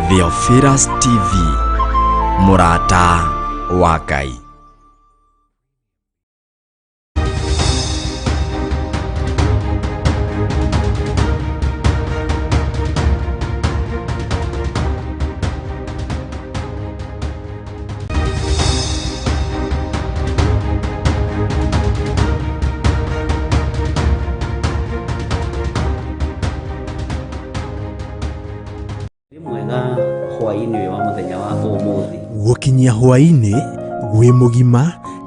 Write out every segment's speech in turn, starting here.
Theophilus TV, mũrata wa Ngai. Wĩ mwega hwaĩ-inĩ ũyũ wa mũthenya wa ũmũthĩ. Gũkinyia hwaĩ-inĩ wĩ mũgima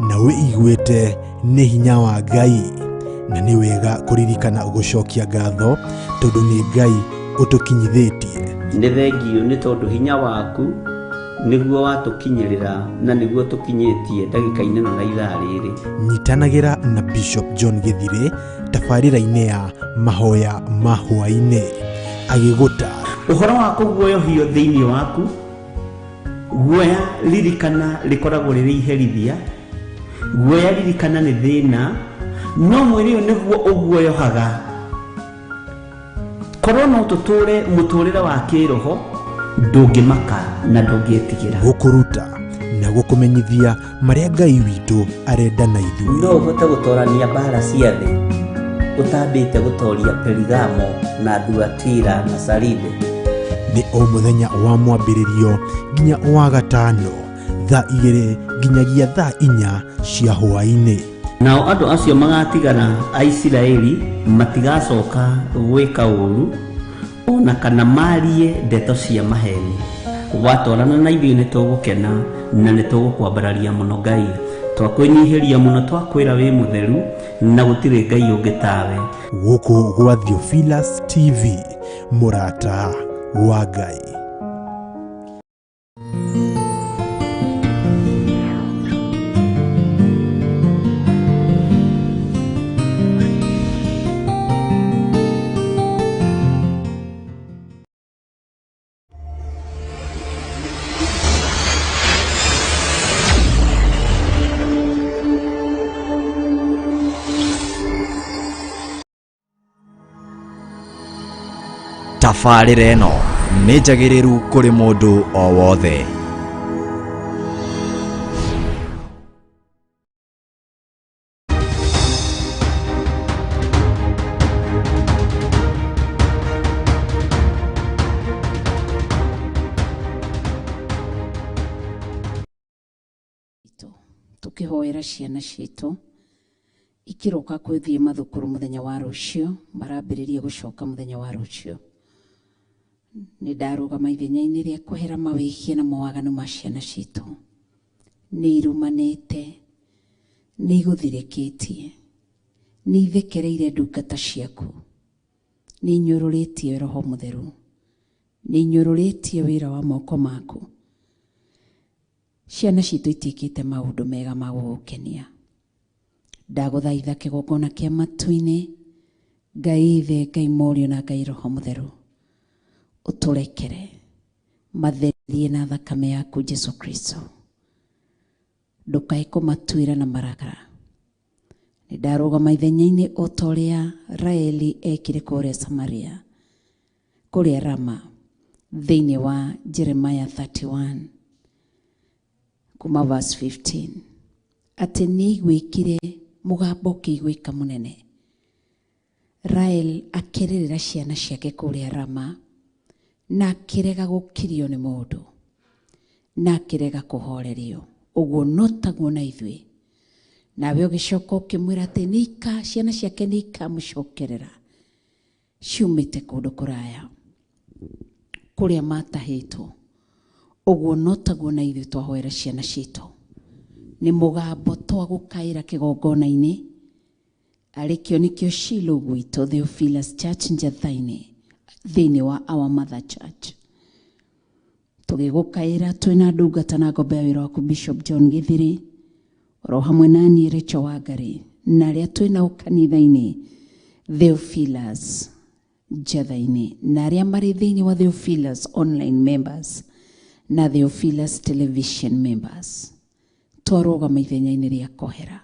na wĩiguĩte nĩ hinya wa Ngai, na nĩ wega kũririkana gũcokia ngatho tondũ nĩ Ngai ũtũkinyithĩtie. Nĩ thengiũ nĩ tondũ hinya waku nĩguo watũkinyĩrĩra na nĩguo tũkinyĩtie ndagĩka-inĩ ĩno na ithaa rĩrĩ. Nyitanagĩra na Bishop John Gĩthirĩ tabarĩra-inĩ ya mahoya ma hwaĩ-inĩ agĩgũtaara. Ũhoro wa kũguoyohio thĩinĩ waku, guoya ririkana rĩkoragwo rĩrĩ iherithia, guoya ririkana nĩ thĩna, no mwĩrĩ ũyũ nĩguo ũguoyohaga. Korwo no tũtũre mũtũrĩre wa kĩroho, ndũngĩmaka na ndũngĩtigĩra. Gũkũruta na gũkũmenyithia marĩa Ngai witũ arenda na ithuĩ. No ũhote gũtorania mbara cia thĩ ũtambĩte gũtoria Perigamo na Thuatira na Saride? Nĩ o mũthenya wa mwambĩrĩrio nginya wa gatano thaa 2 nginyagia thaa 4 cia hwaĩ-inĩ. Nao andũ acio magatigara a Isiraeli matigacoka gwĩka ũũru o na kana maarie ndeto cia maheeni. Watwarana na ithuĩ nĩ tũgũkena na nĩ tũgũkwambararia mũno Ngai. Twakwĩnyihĩria mũno twakwĩra wĩ mũtheru na gũtirĩ Ngai ũngĩ tawe. Gũkũ gwa Theophilus TV, mũrata wa Ngai. Tabarĩra ĩno nĩ njagĩrĩru kũrĩ mũndũ o wothe. Tũkĩhoera ciana citũ ikĩroka kwĩthiĩ mathukuru mũthenya wa rũciũ, marambĩrĩria gũcoka mũthenya wa rũciũ. Nĩ ndarũgama ithenya-inĩ rĩa kwehera mawĩhia na mawaganu ma ciana citũ. Nĩ irumanĩte, nĩ igũthirĩkĩtie, nĩ ithekereire ndungata ciaku, nĩ inyũrũrĩtie Roho Mũtheru, nĩ inyũrũrĩtie wĩra wa moko maku. Ciana citũ itiĩkĩte maũndũ mega ma gũgũkenia. Ndagũthaitha kĩgongona kĩa matu-inĩ, Ngai Ithe, Ngai Mũriũ na Ngai Roho Mũtheru, ũtũrekere, matherie na thakame yaku Jesu Kristo. Ndũkae kũmatuĩra na marakara. Nĩ ndarũgama ithenya-inĩ o ta ũrĩa Raeli ekire kũrĩa Samaria, kũrĩa Rama, thĩinĩ wa Jeremiah 31 kuma verse 15, atĩ nĩ aiguĩkire mũgambo ũkĩiguĩka mũnene. Rael akĩrĩrĩra ciana ciake kũrĩa Rama, na akĩrega gũkirio nĩ mũndũ, na akĩrega kũhorerio. Ũguo no taguo na ithuĩ. Nawe ũgĩcoka ũkĩmwĩra atĩ ciana ciake nĩ ikamũcokerera ciumĩte kũndũ kũraya kũrĩa matahĩtwo. Ũguo no taguo na ithuĩ twahoera ciana citũ. Nĩ mũgambo twagũkaĩra kĩgongona-inĩ, arĩ kĩo nĩkĩo Shiloh gwitũ Theophilus Church Njathainĩ, thĩinĩ wa Our Mother Church. Tũgĩgũkaĩra twĩna ndungata na ngombo ya wĩra waku Bishop John Gĩthiri, oro hamwe na niĩ Rachel Wangari, na arĩa twĩnao kanitha-inĩ Theophilus Njathainĩ, na arĩa marĩ thĩinĩ wa Theophilus online members na Theophilus television members. Twarũgama ithenya-inĩ rĩa kohera.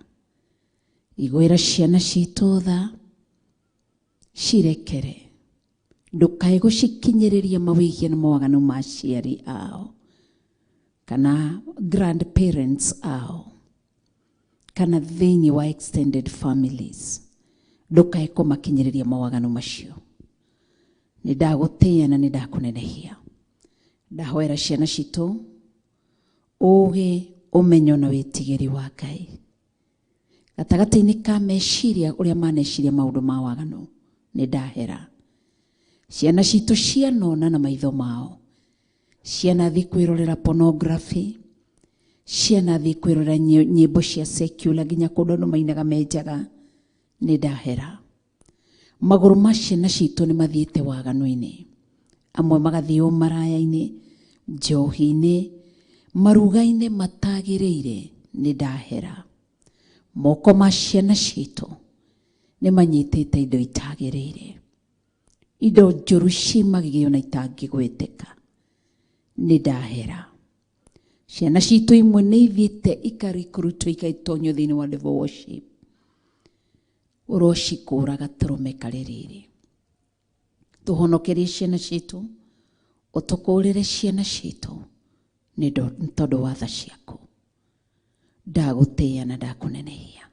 Igwĩra ciana citũ tha, cirekere. Ndũkae gũcikinyĩrĩria mawĩhia na mawaganu ma aciari ao kana grandparents ao kana thĩinĩ wa extended families. Ndũkae kũmakinyĩrĩria mawaganu macio. Nĩ ndagũtĩĩa na nĩ ndakũnenehia. Ndahoera ciana citũ ũgĩ, ũmenyo na wĩtigĩri wa Ngai gatagatĩ-inĩ ka meciria ũrĩa maneciria maũndũ ma waganu. Nĩ ndahera ciana citũ cianona na maitho mao, cianathiĩ kwĩrorera pornography, cianathiĩ kwĩrorera nyĩmbo cia secular nginya kũndũ andũ mainaga menjaga. Nĩ ndahera magũrũ ma ciana citũ nĩ mathiĩte waganu-inĩ, amwe magathiĩ ũmaraya-inĩ, njohi-inĩ, maruga-inĩ matagĩrĩire. Nĩ ndahera moko ma ciana citũ nĩ manyitĩte indo itagĩrĩire, indo njũru ci magigi ona itangĩgweteka. Nĩ ndahera ciana citũ imwe nĩ ithiĩte ikarikũrutwo ikaitonyio thĩinĩ wa devil worship. Ũrocikũra gatũrũme karĩ rĩrĩ. Tũhonokerie ciana citũ, ũtũkũrĩre ciana citũ nĩ tondũ wa tha ciaku. Ndagũtĩĩa na ndakũnenehia.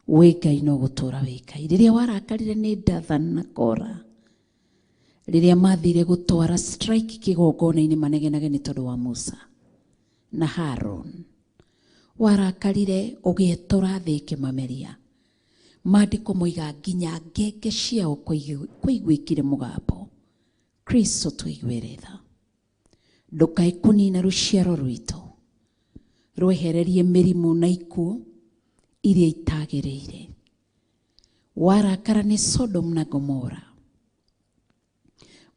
Wĩ Ngai no gũtũra wĩ Ngai. Rĩrĩa warakarire nĩ Dathan na Kora, rĩrĩa mathire gũtwara strike kĩgongona-inĩ manegenage nĩ tondũ wa Musa na Haron, warakarire ũgĩetũra thĩ ĩkĩmameria. Maandĩko moiga nginya ngenge ciao kũiguĩkire mũgambo. Kristo tũiguĩre tha. Ndũkae kũnina rũciaro rwitũ, rwehererie mĩrimũ na ikuũ iria itagĩrĩire. Warakara nĩ Sodom na Gomora,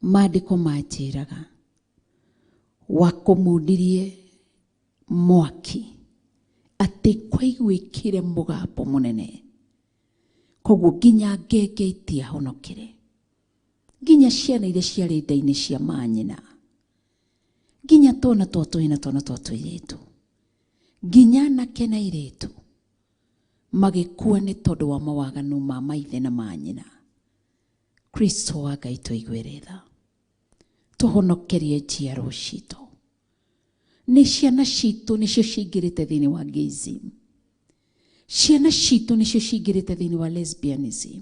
maandĩko manjĩraga wakũmundirie mwaki atĩ kwaiguĩkire mũgambo mũnene, koguo nginya ngenge itiahonokire, nginya ciana iria ciarĩ nda-inĩ cia manyina, nginya twana twa tũhĩĩ na twana twa tũirĩtu, nginya anake na airĩtu magĩkua nĩ tondũ wa mawaganu ma maithe na manyina. Kristo wa Ngai tũiguĩre tha, tũhonokerie njiarwo citũ. Nĩ ciana citũ nĩcio cingĩrĩte thĩinĩ wa gayism, ciana citũ nĩcio cingĩrĩte thĩinĩ wa lesbianism,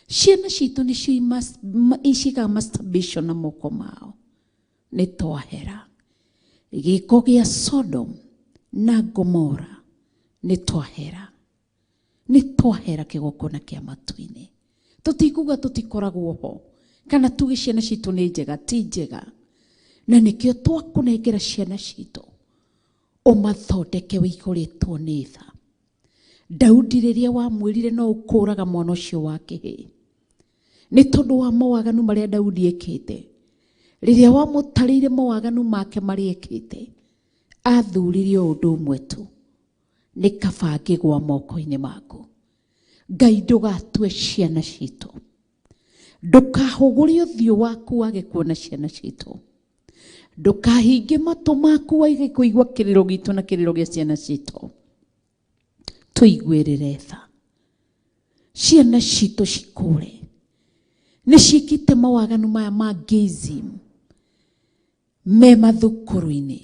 ciana citũ nĩcio ciĩkaga masturbation na moko mao. Nĩ twahera gĩko gĩa Sodom na Gomora, nĩ twahera, nĩ twahera kĩgongona kĩa matu-inĩ. Tũtikuga tũtikoragwo ho kana tuge ciana citũ nĩ njega, ti njega, na nĩkĩo twakũnengera ciana citũ ũmathondeke wĩihũrĩtwo nĩ tha. Daudi rĩrĩa wamwĩrire no ũkũraga mwana ũcio wa kĩhĩĩ nĩ tondũ wa mawaganu marĩa Daudi ekĩte, rĩrĩa wamũtarĩire mawaganu make marĩa ekĩte, athurire o ũndũ ũmwe tu, nĩ kaba ngĩgwa moko-inĩ maku. Ngai ndũgatue ciana citũ, ndũkahũgũre ũthiũ waku wage kuona ciana citũ, ndũkahinge matũ maku wage kũigua kĩrĩro gitũ na kĩrĩro gĩa ciana citũ. Tũiguĩrĩre tha, ciana citũ cikũre. Nĩ ciĩkĩte mawaganu maya ma gayism me mathukuru-inĩ,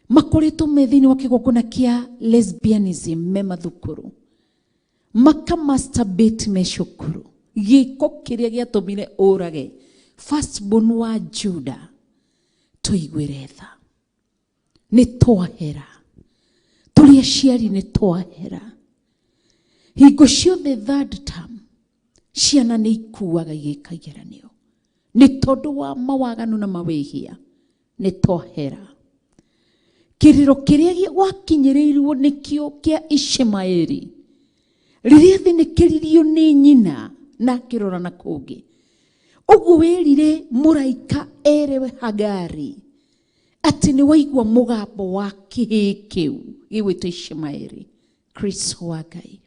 makoretwo me thĩinĩ wa kĩgongona kĩa lesbianism me mathukuru, maka masturbate me cukuru. Gĩko kĩrĩa gĩatũmire ũrage firstborn wa Juda, tũiguĩre tha. Nĩ twahera, tũrĩ aciari nĩ twahera. Hingo ciothe third term ciana nĩ ikuaga igĩka igeranio nĩ tondũ wa mawaganu na mawĩhia. Nĩ twahera kĩrĩro kĩrĩa gwakinyĩrĩirwo nĩkĩo kĩa Ishmaeli rĩrĩa thinĩkĩririo nĩ nyina na akĩrora na kũngĩ. Ũguo wĩrire mũraika erewe Hagari atĩ nĩ waigua mũgambo wa kĩhĩĩ kĩu gĩgwĩtwo Ishmaeli. Kristo wa Ngai,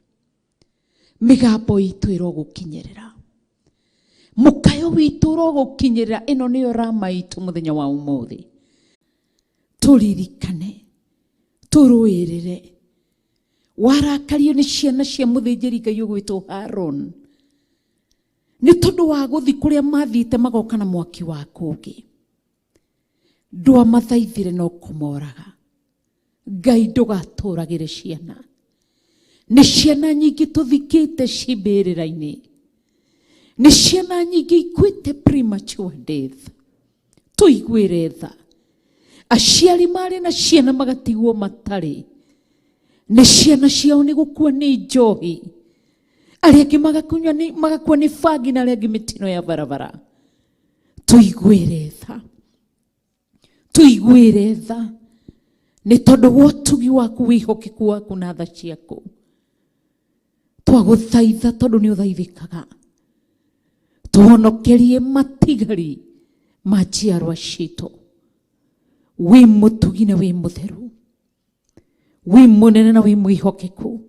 mĩgambo itũ ĩrogũkinyĩrĩra, mũkayo witũ ũrogũkinyĩrĩra. Ĩno nĩyo rama itũ mũthenya wa ũmũthĩ. Tũririkane, tũrũĩrĩre. Warakario nĩ ciana cia mũthĩnjĩri Ngai ũgwĩtwo Haron, Nĩ tondũ wa gũthi kũrĩa mathiĩte magoka na mwaki wa kũngĩ. Ndwamathaithire no kũmoraga. Ngai ndũgatũragĩre ciana. Nĩ ciana nyingĩ tũthikĩte cimbĩrĩra-inĩ. Nĩ ciana nyingĩ ikuĩte premature death. Tũiguĩre tha. Aciari marĩ na ciana magatigwo matarĩ. Nĩ ciana ciao nĩ gũkua nĩ njohi. Arĩa angĩ magakua nĩ bangi na arĩa angĩ mĩtino ya barabara. Tũiguĩre tha. Tũiguĩre tha. Nĩ tondũ wa ũtugi waku, wĩhokeku waku na tha ciaku. Twagũthaitha tondũ nĩ ũthaithĩkaga. Tũhonokerie matigari ma njiarwa citũ. Wĩ mũtugi na wĩ mũtheru. Wĩ mũnene na wĩ mwĩhokeku.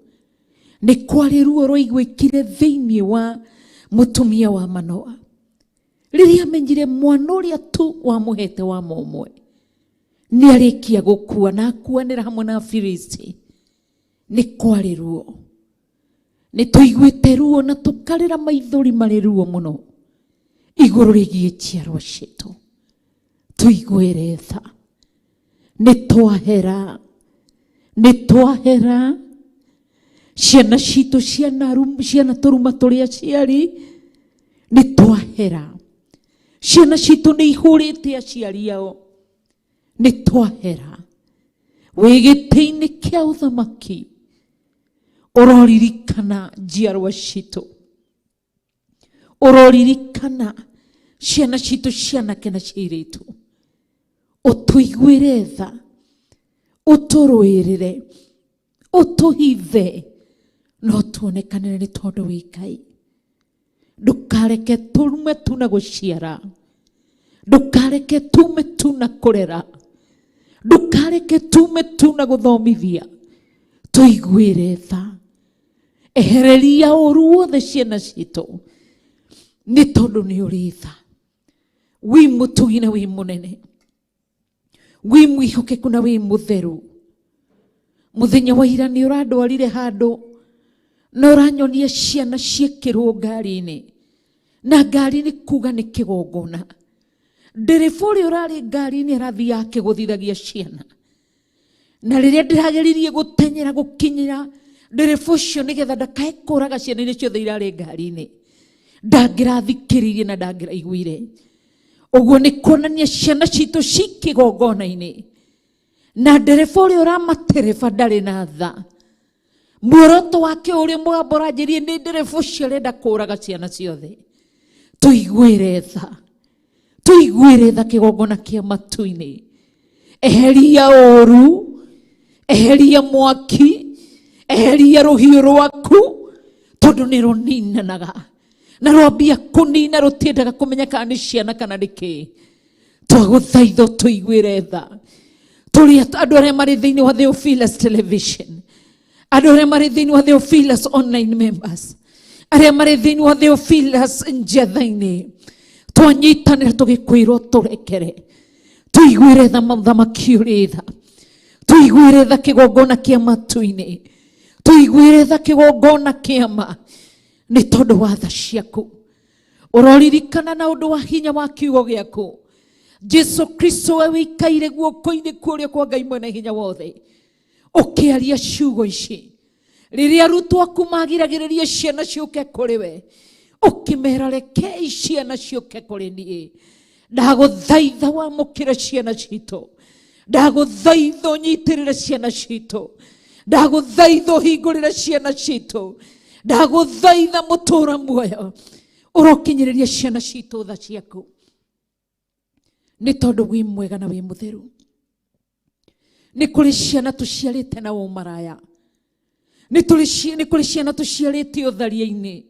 Nĩ kwarĩ ruo rwaiguĩkire thĩinĩ wa mũtumia wa Manoa. Rĩrĩa amenyire mwana ũrĩa tu wamũhete wa mũmwe nĩ arĩkia gũkua na akuanĩra hamwe na Afilisti. Nĩ kwarĩ ruo. Nĩ tũiguĩte ruo na tũkarĩra maithori marĩ ruo mũno igũrũ rĩgiĩ njiarwa citũ. Tũiguĩre tha. Nĩ twahera. Nĩ twahera. Ciana citũ ciana tũruma tũrĩ aciari. Nĩ twahera. Ciana citũ nĩ ihũrĩte aciari ao. Nĩ twahera. Wĩ gĩtĩ-inĩ kĩa ũthamaki. Ũroririkana njiarwa citũ. Ũroririkana ciana citũ cianake na ciairĩtu. Ũtũiguĩre tha. Ũtũrũĩrĩre. Ũtũhithe. No tuonekanĩre nĩ tondũ wĩ Ngai. Ndũkareke tũrume tu na gũciara. Ndũkareke tume tu na kũrera. Ndũkareke tume tu na gũthomithia. Tũiguĩre tha. Ehereria ũru wothe ciana citũ. Nĩ tondũ nĩ ũrĩ tha. Wĩ mũtugi na wĩ mũnene. Wĩ mwĩhokeku na wĩ mũtheru. Mũthenya wa ira nĩ ũrandwarire handũ na ũranyonia ciana ciĩkĩrwo ngari-inĩ. Na ngari nĩ kuga nĩ kĩgongona. Ndereba ũrĩa ũrarĩ ngari-inĩ arathiaga akĩgũthithagia ciana. Na rĩrĩa ndĩrageririe gũtenyera gũkinyĩra ndereba ũcio nĩgetha ndakae kũraga ciana iria ciothe irarĩ ngari-inĩ. Ndangĩrathikĩrĩirie na ndangĩraiguire. Ũguo nĩ kuonania ciana citũ ci kĩgongona-inĩ. Na ndereba ũrĩa ũramatereba ndarĩ na tha. Muoroto wake ũrĩa mũgambo ũranjĩrie nĩ ndereba ũcio arenda kũraga ciana ciothe. Tũiguĩre tha. Tũiguĩre tha kĩgongona kĩa matu-inĩ. Eheria ũru, eheria mwaki, eheria rũhiũ rwaku, tondũ nĩ rũninanaga. Na rwambia kũnina rũtiendaga kũmenya kana nĩ ciana kana nĩ kĩĩ. Twagũthaitha tũiguĩre tha. Tũrĩ andũ arĩa marĩ thĩinĩ wa Theophilus Television, andũ arĩa marĩ thĩinĩ wa Theophilus Online Members, arĩa marĩ thĩinĩ wa Theophilus njetha-inĩ, twanyitanĩra tũgĩkwĩrwo tũrekere. Tũiguĩre tha mũthamaki ũrĩ tha. Tũiguĩre tha kĩgongona kĩa matu-inĩ. Tũiguĩre tha kĩgongona kĩa ma. Nĩ tondũ wa tha ciaku. Ũroririkana na ũndũ wa hinya wa kiugo gĩaku. Jesu Kristo we wĩikaire guoko-inĩ kũrĩa kwa Ngai mwene hinya wothe. Ũkĩaria ciugo ici. Rĩrĩa arutwo aku magiragĩrĩria ciana ciũke kũrĩ we, ũkĩmera rekei ciana ciũke kũrĩ niĩ. Ndagũthaitha wamũkĩre ciana citũ. Ndagũthaitha ũnyitĩrĩre ciana citũ. Ndagũthaitha ũhingũrĩre ciana citũ. Ndagũthaitha mũtũũra muoyo ũrokinyĩrĩria ciana citũ tha ciaku. Nĩ tondũ wĩ mwega na wĩ mũtheru. Nĩ kũrĩ ciana tũciarĩte na ũmaraya. Nĩ kũrĩ ciana tũciarĩte ũtharia-inĩ.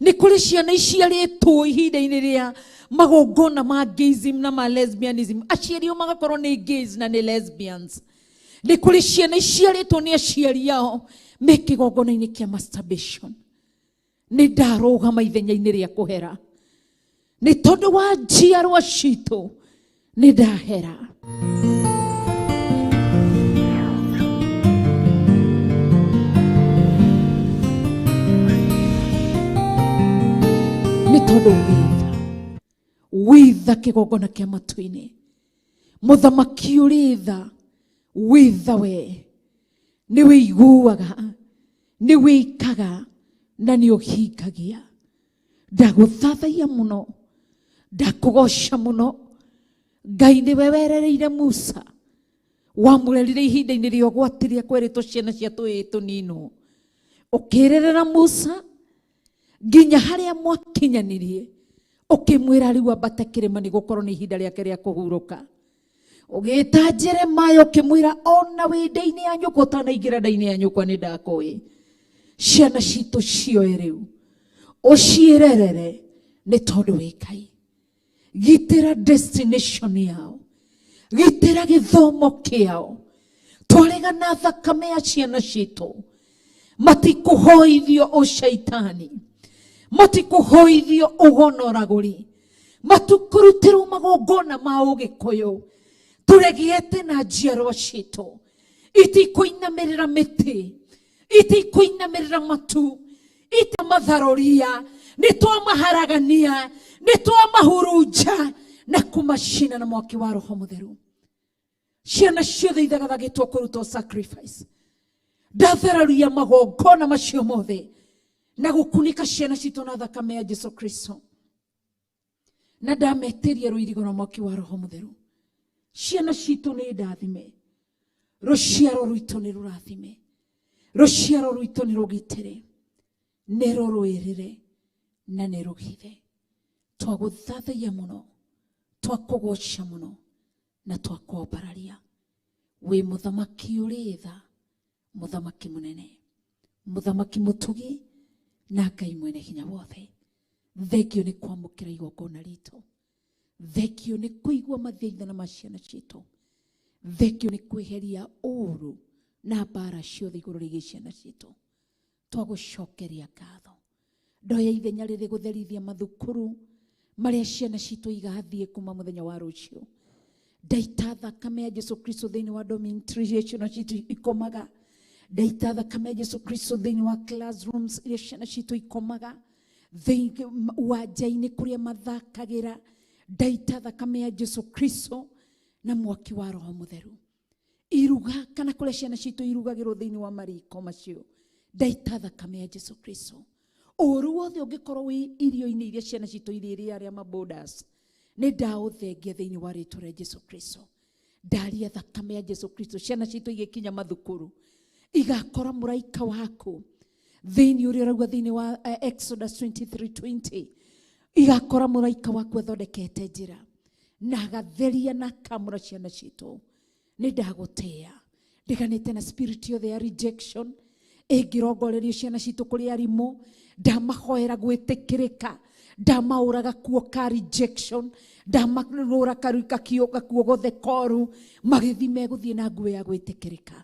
Nĩ kũrĩ ciana iciarĩtwo ihinda-inĩ rĩa magongona ma gayism na ma lesbianism. Aciari ao magakorwo nĩ gays na nĩ lesbians. Nĩ kũrĩ ciana iciarĩtwo nĩ aciari ao me kĩgongona-inĩ kĩa masturbation. Nĩ ndarũgama ithenya-inĩ rĩa kũhera. Nĩ tondũ wa njiarwa citũ nĩ ndahera. Nĩ Nĩ tondũ wĩ tha, wĩ tha kĩgongona kĩa matu-inĩ, mũthamaki ũrĩ tha, wĩ tha, we nĩ wĩiguaga, nĩ wĩikaga na nĩ ũhingagia. Ndagũthathaiya mũno, ndakũgoca mũno. Ngai, nĩwe werereire Musa, wamũrerire ihinda-inĩ rĩa ũgwati rĩa kwerĩtwo ciana cia tũĩĩ tũninwo, ũkĩrerera Musa nginya harĩa mwakinyanirie, ũkĩmwĩra rĩu ambate kĩrĩma nĩ gũkorwo nĩ ihinda rĩake rĩa kũhurũka. Ũgĩta Jeremaya, ũkĩmwĩra ona wĩ nda-inĩ ya nyũkwa, ũtanaingĩra nda-inĩ ya nyũkwa nĩ ndakũĩ. Ciana citũ cioe rĩu ũciĩrerere, nĩ tondũ wĩ Ngai. Gitĩra destination yao, gitĩra gĩthomo kĩao. Twaregana thakame ya ciana citũ, matikũhoithio ũcaitani, matikũhoithio ũgonoragũri, matikũrutĩrwo magongona ma ũgĩkũyũ. Tũregete na njiarwa citũ itikũinamĩrĩra mĩtĩ, itikũinamĩrĩra matu, itamatharoria. Nĩ twamaharagania, nĩ twamahurunja na kũmacina na mwaki wa Roho Mũtheru. Ciana ciothe ithagathagĩtwo kũrutwo sacrifice, ndathararia magongona macio mothe na gũkunĩka ciana citũ na thakame ya Jesu Kristo, na ndametĩria rũirigo na mwaki wa Roho Mũtheru. Ciana citũ nĩ ndathime, rũciaro rwitũ nĩ rũrathime, rũciaro rwitũ nĩ rũgitĩre, nĩ rũrũĩrĩre na nĩ rũhithe. Twagũthathaiya mũno, twakũgoca mũno na twakwambararia. Wĩ mũthamaki ũrĩ tha, mũthamaki mũnene, mũthamaki mũtugi na Ngai mwene hinya wothe. Thengio nĩ kwamũkĩra igongona ritũ, thengio nĩ kũigua mathaithana ma ciana citũ, thengio nĩ kweheria ũũru na mbara ciothe igũrũ rĩgiĩ ciana citũ. Twagũcokeria ngatho. Ndoya ithenya rĩrĩ gũtherithia mathukuru marĩa ciana citũ igathiĩ kuma mũthenya wa rũciũ. Ndaita thakame ya Jesu Kristo thĩinĩ wa dormitory iria ciana citũ ikomaga. Ndaita thakame ya Jesu Kristo thĩinĩ wa classrooms iria ciana citũ ikomaga, thĩinĩ uwanja-inĩ kũrĩa mathakagĩra. Ndaita thakame ya Jesu Kristo na mwaki wa Roho Mũtheru. Iruga kana kũrĩa ciana citũ irugagĩrwo thĩinĩ wa mariko macio, ndaita thakame ya Jesu Kristo. Ũru wothe ũngĩkorwo wĩ irio-inĩ iria ciana citũ irĩrĩa arĩa maborders, nĩ ndaũthengia thĩinĩ wa rĩtwa rĩa Jesu Kristo. Ndaria thakame ya Jesu Kristo, ciana citũ igĩkinya mathukuru igakora mũraika waku thĩinĩ ũrĩa ũrauga thĩinĩ wa Exodus 23:20, igakora mũraika waku athondekete njĩra na agatheria na akamũra ciana citũ. Nĩ ndagũtĩa, ndiganĩte na spirit yothe ya rejection ĩngĩrongorerio ciana citũ kũrĩ arimũ. Ndamahoera gwĩtĩkĩrĩka, ndamaũraga kuo ka rejection, ndamarũra gakuo gothe koru, magĩthi megũthiĩ na nguo ya gwĩtĩkĩrĩka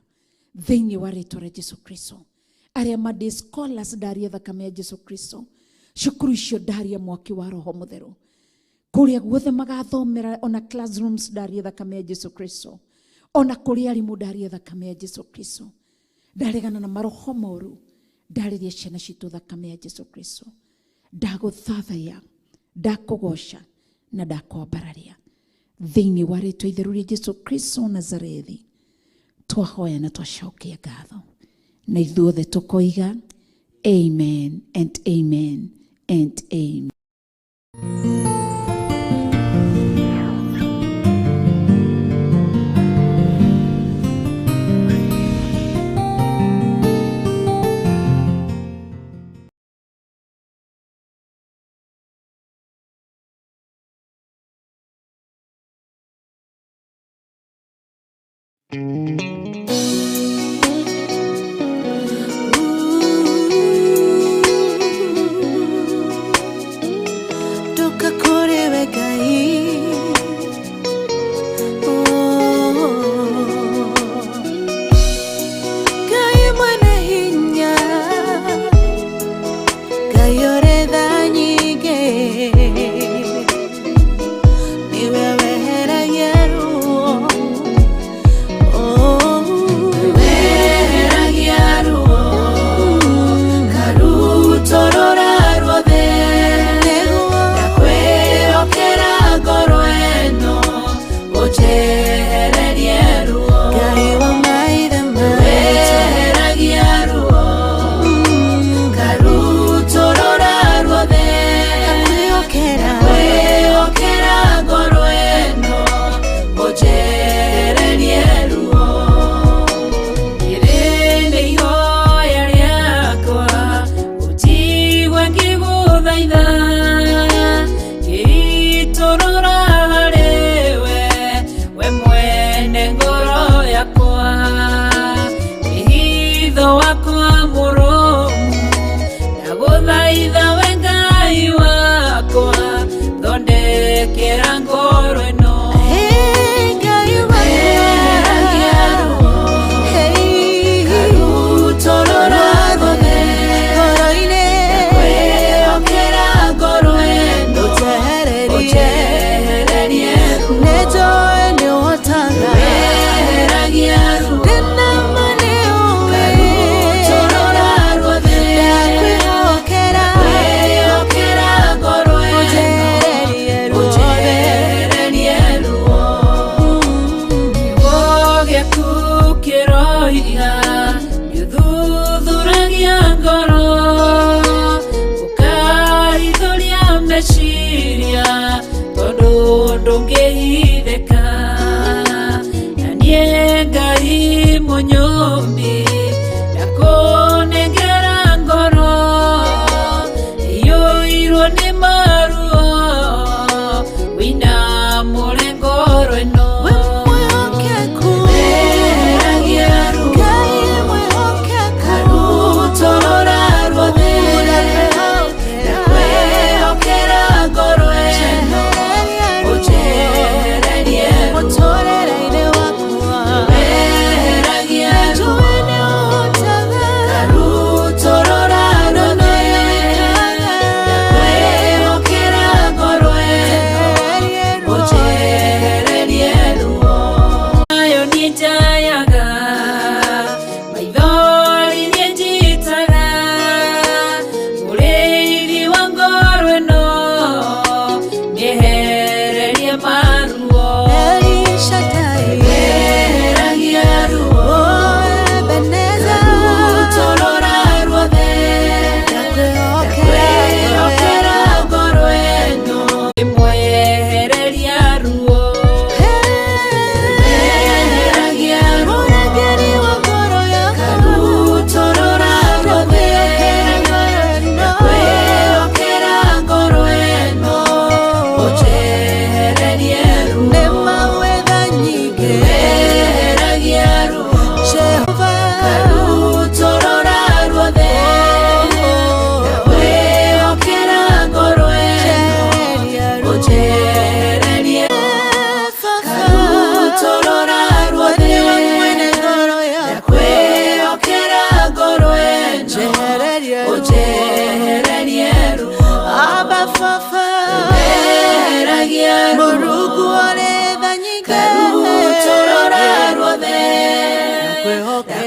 thĩinĩ wa rĩtwa rĩa Jesu Kristo. Arĩa ma day scholars, ndaria thakame ya Jesu Kristo cukuru icio, ndaria mwaki wa Roho Mũtheru kũrĩa guothe magathomera, ona classrooms ndaria thakame ya Jesu Kristo, ona kũrĩ arimũ ndaria thakame ya Jesu Kristo. Ndaregana na maroho moru, ndarĩria ciana citũ thakame ya Jesu Kristo. Ndagũthathaiya, ndakũgoca na ndakwambararia thĩinĩ wa rĩtwa itheru rĩa Jesu Kristo Nazarethi. Twahoya na twacokia ngatho, na ithuothe tũkoiga amen and amen and amen. Ndagũthaitha ngĩitũrũra harĩ we, we mwene ngoro yakwa, wĩhitho wakwa mũrũmu. Ndagũthaitha we Ngai wakwa, thondekera ngoro ĩno. Eheragia ruo, karutũrũra ruothe, ndakwĩhokera ngoro ĩno, ũnjehererie ruo. Eheragia ruo, karutũrũra ruothe, ndakwĩhokera ngoro ĩno, ũnjehererie ruo. Kiugo gĩaku kĩroiga nĩũthuthuragia ngoro, ũkaithũria meciria, tondũ ndũngĩhithĩka. Na niĩ Ngai mũnyũmbi, ndakũnengera ngoro iyũirwo nĩ maruo, wĩinamũre ngoro ĩno. Eheragia ruo, karutũrũra ruothe, ndakwĩhokera ngoro ĩno, ũnjehererie ruo. Eheragia ruo, karutũrũra ruothe, ndakwĩhokera ngoro ĩno, ũnjehererie ruo. Nayo niĩ njayaga, maithori niĩ njitaga, mũrĩithi wa ngoro ĩno, mĩehererie maruo. Eheragia ruo, karutũrũra ruothe, ndakwĩhokera ngoro ĩno, ĩmwehereria ruo. Eheragia ruo, karutũrũra ruothe, ndakwĩhokera ngoro ĩno, ũnjehererie ruo. Eheragia ruo, karutũrũra ruothe, ndakwĩhokera ngoro ĩno, ũnjehererie karutũrũra ruothe, ndakwĩhokera ngoro ĩno, ũnjehererie ruo. Eheragia ruo, karutũrũra ruothe,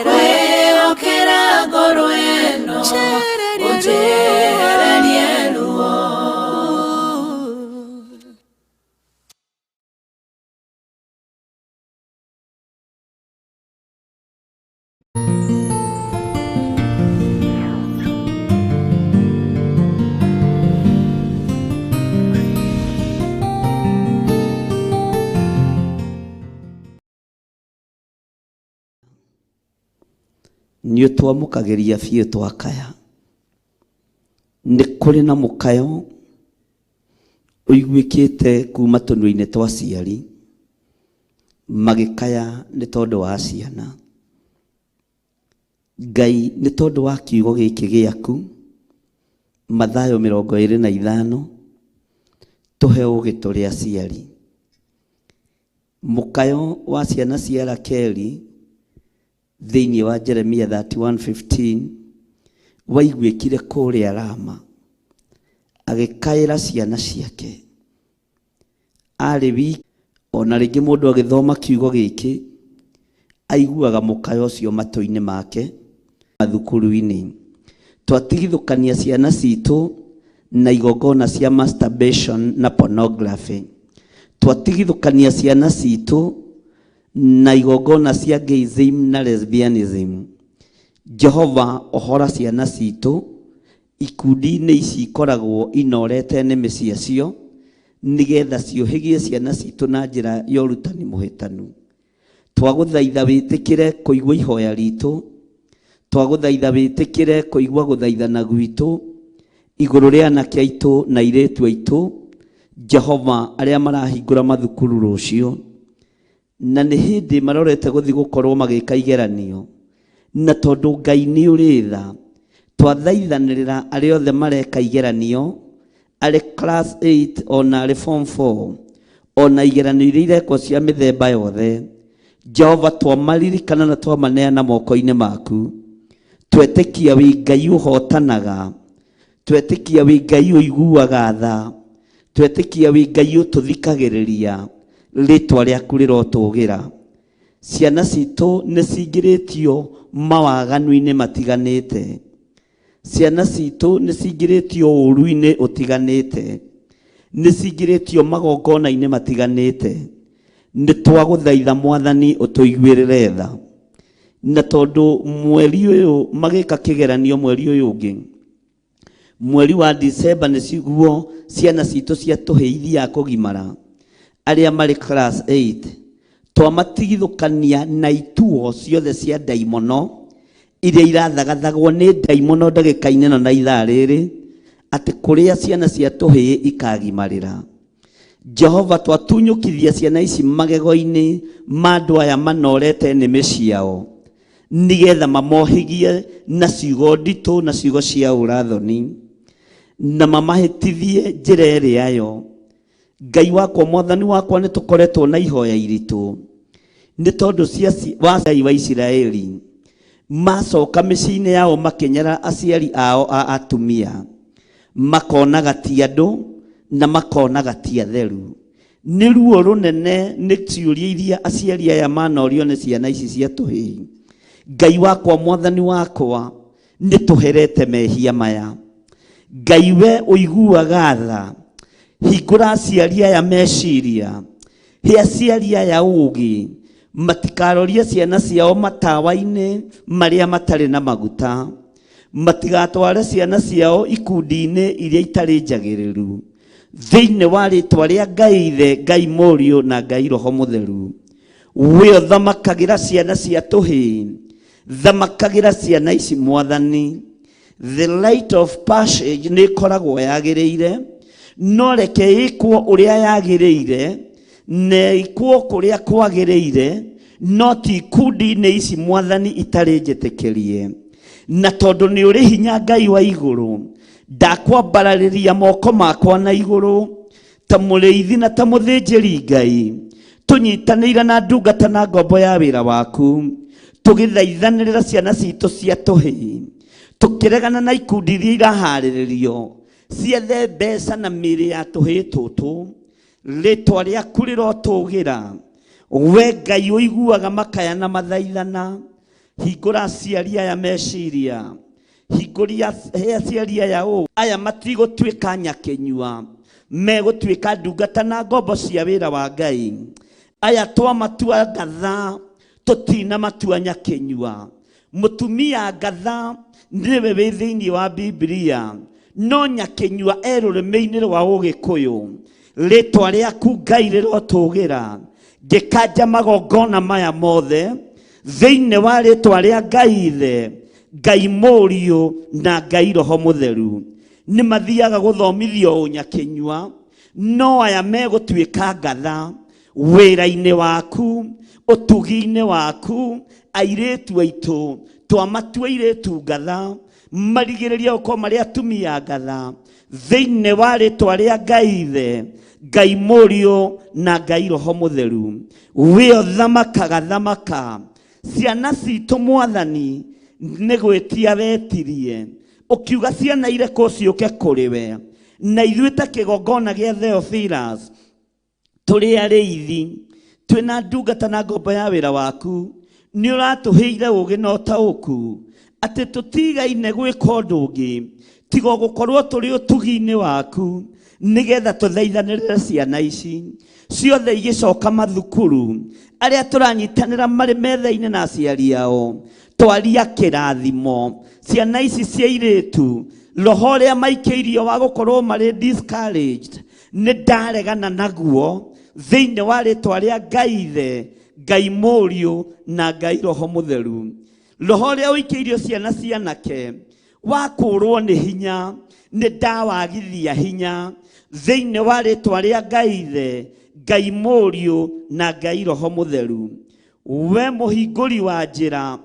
ndakwĩhokera ngoro ĩno, ũnjehererie ruo. Nĩ ũtwamũkagĩria biũ twakaya. Nĩ kũrĩ na mũkayo ũiguĩkĩte kuma tũnua-inĩ twa aciari magĩkaya nĩ tondũ wa ciana. Ngai, nĩ tondũ wa kiugo gĩkĩ gĩaku, Mathayo 25, tũhe ũũgĩ tũrĩ aciari. Mũkayo wa ciana cia Rakeli thĩinĩ wa Jeremia 31:15 waiguĩkire kũrĩa Rama, agĩkaĩra ciana ciake arĩ wiki. Ona rĩngĩ mũndũ agĩthoma kiugo gĩkĩ aiguaga mũkayo ũcio matũ-inĩ make mathukuru-inĩ. Twatigithũkania ciana citũ na igongona cia masturbation na pornography, twatigithũkania ciana citũ na igongona cia gayism na lesbianism. Jehova, ohora ciana citũ ikundi-inĩ ici ikoragwo inorete nĩmĩ ciacio, nĩgetha ciũhĩgie ciana citũ na njĩra ya ũrutani mũhĩtanu. Twagũthaitha wĩtĩkĩre kũigua ihoya ritũ, twagũthaitha wĩtĩkĩre kũigua gũthaithana gwitũ. Igũrũ rĩa anake aitũ na airĩtu aitũ, Jehova arĩa marahingũra mathukuru rũciũ, na nĩ hĩndĩ marorete gũthiĩ gũkorwo magĩka igeranio, na tondũ Ngai nĩ ũrĩ tha, twathaithanĩrĩra arĩa othe mareka igeranio, arĩ class 8 ona arĩ form 4, ona igeranio iria irekwo cia mĩthemba yothe, Jehova twamaririkana na twamaneana moko-inĩ maku. Twetĩkia wĩ Ngai ũhotanaga, twetĩkia wĩ Ngai ũiguaga tha, twetĩkia wĩ Ngai ũtũthikagĩrĩria, rĩtwa rĩaku rĩrotũgĩra. Ciana citũ nĩ cingĩrĩtio mawaganu-inĩ matiganĩte, ciana citũ nĩ cingĩrĩtio ũũru-inĩ ũtiganĩte, nĩ cingĩrĩtio magongona-inĩ matiganĩte. Nĩ twagũthaitha Mwathani ũtũiguĩrĩre tha, na tondũ mweri ũyũ magĩka kĩgeranio mweri ũyũ ũngĩ, mweri wa December nĩciguo ciana citũ cia tũhĩĩ ithiaga kũgimara, arĩa marĩ class 8 twamatigithũkania na ituo ciothe cia ndaimono iria irathagathagwo nĩ ndaimono ndagĩka-inĩ ĩno na ithaa rĩrĩ, atĩ kũrĩa ciana cia tũhĩĩ ikagimarĩra. Jehova twatunyũkithia ciana ici magego-inĩ ma andũ aya manorete nĩmĩ ciao, nĩgetha mamohigie na ciugo nditũ na ciugo cia ũrathoni, na mamahĩtithie njĩra ĩrĩa yo. Ngai wakwa, Mwathani wakwa, nĩ tũkoretwo na ihoya iritũ, nĩ tondũ cia wa Ngai wa Isiraeli macoka mĩciĩ-inĩ yao makĩnyara aciari ao a atumia, makonaga ti andũ na makonaga ti atheru. Nĩ ruo rũnene nĩ ciũria iria aciari aya manorio nĩ ciana ici cia tũhĩĩ. Ngai wakwa, Mwathani wakwa, nĩ tũherete mehia maya. Ngai we ũiguaga tha, hingũra aciari aya meciria, he aciari aya ũũgĩ, matikarorie ciana ciao matawa-inĩ marĩa matarĩ na maguta, matigatware ciana ciao ikundi-inĩ iria itarĩ njagĩrĩru. Thĩinĩ wa rĩtwa rĩa Ngai Ithe, Ngai Mũriũ na Ngai Roho Mũtheru, we ũthamakagĩra ciana cia tũhĩĩ, thamakagĩra ciana ici Mwathani. The light of passage nĩ ĩkoragwo yagĩrĩire, no reke ĩkwo ũrĩa yagĩrĩire na ĩkwo kũrĩa kwagĩrĩire, no ti ikundi-inĩ ici Mwathani itarĩ njĩtĩkĩrie. Na tondũ nĩ ũrĩ hinya Ngai wa igũrũ, ndakwambararĩria moko makwa na igũrũ ta mũrĩithi na ta mũthĩnjĩri Ngai, tũnyitanĩire na ndungata na ngombo ya wĩra waku, tũgĩthaithanĩrĩra ciana citũ cia tũhĩĩ, tũkĩregana na ikundi iria iraharĩrĩrio ciethe mbeca na mĩĩrĩ ya tũhĩĩ tũtũ. Rĩtwa rĩaku rĩrotũgĩra, we Ngai ũiguaga makaya na mathaithana. Hingũra aciari aya meciria, hingũria he aciari aya ũũ, aya matigũtuĩka nyakĩnyua, megũtuĩka ndungata na ngombo cia wĩra wa Ngai. Aya twamatua ngatha, tũtina matua nyakĩnyua. Mũtumia ngatha nĩwe wĩ thĩinĩ wa Biblia, no nyakĩnyua e rũrĩmĩ-inĩ rwa Ũgĩkũyũ. Rĩtwa rĩaku Ngai rĩrotũgĩra. Ngĩkanja magongona maya mothe thĩinĩ wa rĩtwa rĩa Ngai Ithe, Ngai Mũriũ na Ngai Roho Mũtheru. Nĩ mathiaga gũthomithio ũnyakĩnyua, no aya megũtuĩka ngatha wĩra-inĩ waku, ũtugi-inĩ waku. Airĩtu aitũ twamatua airĩtu ngatha, marigĩrĩria gũkorwo marĩ atumia ngatha thĩinĩ wa rĩtwa rĩa Ngai Ithe, Ngai Mũriũ na Ngai Roho Mũtheru. We ũthamakaga thamaka ciana citũ Mwathani, nĩ gwĩtia wetirie ũkiuga ciana irekwo ciũke kũrĩ we, na ithuĩ ta kĩgongona gĩa Theophilus tũrĩ arĩithi, twĩna ndungata na ngombo ya wĩra waku, nĩ ũratũheire ũũgĩ na ũtaũku atĩ tũtigaine gwĩka ũndũ ũngĩ tiga gũkorwo tũrĩ ũtugi-inĩ waku, nĩgetha tũthaithanĩrĩre ciana ici ciothe igĩcoka mathukuru, arĩa tũranyitanĩra marĩ metha-inĩ na aciari ao, twaria kĩrathimo ciana ici cia airĩtu, roho ũrĩa maikĩirio wa gũkorwo marĩ discouraged nĩ ndaregana naguo thĩinĩ wa rĩtwa rĩa Ngai Ithe, Ngai Mũriũ na Ngai Roho Mũtheru. Roho ũrĩa ũikĩirio ciana cianake wa kũrwo nĩ hinya Nĩ ndawagithia hinya thĩinĩ wa rĩtwa rĩa Ngai Ithe, Ngai Mũriũ na Ngai Roho Mũtheru. We mũhingũri wa njĩra,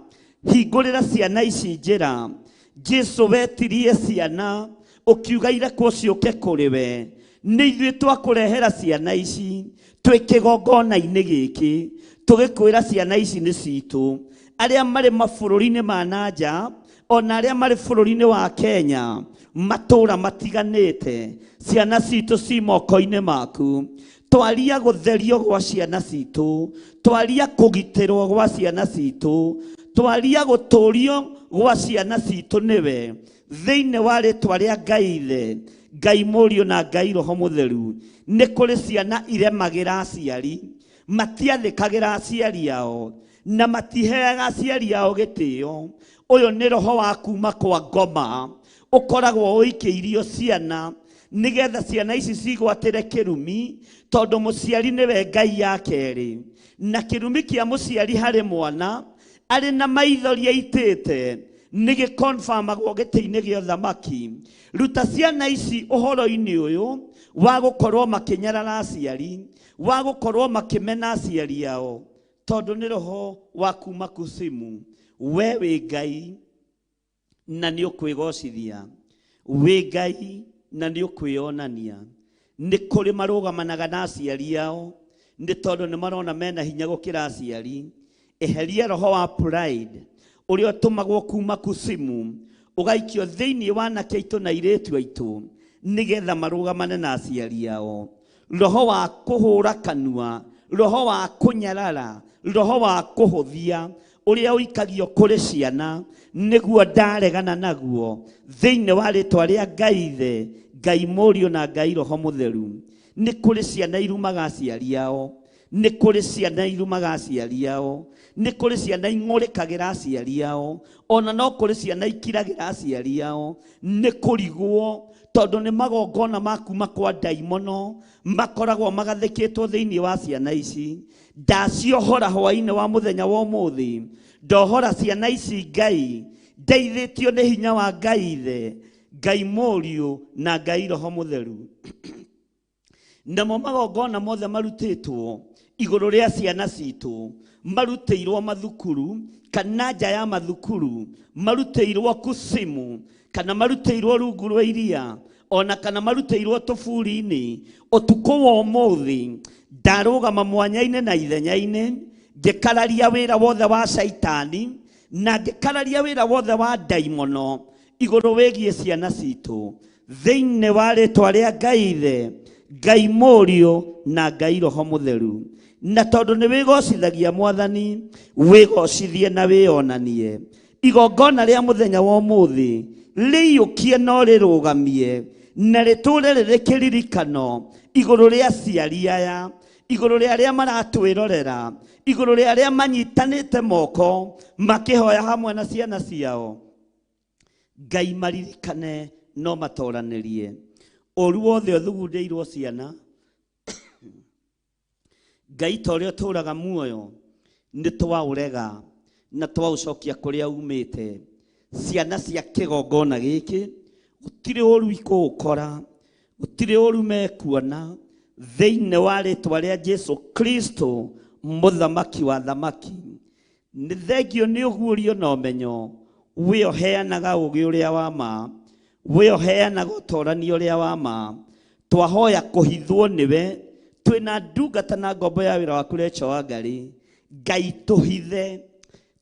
hingũrĩra ciana ici njĩra. Jesu wetirie ciana ũkiuga irekwo ciũke kũrĩ we. Nĩ ithuĩ twakũrehera ciana ici twĩ kĩgongona-inĩ gĩkĩ, tũgĩkwĩra ciana ici nĩ citũ. Arĩa marĩ mabũrũri-inĩ ma na nja ona arĩa marĩ bũrũri-inĩ wa Kenya, matũũra matiganĩte, ciana citũ ci moko-inĩ maku. Twaria gũtherio gwa ciana citũ, twaria kũgitĩrwo gwa ciana citũ, twaria gũtũrio gwa ciana citũ nĩwe thĩinĩ wa rĩtwa rĩa Ngai Ithe, Ngai Mũriũ na Ngai Roho Mũtheru. Nĩ kũrĩ ciana iremagĩra aciari, matiathĩkagĩra aciari ao na matiheaga aciari ao gĩtĩo. Ũyũ nĩ roho wa kuma kwa ngoma ũkoragwo ũikĩirio ciana nĩgetha ciana ici cigwatĩre kĩrumi, tondũ mũciari nĩwe Ngai ya kerĩ, na kĩrumi kĩa mũciari harĩ mwana arĩ na maithori aitĩte nĩ gĩkonfamagwo gĩtĩ-inĩ gĩa ũthamaki. Ruta ciana ici ũhoro-inĩ ũyũ wa gũkorwo makĩnyarara aciari, wa gũkorwo makĩmena aciari ao, tondũ nĩ roho wa kuma kusimu. We wĩ Ngai na nĩ ũkwĩgocithia, wĩ Ngai na nĩ ũkwĩonania. Nĩ kũrĩ marũgamanaga na aciari ao nĩ tondũ nĩ marona mena hinya gũkĩra aciari. Eheria roho wa pride ũrĩa ũtũmagwo kuma kusimu ũgaikio thĩinĩ wa anake aitũ na airĩtu aitũ nĩgetha marũgamane na aciari ao. Roho wa kũhũra kanua, roho wa kũnyarara, roho wa kũhũthia ũrĩa ũikagio kũrĩ ciana nĩguo ndaregana naguo thĩinĩ wa rĩtwa rĩa Ngai Ithe, Ngai Mũriũ na Ngai Roho Mũtheru. Nĩ kũrĩ ciana irumaga aciari ao, nĩ kũrĩ ciana irumaga aciari ao, nĩ kũrĩ ciana ing'ũrĩkagĩra aciari ao, ona no kũrĩ ciana ikiragĩra aciari ao. Nĩ kũrigwo tondũ nĩ magongona ma kuma kwa ndaimono makoragwo magathĩkĩtwo thĩinĩ wa ciana ici. Ndaciohora hwaĩ-inĩ wa mũthenya wa ũmũthĩ, ndohora ciana ici Ngai, ndeithĩtio nĩ hinya wa Ngai Ithe, Ngai Mũriũ na Ngai Roho Mũtheru. Namo magongona mothe marutĩtwo igũrũ rĩa ciana citũ, marutĩirwo mathukuru kana nja ya mathukuru, marutĩirwo kusimu kana marutĩirwo rungu rwa iria, ona kana marutĩirwo tũburi-inĩ. Ũtukũ wa ũmũthĩ ndarũgama mwanya-inĩ na ithenya-inĩ, ngĩkararia wĩra wothe wa caitani na ngĩkararia wĩra wothe wa ndaimono igũrũ wĩgiĩ ciana citũ thĩinĩ wa rĩtwa rĩa Ngai Ithe, Ngai Mũriũ na Ngai Roho Mũtheru. Na tondũ nĩ wĩgocithagia Mwathani, wĩgocithie na wĩonanie. Igongona rĩa mũthenya wa ũmũthĩ rĩiyũkie no rĩrũgamie na rĩtũre rĩrĩ kĩririkano igũrũ rĩa aciari aya, igũrũ rĩa arĩa maratwĩrorera, igũrũ rĩa arĩa manyitanĩte moko makĩhoya hamwe na ciana ciao. Ngai maririkane no matoranĩrie. Ũru wothe ũthugundĩirwo ciana, Ngai ta ũrĩa ũtũũraga muoyo nĩ twaũrega na twaũcokia kũrĩa umĩte. Ciana cia kĩgongona gĩkĩ gũtirĩ ũru ikũũkora, gũtirĩ ũru mekuona thĩinĩ wa rĩtwa rĩa Jesu Kristo mũthamaki wa thamaki. Nĩ thengio nĩ ũguũrio na ũmenyo, we ũheanaga ũũgĩ ũrĩa wa ma, we ũheanaga ũtorania ũrĩa wa ma. Twahoya kũhithwo nĩwe twĩna ndungata na ngombo ya wĩra waku Rachel Wangari. Ngai tũhithe,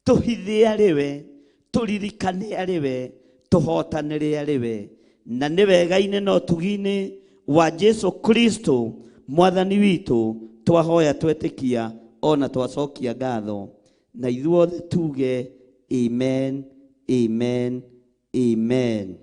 tũhithe arĩ we, tũririkane arĩ we, tũhotanĩre arĩ we, na nĩ wega-inĩ na ũtugi-inĩ wa Jesu Kristo Mwathani witũ twahoya twetĩkia ona twacokia ngatho, na ithuothe tuge amen, amen, amen.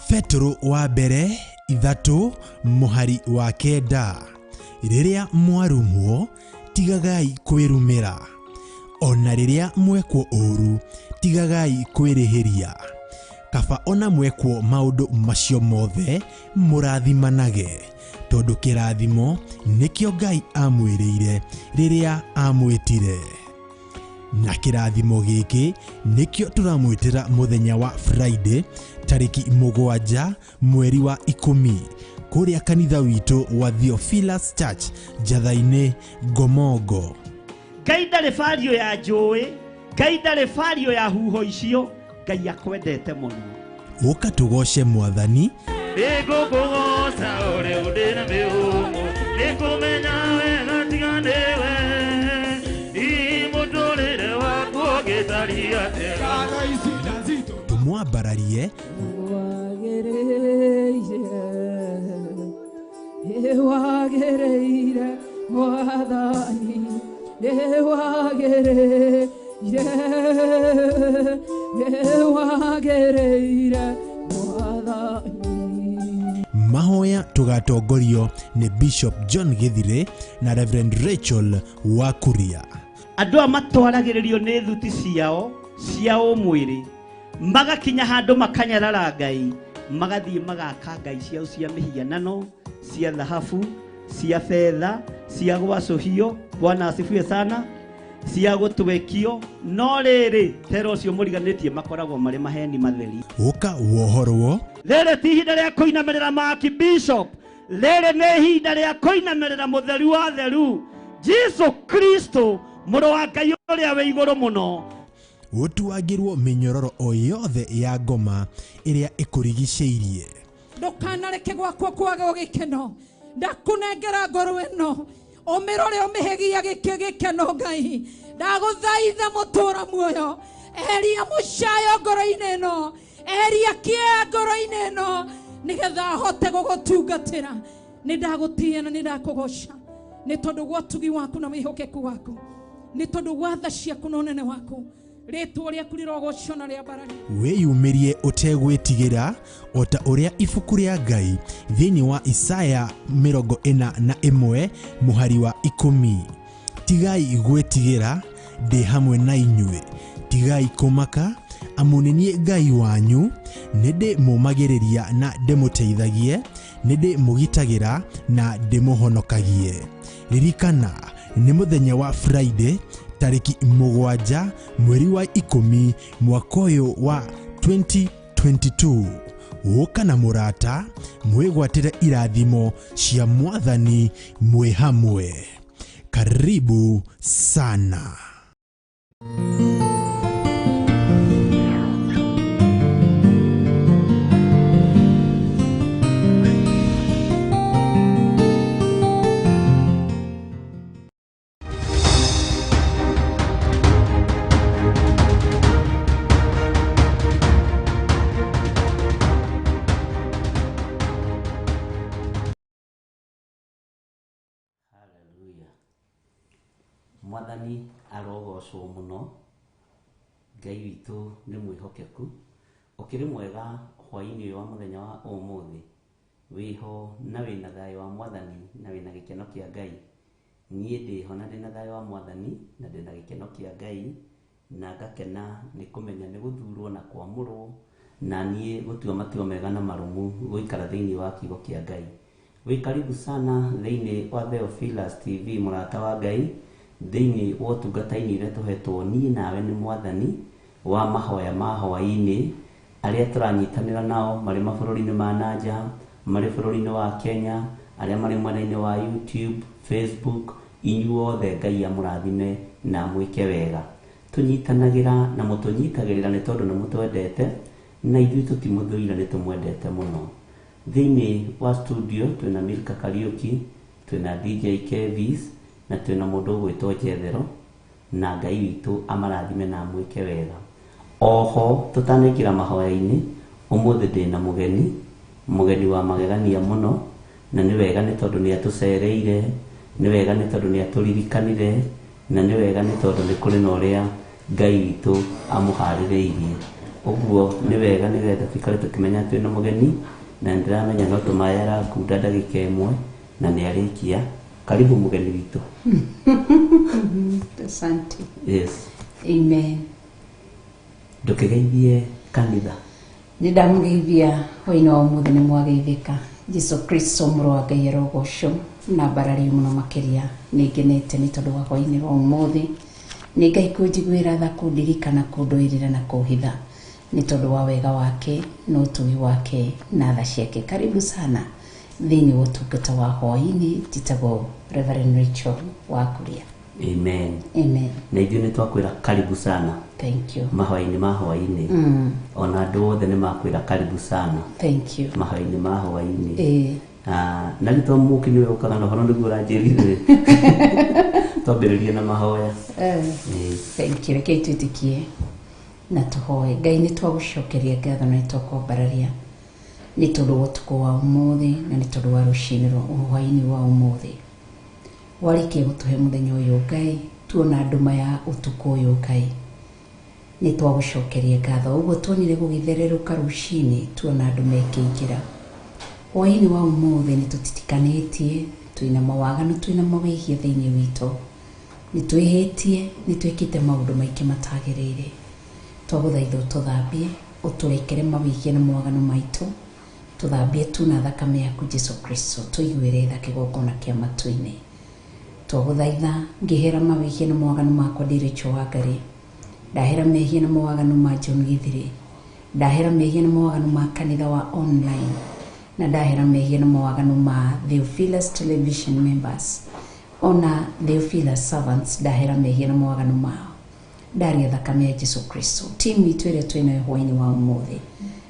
Petero wa mbere 3 mũhari wa 9. Rĩrĩa mwarumwo tigagai kwĩrumĩra, ona rĩrĩa mwekwo ũũru tigagai kwĩrĩhĩria. Kaba ona mwekwo maũndũ macio mothe mũrathimanage, tondũ kĩrathimo nĩkĩo Ngai amwĩrĩire rĩrĩa amwĩtire. Na kĩrathimo gĩkĩ nĩkĩo tũramwĩtĩra mũthenya wa Friday tarĩki 7 mweri wa 10 kũrĩa kanitha witũ wa Theophilus Church Njatha-inĩ Ngomongo. Ngai ndarĩ bario ya njũĩ, Ngai ndarĩ bario ya huho icio, Ngai akwendete mũno. Ũka tũgoce Mwathani. Nĩngũkũgoca ũrĩa ũndĩ na mĩhũmũ, nĩngũmenya wega tiga nĩwe, hihi mũtũrĩre waku ũngĩtariĩ atĩa? Tũmwambararie Wagĩrĩire Mwathani, nĩwagĩrĩire, nĩwagĩrĩire Mwathani. Mahoya tũgatongorio nĩ Bishop John Githire na Reverend Rachel Wakuria. Andũ aya matwaragĩrĩrio nĩ thuti ciao cia ũmwĩrĩ, magakinya handũ makanyarara Ngai, magathiĩ magaka ngai ciao cia mĩhianano, cia thahabu, cia fedha, cia gwacũhio, Bwana asifiwe sana, cia gũtwekio, no rĩrĩ tera ũcio mũriganĩtie makoragwo marĩ maheni matheri. Ũka wohorwo. Rĩrĩ ti ihinda rĩa kũinamĩrĩra Maki Bishop, rĩrĩ nĩ ihinda rĩa kũinamĩrĩra mũtheru wa theru, Jesu Kristo, mũrũ wa Ngai ũrĩa wĩ igũrũ mũno. Ũtuangĩrwo mĩnyororo o yothe ya ngoma ĩrĩa ĩkũrigicĩirie. Ndũkanareke gwakwa kwage gĩkeno, ndakũnengera ngoro ĩno, ũmĩrore ũmĩhegia gĩkeno Ngai. Ndagũthaitha mũtũra muoyo, eheria mũcayo ngoro-inĩ ĩno, eheria kĩeha ngoro-inĩ ĩno, nĩgetha hote gũgũtungatĩra. Nĩ ndagũtĩĩa na nĩ ndakũgoca, nĩ tondũ wa ũtugi waku na wĩhokeku waku, nĩ tondũ wa tha ciaku na ũnene waku. Rĩtwa rĩaku rĩrogocwo na rĩambarare. Wĩyumĩrie ũtegwĩtigĩra o ta ũrĩa ibuku rĩa Ngai thĩinĩ wa Isaya 41 mũhari wa 10. Tigai gwĩtigĩra, ndĩ hamwe na inyuĩ, tigai kũmaka, amu nĩ niĩ Ngai wanyu, nĩ ndĩmũmagĩrĩria na ndĩmũteithagie, nĩ ndĩmũgitagĩra na ndĩmũhonokagie. Ririkana nĩ mũthenya wa Friday tarĩki 7 mweri wa 10 mwaka ũyũ wa 2022. Ũka na mũrata mwĩgwatĩre irathimo cia Mwathani mwĩ hamwe. Karibu sana. Mwathani arogocwo mũno, Ngai witũ nĩ mwĩhokeku. Ũkĩrĩ mwega hwaĩ-inĩ ũyũ wa mũthenya wa ũmũthĩ, wĩho na wĩna thayũ wa Mwathani na wĩna gĩkeno kĩa Ngai. Niĩ ndĩho na ndĩna thayũ wa Mwathani na ndĩna gĩkeno kĩa Ngai, na ngakena nĩ kũmenya nĩ gũthurwo na kwamũrwo, na niĩ gũtua matua mega na marũmu gũikara thĩinĩ wa kiugo kĩa Ngai. Wĩ karibu sana thĩinĩ wa Theophilus TV, mũrata wa Ngai, thĩinĩ wa ũtungata-inĩ ũrĩa tũhetwo niĩ nawe nĩ Mwathani wa mahoya ma hwaĩ-inĩ, arĩa tũranyitanĩra nao marĩ mabũrũri-inĩ ma nanja, marĩ bũrũri-inĩ wa Kenya, arĩa marĩ mwena-inĩ wa YouTube, Facebook, inyuothe Ngai amũrathime na amwĩke wega. Tũnyitanagĩra na mũtũnyitagĩrĩra nĩ tondũ nĩ mũtwendete, na ithuĩ tũtimũthũire nĩ tũmwendete mũno. Thĩinĩ wa studio twĩna Milka Kariuki, twĩna DJ Kevis, na twĩna mũndũ ũgwĩtwo Jethero, na Ngai witũ amarathime na amwĩke wega. Oho tũtanaingĩra mahoya-inĩ, ũmũthĩ ndĩna mũgeni, mũgeni wa magegania mũno, na nĩ wega nĩ tondũ nĩ atũcereire, nĩ wega nĩ tondũ nĩ atũririkanire, na nĩ wega nĩ tondũ nĩ kũrĩ na ũrĩa Ngai witũ amũharĩrĩirie. Ũguo nĩ wega nĩgetha tũikare tũkĩmenya twĩna mũgeni, na nĩndĩramenya no tũmaĩ arakunda ndagĩka ĩmwe na nĩ arĩkia. Karibu mũgeni witũ. Asante. Yes. Amen. Ndũkĩgeithie kanitha. Nĩ ndamũgeithia hwainĩ wa ũmũthĩ nĩ mwageithĩka. Jesu Kristo mũrũ wa Ngai arogocwo na mbarario mũno makĩria. Nĩ ngenete nĩ tondũ wa hwainĩ wa ũmũthĩ. Nĩ Ngai kũnjiguĩra tha, kũndirikana, kũndũĩrĩra na kũhitha nĩ tondũ wa wega wake na ũtugi wake na tha ciake. Karibu sana thĩinĩ wa ũtungata wa hwainĩ. Njĩtagwo Reverend Rachel wa Kuria. Amen. Amen. Na ithuĩ nĩ twakwĩra karibu sana. Thank you. Mahoya-inĩ ma hwaĩ-inĩ. Ona andũ othe nĩ makwĩra karibu sana. Thank you. Mahoya-inĩ ma hwaĩ-inĩ. Ĩĩ. Ah, na rĩu to mũki nĩwe ũkaga na ũhoro nĩguo ũranjĩrire. Twambĩrĩrie na mahoya. Ĩĩ. Thank you. Rekei twĩtĩkie na tũhoe. Ngai, nĩ twagũcokeria ngatho na nĩ twakwambararia nĩ tondũ wa ũtukũ wa ũmũthĩ na nĩ tondũ wa rũcinĩ rwa hwaĩ-inĩ wa ũmũthĩ. Warĩkia gũtũhe mũthenya ũyũ Ngai, tuona nduma ya ũtukũ ũyũ Ngai, nĩ twagũcokeria ngatho. Ũguo tuonire gũgĩthererũka rũcinĩ, tuona nduma ĩkĩingĩra. Hwaĩ-inĩ wa ũmũthĩ nĩ tũtitikanĩtie, twĩna mawaganu, twĩna mawĩhia thĩinĩ witũ, nĩ twĩhĩtie, nĩ twĩkĩte maũndũ maingĩ matagĩrĩire. Twagũthaitha ũtũthambie, ũtũrekere mawĩhia na mawaganu maitũ, tũthambie tu na thakame yaku Jesu Kristo, tũiguĩre tha kĩgongona kĩa matu-inĩ. Twagũthaitha ngĩhera mawĩhia na mawaganu makwa ndĩ Rachel Wangari, ndahera mehia na mawaganu ma John Githiri, ndahera mehia na mawaganu ma kanitha wa online, na ndahera mehia na mawaganu ma Theophilus Television members ona Theophilus servants, ndahera mehia na mawaganu mao. Ndaria thakame ya Jesu Kristo. Timu itũ ĩrĩa twĩnayo hwainĩ wa ũmũthĩ,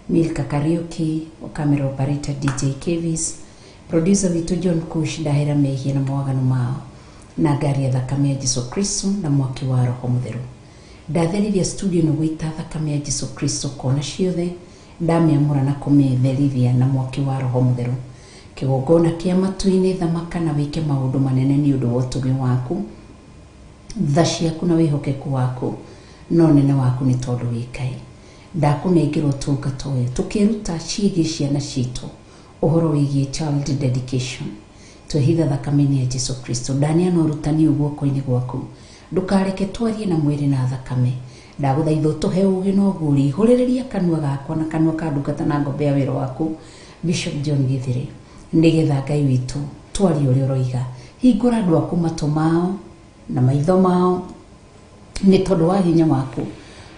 Milka Kariuki, camera operator DJ Kevis, producer witũ John Kush, ndahera mehia na mawaganu mao na ngaria thakame ya Jesu Kristo na mwaki wa Roho Mũtheru. Ndatherithia studio na gwĩta thakame ya Jesu Kristo kona ciothe, ndamĩamũra na kũmĩtherithia na mwaki wa Roho Mũtheru. Kĩgongona kĩa matu-inĩ, thamaka na wĩke maũndũ manene nĩ ũndũ wa ũtugi waku, tha ciaku na wĩhokeku waku no nene waku nĩ tondũ wĩ Ngai. Ndakũnengera ũtungata ũyũ tũkĩruta ciĩgiĩ ciana citũ ũhoro wĩgiĩ child dedication, twĩhitha thakame-inĩ ya Jesu Kristo. Ndaneana ũrutani ũyũ guoko-inĩ gwaku, ndũkareke twarie na mwĩrĩ na thakame. Ndagũthaitha ũtũhe ũũgĩ na ũguũri, hũrĩrĩria kanua gakwa na kanua ka ndungata na ngombe ya wĩra waku Bishop John Githiri, nĩgetha Ngai witũ twarie ũrĩa ũroiga. Hingũra andũ aku matũ mao na maitho mao nĩ tondũ wa hinya waku,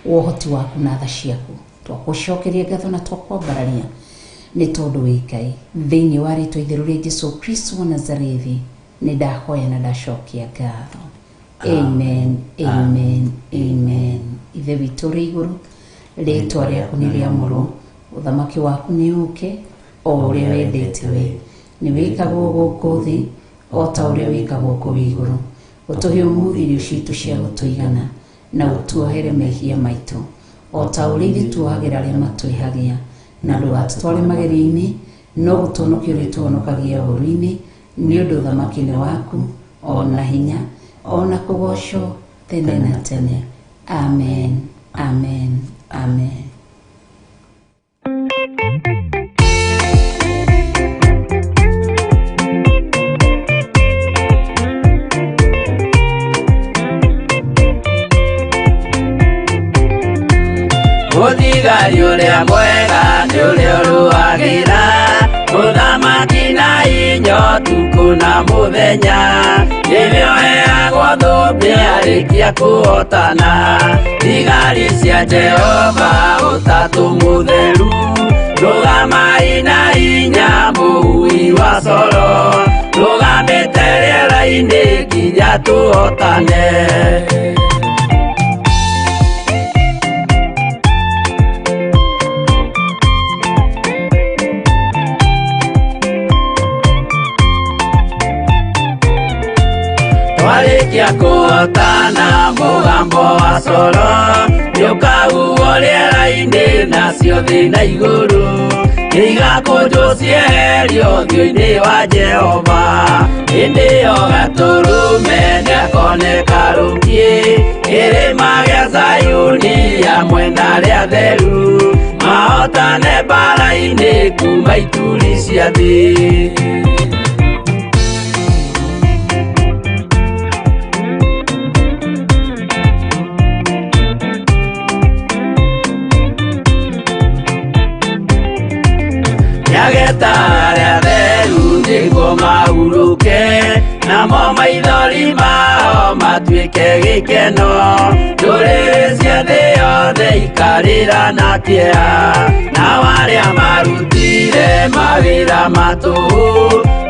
wa ũhoti waku na tha ciaku. Twakũcokeria ngatho na twakwambararia nĩ tondũ wĩ Ngai. Thĩinĩ wa rĩtwa itheru rĩa Jesu Kristo wa Nazarethi nĩ ndahoya na ndacokia ngatho. Amen, amen, amen. Ithe witũ ũrĩ igũrũ, rĩtwa rĩaku nĩ rĩamũrwo, ũthamaki waku nĩ ũke, o ũrĩa wendete we nĩ wĩkagwo gũkũ thĩ o ta ũrĩa wĩkagwo kũu igũrũ. Ũtũhe ũmũthĩ irio citũ cia gũtũigana, na ũtuohere mehia maitũ o ta ũrĩa ithuĩ tuohagĩra arĩa matwĩhagia, na ndũgatũtware magerio-inĩ, no gũtũhonokia ũrĩtũhonokagia ũũru-inĩ, nĩ ũndũ ũthamaki nĩ waku, o na hinya, o na kũgoocwo tene na tene. Amen, amen, amen. Mũthigari ũrĩa mwega nĩ ũrĩa ũrũagĩra mũthamaki na inyo ũtukũ na mũthenya, nĩwe ũheagwo thũmbĩ arĩkia kũhotana. Thigari cia Jehova ũtatũ mũtheru, rũgamai na hinya mũhui wa coro, rũgamĩte rĩera-inĩ nginya tũhotane. Twarĩkia kũhotana mũgambo wa coro nĩũkahuhwo rĩera-inĩ nacio thĩ na igũrũ nĩigakũnjwo cieherio ũthiũ-inĩ wa Jehova. Hĩndĩ ĩyo gatũrũme nĩakoneka rũngiĩ kĩrĩma gĩa Zayuni hamwe na arĩa atheru, mahotane mbara-inĩ kuma ituri cia thĩ. Nĩageta arĩa atheru nĩguo mahurũke, namo maithori mao matuĩke gĩkeno. Ndũrĩrĩ cia thĩ yothe ikarĩra na kĩeha, nao arĩa marutire mawĩra ma tũhũ,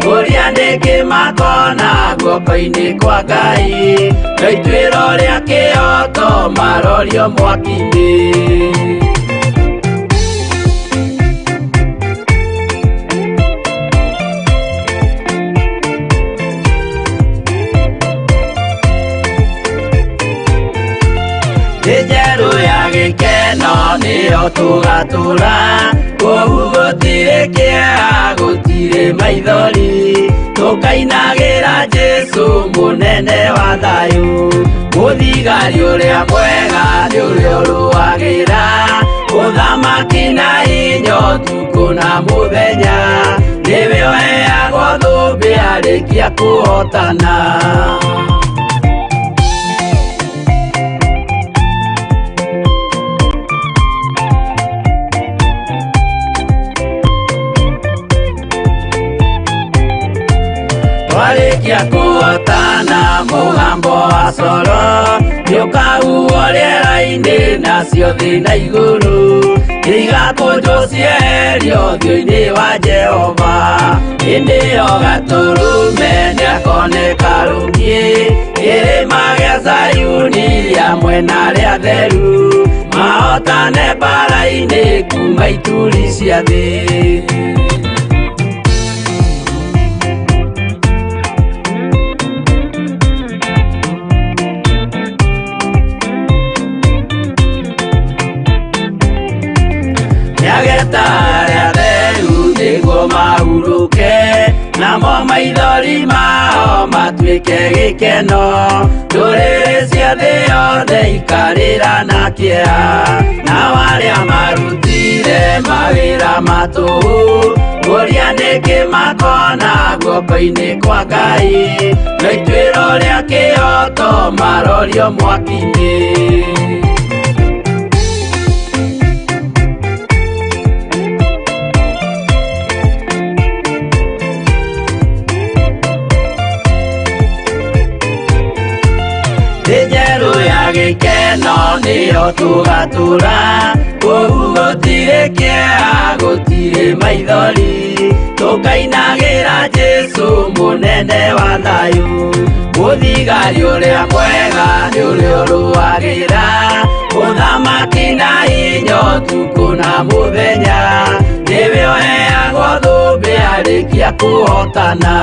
kũrĩa nĩkĩ makona guoko-inĩ kwa Ngai, no ituĩro rĩa kĩhooto marorio mwaki-inĩ. Thĩ njerũ ya gĩkeno nĩyo tũgatũra, kũu gũtirĩ kĩeha, gũtirĩ maithori, tũkainagĩra Jesũ mũnene wa thayũ. Mũthigari ũrĩa mwega nĩ ũrĩa ũrũagĩra ũthamaki na hinya ũtukũ na mũthenya, nĩwe ũheagwo thũmbĩ arĩkia kũhotana. Twarĩkia kũhotana mũgambo wa coro, nĩũkahuhwo rĩera-inĩ nacio thĩ na igũrũ, igakũnjwo cieherio ũthiũ-inĩ wa Jehova. Hĩndĩ ĩyo Gatũrũme nĩakoneka rũngĩ, kĩrĩma gĩa Zayuni hamwe na arĩa atheru, mahotane mbaara-inĩ kuma ituri cia thĩ. Nĩageta arĩa atheru nĩguo mahurũke, namo maithori mao matuĩke gĩkeno. Ndũrĩrĩ cia thĩ yothe ikarĩra na kĩeha, nao arĩa marutire mawĩra ma tũhũ, kũrĩa nĩkĩ makona guoko-inĩ kwa Ngai, no ituĩro rĩa kĩhooto marorio mwaki-inĩ. Thĩ njerũ ya gĩkeno nĩyo tũgatũra, kũu gũtirĩ kĩeha, gũtirĩ maithori, tũkainagĩra Jesũ mũnene wa thayũ. Mũthigari ũrĩa mwega nĩ ũrĩa ũrũagĩra ũthamaki na hinya ũtukũ na mũthenya, nĩwe ũheagwo thũmbĩ arĩkia kũhotana.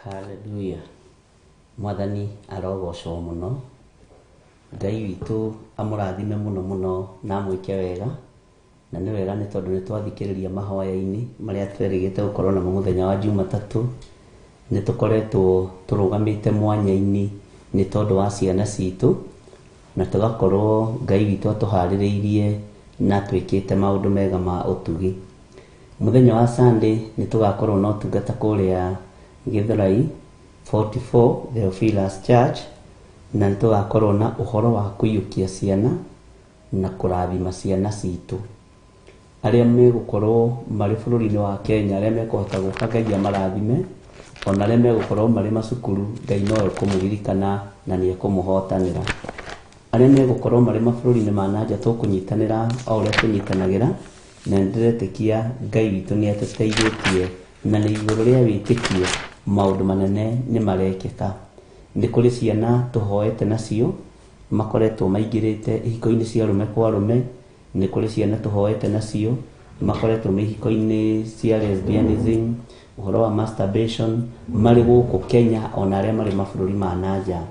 Haleluya. Mwathani arogocwo mũno. Ngai witũ amũrathime mũno mũno na amwĩke wega. Na nĩ wega nĩ tondũ nĩ twathikĩrĩria mahoya-inĩ marĩa twerĩgĩte gũkorwo namo mũthenya wa Jumatatũ. Nĩ tũkoretwo tũrũgamĩte mwanya-inĩ nĩ tondũ wa ciana citũ, na tũgakorwo Ngai witũ atũharĩrĩirie na twĩkĩte maũndũ mega ma ũtugi. Mũthenya wa Sunday nĩ tũgakorwo na ũtungata kũrĩa Githurai 44 Theophilus Church, na nĩ tũgakorwo na ũhoro wa kũiyũkia ciana na kũrathima ciana citũ. Arĩa megũkorwo marĩ bũrũri-inĩ wa Kenya, arĩa mekũhota gũka Ngai amarathime, ona arĩa megũkorwo marĩ macukuru, Ngai no ekũmũririkana na nĩ ekũmũhotanĩra. Arĩa megũkorwo marĩ mabũrũri-inĩ ma nanja tũkũnyitanĩra o ũrĩa tũnyitanagĩra, na nĩndĩretĩkia Ngai witũ nĩ atũteithĩtie, na nĩ igũrũ rĩa wĩtĩkio maũndũ manene nĩ marekĩka. Nĩ kũrĩ ciana tũhoete nacio, Makoretwo maingĩrĩte ihiko-inĩ cia arũme kwa arũme, nĩ kũrĩ ciana tũhoete nacio, makoretwo me ihiko-inĩ cia lesbianism, ũhoro wa masturbation, marĩ gũkũ Kenya ona arĩa marĩ mabũrũri ma nanja.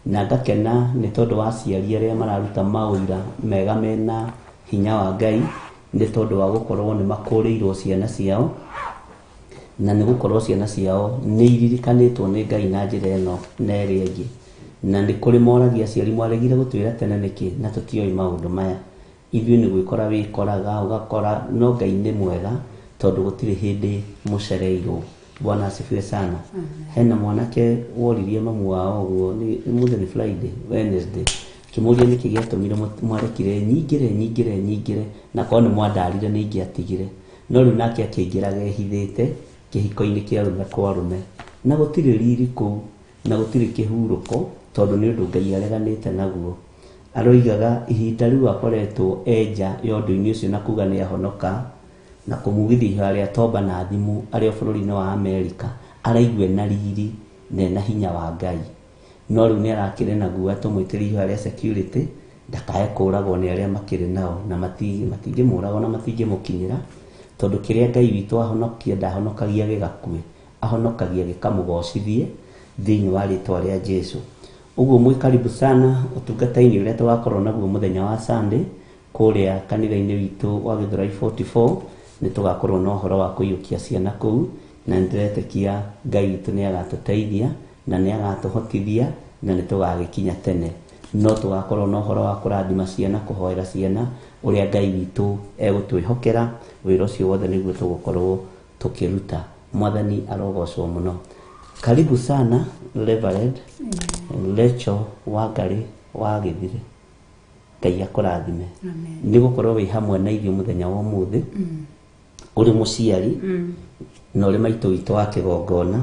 Na ngakena nĩ tondũ wa aciari arĩa mararuta maũira mega mena hinya wa Ngai, nĩ tondũ wa gũkorwo nĩ makũrĩirwo ciana ciao, na nĩ gũkorwo ciana ciao nĩ iririkanĩtwo nĩ Ngai na njĩra ĩno na ĩrĩa ĩngĩ. Na nĩ kũrĩ moragia aciari mwaregire gũtwĩra tene nĩkĩ na tũtiũĩ maũndũ maya. Ithuĩ nĩ gwĩkora wĩkoraga ũgakora, no Ngai nĩ mwega tondũ gũtirĩ hĩndĩ mũcereirwo. Bwana asifiwe sana. Hena mwanake woririe mamu wao ũguo nĩ mũthenya nĩ Friday, Wednesday, kĩmũria nĩkĩ gĩatũmire mwarekire nyingĩre nyingĩre nyingĩre, na korwo nĩ mwandarire nĩ ingĩatigire. No rĩu nake akĩingĩraga ehithĩte kĩhiko-inĩ kĩa arũme kwa arũme, na gũtirĩ riri kũu na gũtirĩ kĩhurũko, tondũ nĩ ũndũ Ngai areganĩte naguo. Aroigaga ihinda rĩu akoretwo enja ya ũndũ-inĩ ũcio na kuga nĩ ahonoka, na kũmugithia ihoya rĩa tomba na thimũ arĩ o bũrũri-inĩ wa Amerika, araigua ena riri na ena hinya wa Ngai. No rĩu nĩ arakĩrĩ na guoya tũmwĩtĩrie ihoya rĩa security ndakae kũragwo nĩ arĩa makĩrĩ nao, na matingĩmũraga na matingĩmũkinyĩra, tondũ kĩrĩa Ngai witũ ahonokia ndahonokagia gĩgakue, ahonokagia gĩkamũgocithie thĩinĩ wa rĩtwa rĩa Jesu. Ũguo mwĩ karibu sana ũtungata-inĩ ũrĩa tũgakorwo naguo mũthenya wa Sunday kũrĩa kanitha-inĩ witũ wa Gĩthũrai 44. Nĩ tũgakorwo na ũhoro wa kũiyũkia ciana kũu, na nĩ ndĩretĩkia Ngai witũ nĩ agatũteithia na nĩ agatũhotithia na nĩ tũgagĩkinya tene. No tũgakorwo na ũhoro wa kũrathima ciana, kũhoera ciana, ũrĩa Ngai witũ egũtwĩhokera wĩra ũcio wothe nĩguo tũgũkorwo tũkĩruta. Mwathani arogocwo mũno. Karibu sana Reverend Rachel Wangari wa Gĩthire. Ngai akũrathime nĩ gũkorwo wĩ hamwe na ithuĩ mũthenya wa ũmũthĩ, ũrĩ mũciari na ũrĩ maitũ witũ wa kĩgongona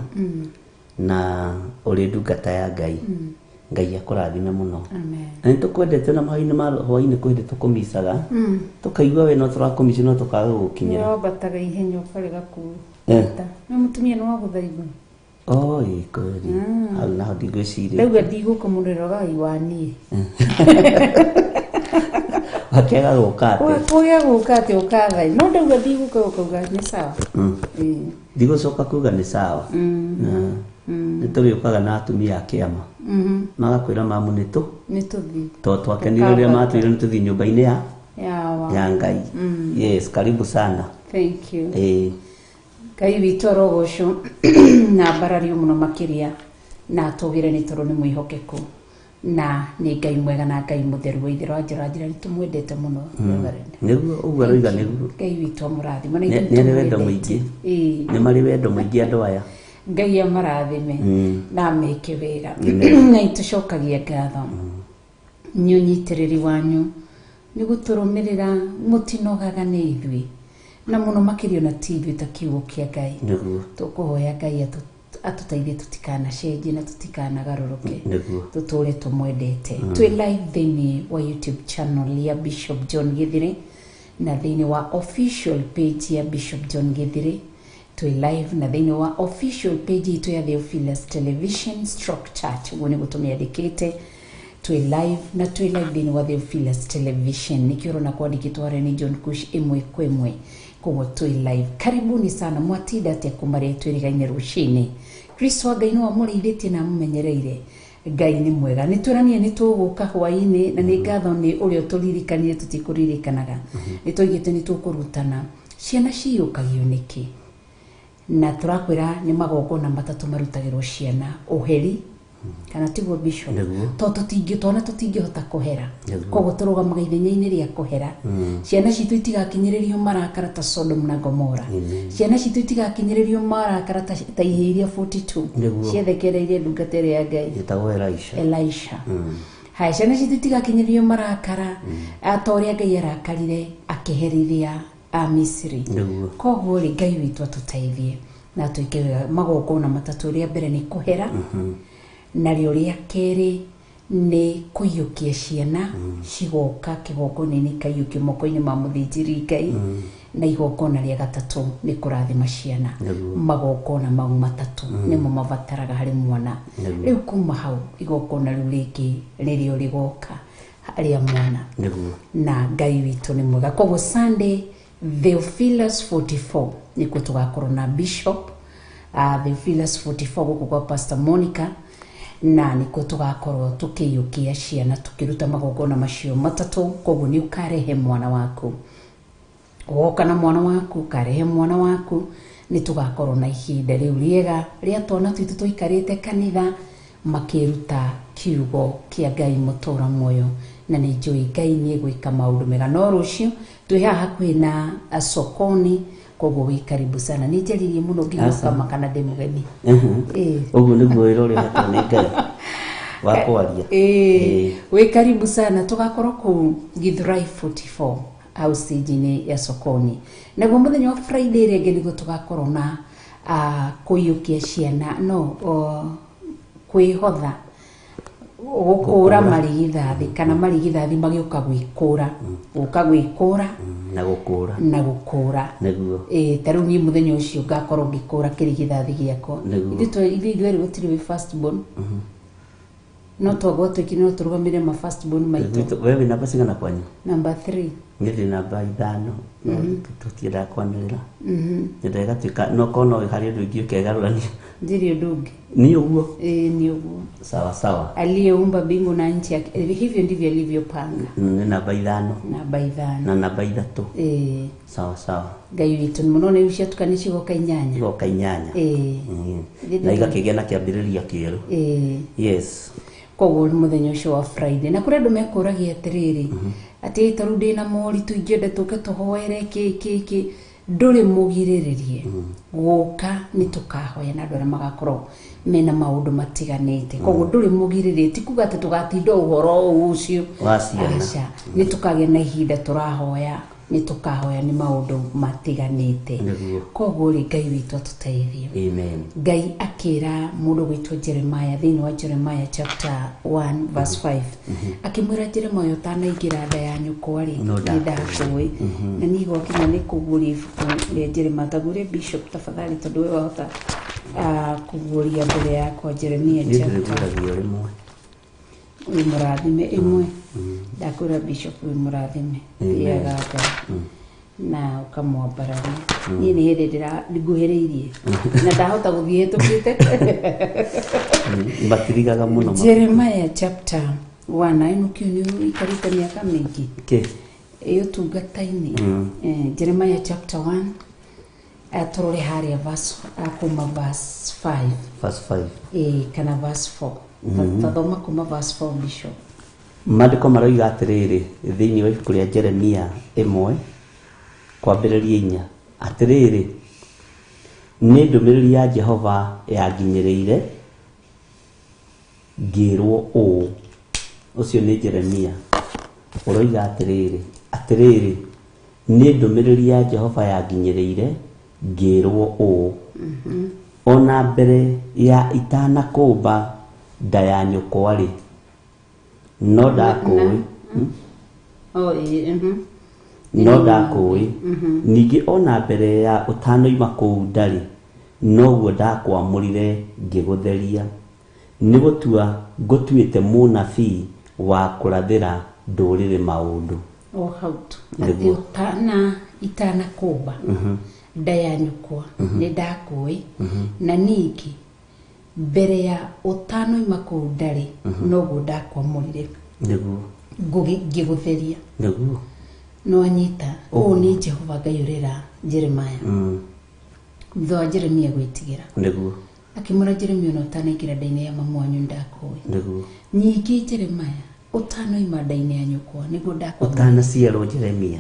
na ũrĩ ndungata ya Ngai. Ngai akũrathime mũno. Na nĩ tũkwendete na mahwainĩ ma hwainĩ kwĩ hĩndĩ tũkũmicaga tũkaigua we no tũrakũmica no tũkaga gũgũkinyĩra. Wambataga ihenya ũkarega kũruta. Nĩ mũtumia nĩ wagũthaitha. Oi kweli, hau naho ndigwĩciria. Ndauga ndigũkũmũrĩra ũgaigua niĩ. Wakĩaga gũka atĩ Kũgĩa gũka atĩ ũkathai. No ndauga ndigũka ũkauga nĩ sawa. Ndigũcoka kuga nĩ sawa. Nĩ tũgĩũkaga na atumia a kĩama magakwĩra mamu nĩ tũ Nĩ tũthiĩ. to twakenire ũrĩa matwĩra nĩ tũthiĩ nyũmba-inĩ ya Yawa. ya Ngai. Yes, karibu sana. Thank you. Ngai witũ arogocwo na mbarario mũno makĩria na atũgĩre nĩ tondũ nĩ mwĩhokeku na nĩ Ngai mwega na Ngai mũtheru wa itherũ. Anjĩra njĩra nĩ tũmwendete mũno. Reverend. Nĩguo ũguo aroiga nĩguo. Ngai witũ amũrathime na Nĩ ithuĩ nĩ arĩ wendo tũmwendete. mũingĩ. Ĩĩ. Nĩ marĩ wendo mũingĩ andũ aya. Ngai amarathime na ameke wega. Na itũcokagia ngatho nĩ ũnyitĩrĩri wanyu nĩ gũtũrũmĩrĩra, mũtinogaga nĩ ithuĩ na mũno makĩria ona ti ithuĩ ta kiugo kĩa Ngai. Nĩguo. Tũkũhoya Ngai atũteithie tũtikanacenjie na tũtikanagarũrũke, Nĩguo. tũtũre tũmwendete. Twĩ live thĩinĩ wa YouTube channel ya Bishop John Gĩthire na thĩinĩ wa official page ya Bishop John Gĩthire. Twĩ live na thĩinĩ wa official page itũ ya Theophilus Television Stroke Church, ũguo nĩguo tũmĩandĩkĩte. Twĩ live na twĩ live thĩinĩ wa Theophilus Television, nĩkĩo ũrona kwandĩkĩtwo harĩa nĩ John Kush ĩmwe kwa ĩmwe, koguo twĩ live. Karibuni sana. Mwatinda atĩa kuma rĩrĩa twĩrĩgaine rũcinĩ? Kristo wa Ngai nĩ wamũrĩithĩtie na amũmenyereire. Ngai nĩ mwega. Nĩ twĩranire nĩ tũgũka hwaĩ-inĩ na nĩ ngatho nĩ ũrĩa ũtũririkanire tũtikũririkanaga. Nĩ twaigĩte nĩ tũkũrutana ciana ciyũkagio nĩkĩ, na tũrakwĩra nĩ magongona matatũ marutagĩrwo ciana, ũheri kana tiguo Bishop? Nĩguo. Tondũ tũtingĩ twana tũtingĩhota kũhera. Nĩguo. Koguo tũrũgamaga ithenya-inĩ rĩa kũhera ciana citũ itigakinyĩrĩrio marakara ta Sodom na Gomora, ciana citũ itigakinyĩrĩrio marakara ta ihĩĩ iria 42 Nĩguo. ciathekereirie ndungata ĩrĩa ya Ngai Ĩtagwo Elisha. Elisha. Haya, ciana citũ itigakinyĩrĩrio marakara ta ũrĩa Ngai arakarire akĩherithia a Misiri. Nĩguo. Koguo rĩ, Ngai witũ atũteithie na atwĩke wega. Magongona matatũ, rĩa mbere nĩ kũhera, narĩo rĩa kerĩ nĩ kũiyũkia ciana cigoka kĩgongona-inĩ ikaiyũkio moko-inĩ ma mũthĩnjĩri Ngai, Na igongona rĩa gatatũ nĩ kũrathima ciana. Magongona mau matatũ nĩmo mabataraga harĩ mwana. Rĩu kuma hau igongona rĩu rĩngĩ rĩrĩo rĩgoka rĩa mwana. Na Ngai witũ nĩ mwega. Koguo Sunday Theophilus 44 nĩkuo tũgakorwo na Bishop Theophilus 44 gũkũ kwa Pastor Monica, na nĩkuo tũgakorwo tũkĩiyũkia ciana tũkĩruta magongona macio matatũ. Koguo nĩ ũkarehe mwana waku, woka na mwana waku, ũkarehe mwana waku, nĩ tũgakorwo na ihinda rĩu rĩega rĩa twana twitũ tũikarĩte kanitha makĩruta kiugo kĩa Ngai mũtũra muoyo, na nĩ njũĩ Ngai nĩ egwĩka maũndũ mega. No rũciũ twĩ haha hakuhĩ na sokoni, koguo wĩ karibu sana. Nĩ njaririe mũno nginya ũkama kana ndĩ mũgeni. Ũguo nĩguo wĩra ũrĩa ũhetwo nĩ Ngai wa kwaria. Wĩ karibu sana, tũgakorwo kũu Githurai 44 hau stage-inĩ ya sokoni. Naguo mũthenya wa Friday rĩngĩ nĩguo tũgakorwo na kũiyũkia ciana, no kwĩhotha gũkũra marigithathi kana marigithathi magĩũka gwĩkũra, gũka gwĩkũra na gũkũra, na gũkũra nĩguo. Ta rĩu niĩ mũthenya ũcio ngakorwo ngĩkũra kĩrigithathi gĩakwa. Ithuĩ ithuerĩ gũtirĩ wĩ first born, no twagwo twĩkire no tũrũgamĩre ma first born maitũ. Wewe wĩ namba cigana kwanyu? Namba 3. Niĩ ndĩ namba 5, no tũtiendaga kwanĩrĩra. Nyendaga ĩgatuĩka no korwo no harĩ ũndũ ũngĩ ũkegarũrania. Ndirĩ ũndũ ũngĩ. Ni ũguo? Ĩĩ, nĩ ũguo. Sawa sawa. Aliyeumba mbingu na nchi hivyo ndivyo alivyopanga. Nĩ namba 5. Namba 5. Na namba 3. Sawa sawa. Ngai witũ nĩ mũno, nĩ ciatukania cigoka 8. Igoka 8. Na igakĩgĩa na kĩambĩrĩria kĩerũ. Yes. Koguo nĩ mũthenya ũcio wa Friday, na kũrĩ andũ mekũragia atĩrĩrĩ, atĩ ta rĩu ndĩna moritũ ingĩenda tũke tũhoere kĩ kĩ kĩ, ndũrĩ mũgirĩrĩrie gũka, nĩ tũkahoya na andũ arĩa magakorwo mena maũndũ matiganĩte. Koguo ndũrĩ mũgirĩrĩrie, ti kuga atĩ tũgatinda ũhoro ũcio wa ciana. Aca, nĩ tũkagĩa na ihinda tũrahoya, nĩ tũkahoya nĩ maũndũ matiganĩte. Koguo rĩ, Ngai witũ atũteithie. Amen. Ngai akĩra mũndũ gwĩtwo Jeremiah thĩinĩ wa Jeremiah chapter 1 verse 5, akĩmwĩra, Jeremiah, ũtanaingĩra nda ya nyũkwa rĩ, No nĩ ndakũĩ. Na niĩ gwakinya nĩ kũguũria ibuku rĩa Jeremiah, taguũria Bishop tafadhali, tondũ we wahota kũguũria mbere yakwa Jeremiah Niĩ chapter. ndĩrĩguũragia rĩmwe. Wĩ mũrathime ĩmwe, ndakwĩra Bishop, wĩ mũrathime. Amen. Thiaga Ngai na ũkamwambararia. Niĩ nĩ hĩndĩ nguhĩrĩirie na ndahota gũthiĩ hĩtũkĩte. Matirigaga mũno. Jeremiah chapter 1, na ĩno kĩo nĩ ũikarĩte mĩaka mĩingĩ Kĩ? ĩ ũtungata-inĩ. Jeremiah chapter 1, tũrore harĩa verse, kuma verse 5. Verse 5. Kana verse 4. Tathoma kuma verse 4, Bishop. Maandĩko maroiga atĩrĩrĩ thĩinĩ wa ibuku rĩa Jeremia 1 kwambĩrĩria 4, atĩrĩrĩ, nĩ ndũmĩrĩri ya Jehova yanginyĩrĩire ngĩrwo ũũ. Ũcio nĩ Jeremia ũroiga atĩrĩrĩ, atĩrĩrĩ, nĩ ndũmĩrĩri ya Jehova yanginyĩrĩire ngĩrwo ũũ, ona mbere ya itanakũmba nda ya nyũkwa rĩ, no ndakũĩ. Oh, ĩĩ. No ndakũĩ. Ningĩ ona mbere ya ũtanoima kũu ndarĩ, noguo ndakwamũrire ngĩgũtheria, nĩ gũtua ngũtuĩte mũnabii wa kũrathĩra ndũrĩrĩ maũndũ. O hau tu, atĩ ũtana itanakũmba nda ya nyũkwa nĩ ndakũĩ, na ningĩ mbere ya ũtanoima kũu ndarĩ, noguo ndakwamũrire ngĩgũtheria. No anyita ũũ nĩ Jehova Ngai ũrera Jeremiah thutha wa Jeremia gwĩtigĩra, akĩmwĩra, Jeremia, ona ũtanaingĩra nda-inĩ ya mamu wanyu ndakũĩ. Ningĩ Jeremiah, ũtanoima nda-inĩ ya nyũkwa nĩguo ndakwamũrire. Ũtanaciarwo Jeremia,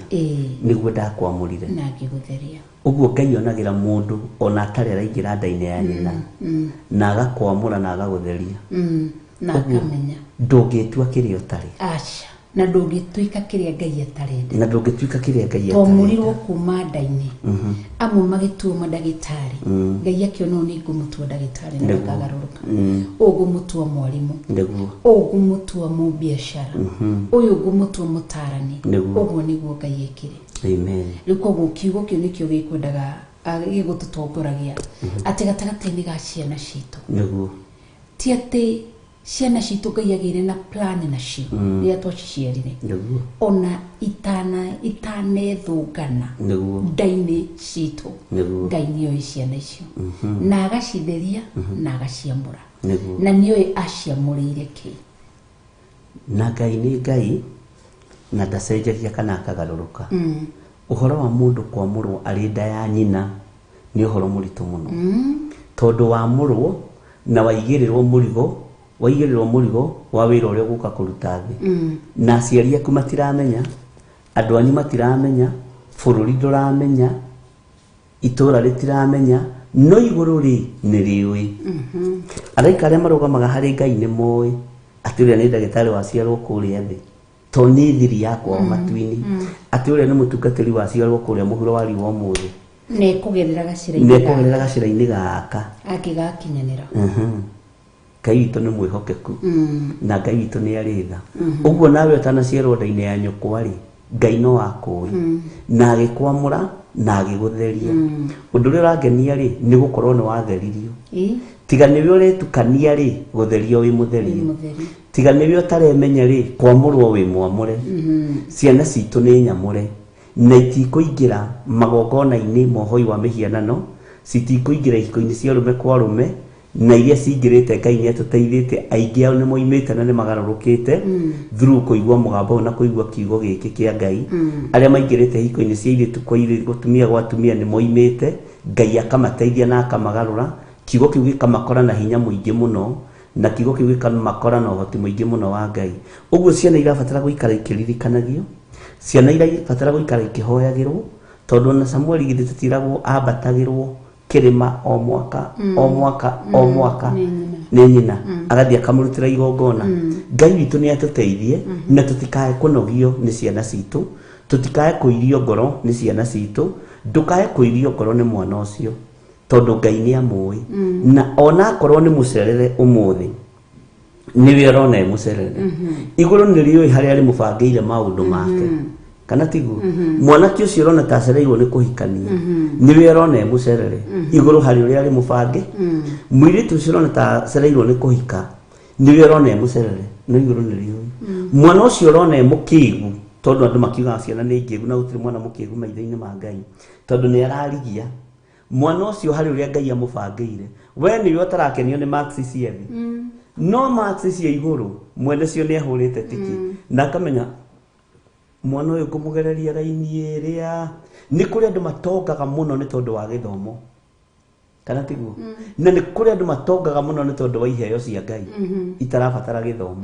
nĩguo ndakwamũrire na ngĩgũtheria. Ũguo Ngai onagĩra mũndũ ona atarĩ araingĩra nda-inĩ ya nyina, na agakwamũra na agagũtheria. Na akamenya ndũngĩtua kĩrĩa ũtarĩ. Aca. Na ndũngĩtuĩka kĩrĩa Ngai atarenda. Na ndũngĩtuĩka kĩrĩa Ngai Twamũrirwo kuma nda-inĩ, amwe magĩtuo mandagĩtarĩ, Ngai akĩona ũyũ nĩ ngũmũtua ndagĩtarĩ na ndakagarũrũka, ũyũ ngũmũtua mwarimũ, ũyũ ngũmũtua mũbiacara, ũyũ ngũmũtua mũtarani. Ũguo nĩguo Ngai ekire. Amen. Rĩu koguo kiugo kĩu nĩkĩo gĩkwendaga gĩgũtũtongoragia atĩ gatagatĩ-inĩ ga ciana citũ, ti atĩ ciana citũ Ngai agĩire na plan nacio rĩrĩa twaciciarire, ona itanethũngana nda-inĩ citũ, Ngai nĩoĩ ciana icio na agacitheria na agaciamũra, na nĩoĩ aciamũrĩire kĩ. Na Ngai nĩ Ngai na ndacenjagia kana akagarũrũka. Ũhoro wa mũndũ kwamũrwo arĩ nda ya nyina nĩ ũhoro mũritũ mũno, tondũ wamũrwo na waigĩrĩrwo mũrigo, waigĩrĩrwo mũrigo wa wĩra ũrĩa ũgũka kũruta thĩ, na aciari aku matiramenya, andũ anyu matiramenya, bũrũri ndũramenya, itũra rĩtiramenya, no igũrũ rĩ nĩ rĩũĩ. Araika arĩa marũgamaga harĩ Ngai nĩ moĩ atĩ ũrĩa nĩ ndagĩtarĩ waciarwo kũrĩa thĩ, to nĩ thiri ya kwao matu-inĩ, atĩ ũrĩa nĩ mũtungatĩri waciarwo kũrĩa mũhuro wa riũa ũmũthĩ, Nekũgerera gacĩra-inĩ nekũgerera gacĩra-inĩ gaka angĩgakinyanĩra. Ngai witũ nĩ mwĩhokeku, na Ngai witũ nĩ arĩ tha. Ũguo nawe ũtanaciarwo nda-inĩ ya nyũkwa rĩ, Ngai no akũĩ na agĩkwamũra na agĩgũtheria. Ũndũ ũrĩa ũrangenia rĩ, nĩ gũkorwo nĩ watheririo. Tiga nĩwe ũretukania rĩ, gũtherio wĩ mũtherie. Mũtheri. Tiga nĩwe ũtaremenya rĩ, kwamũrwo wĩ mwamũre. Ciana citũ nĩ nyamũre na itikũingĩra magongona-inĩ mohoi wa mĩhianano, citikũingĩra ihiko-inĩ cia arũme kwa arũme, na iria cingĩrĩte Ngai nĩ atũteithĩtie, aingĩ ao nĩ moimĩte na nĩ magarũrũkĩte through kũigua mũgambo ũyũ na kũigua kiugo gĩkĩ kĩa Ngai. Arĩa maingĩrĩte ihiko-inĩ cia airĩtu kwa airĩtu, gũtumia gwa atumia nĩ moimĩte, Ngai akamateithia na akamagarũra, kiugo kĩu gĩkamakora na hinya mũingĩ mũno, na kiugo kĩu gĩkamakora na ũhoti mũingĩ mũno wa Ngai. Ũguo ciana irabatara gũikara ikĩririkanagio, ciana irabatara gũikara ikĩhoyagĩrwo, tondũ ona Samueli githĩ tũtiragwo ambatagĩrwo kĩrĩma o mwaka o mwaka o mwaka nĩ nyina, agathiĩ akamũrutĩra igongona. Ngai witũ nĩ atũteithie na tũtikae kũnogio nĩ ciana citũ, tũtikae kũirio ngoro nĩ ciana citũ, ndũkae kũirio ngoro nĩ mwana ũcio, tondũ Ngai nĩ amũĩ, na ona akorwo nĩ mũcerere ũmũthĩ, nĩwe ũrona e mũcerere, igũrũ nĩ rĩũĩ harĩa rĩmũbangĩire maũndũ make, kana tiguo? Mwanake ũcio ũrona ta acereirwo nĩ kũhikania, nĩwe ũrona e mũcerere, igũrũ harĩ ũrĩa rĩmũbange. Mũirĩtu ũcio ũrona ta acereirwo nĩ kũhika, nĩwe ũrona e mũcerere, no igũrũ nĩ rĩũĩ. Mwana ũcio ũrona e mũkĩgu, tondũ andũ makiugaga ciana nĩ ngĩgu, na gũtirĩ mwana mũkĩgu maitho-inĩ ma Ngai, tondũ nĩ ararigia. Mwana ũcio harĩ ũrĩa Ngai amũbangĩire. We nĩwe ũtarakenio nĩ marks cia thĩ, no marks cia igũrũ mwene cio nĩ ahũrĩte tiki na akamenya mwana ũyũ ngũmũgereria raini ĩrĩa. Nĩ kũrĩ andũ matongaga mũno nĩ tondũ wa gĩthomo, kana tiguo? Na nĩ kũrĩ andũ matongaga mũno nĩ tondũ wa iheo cia Ngai itarabatara gĩthomo.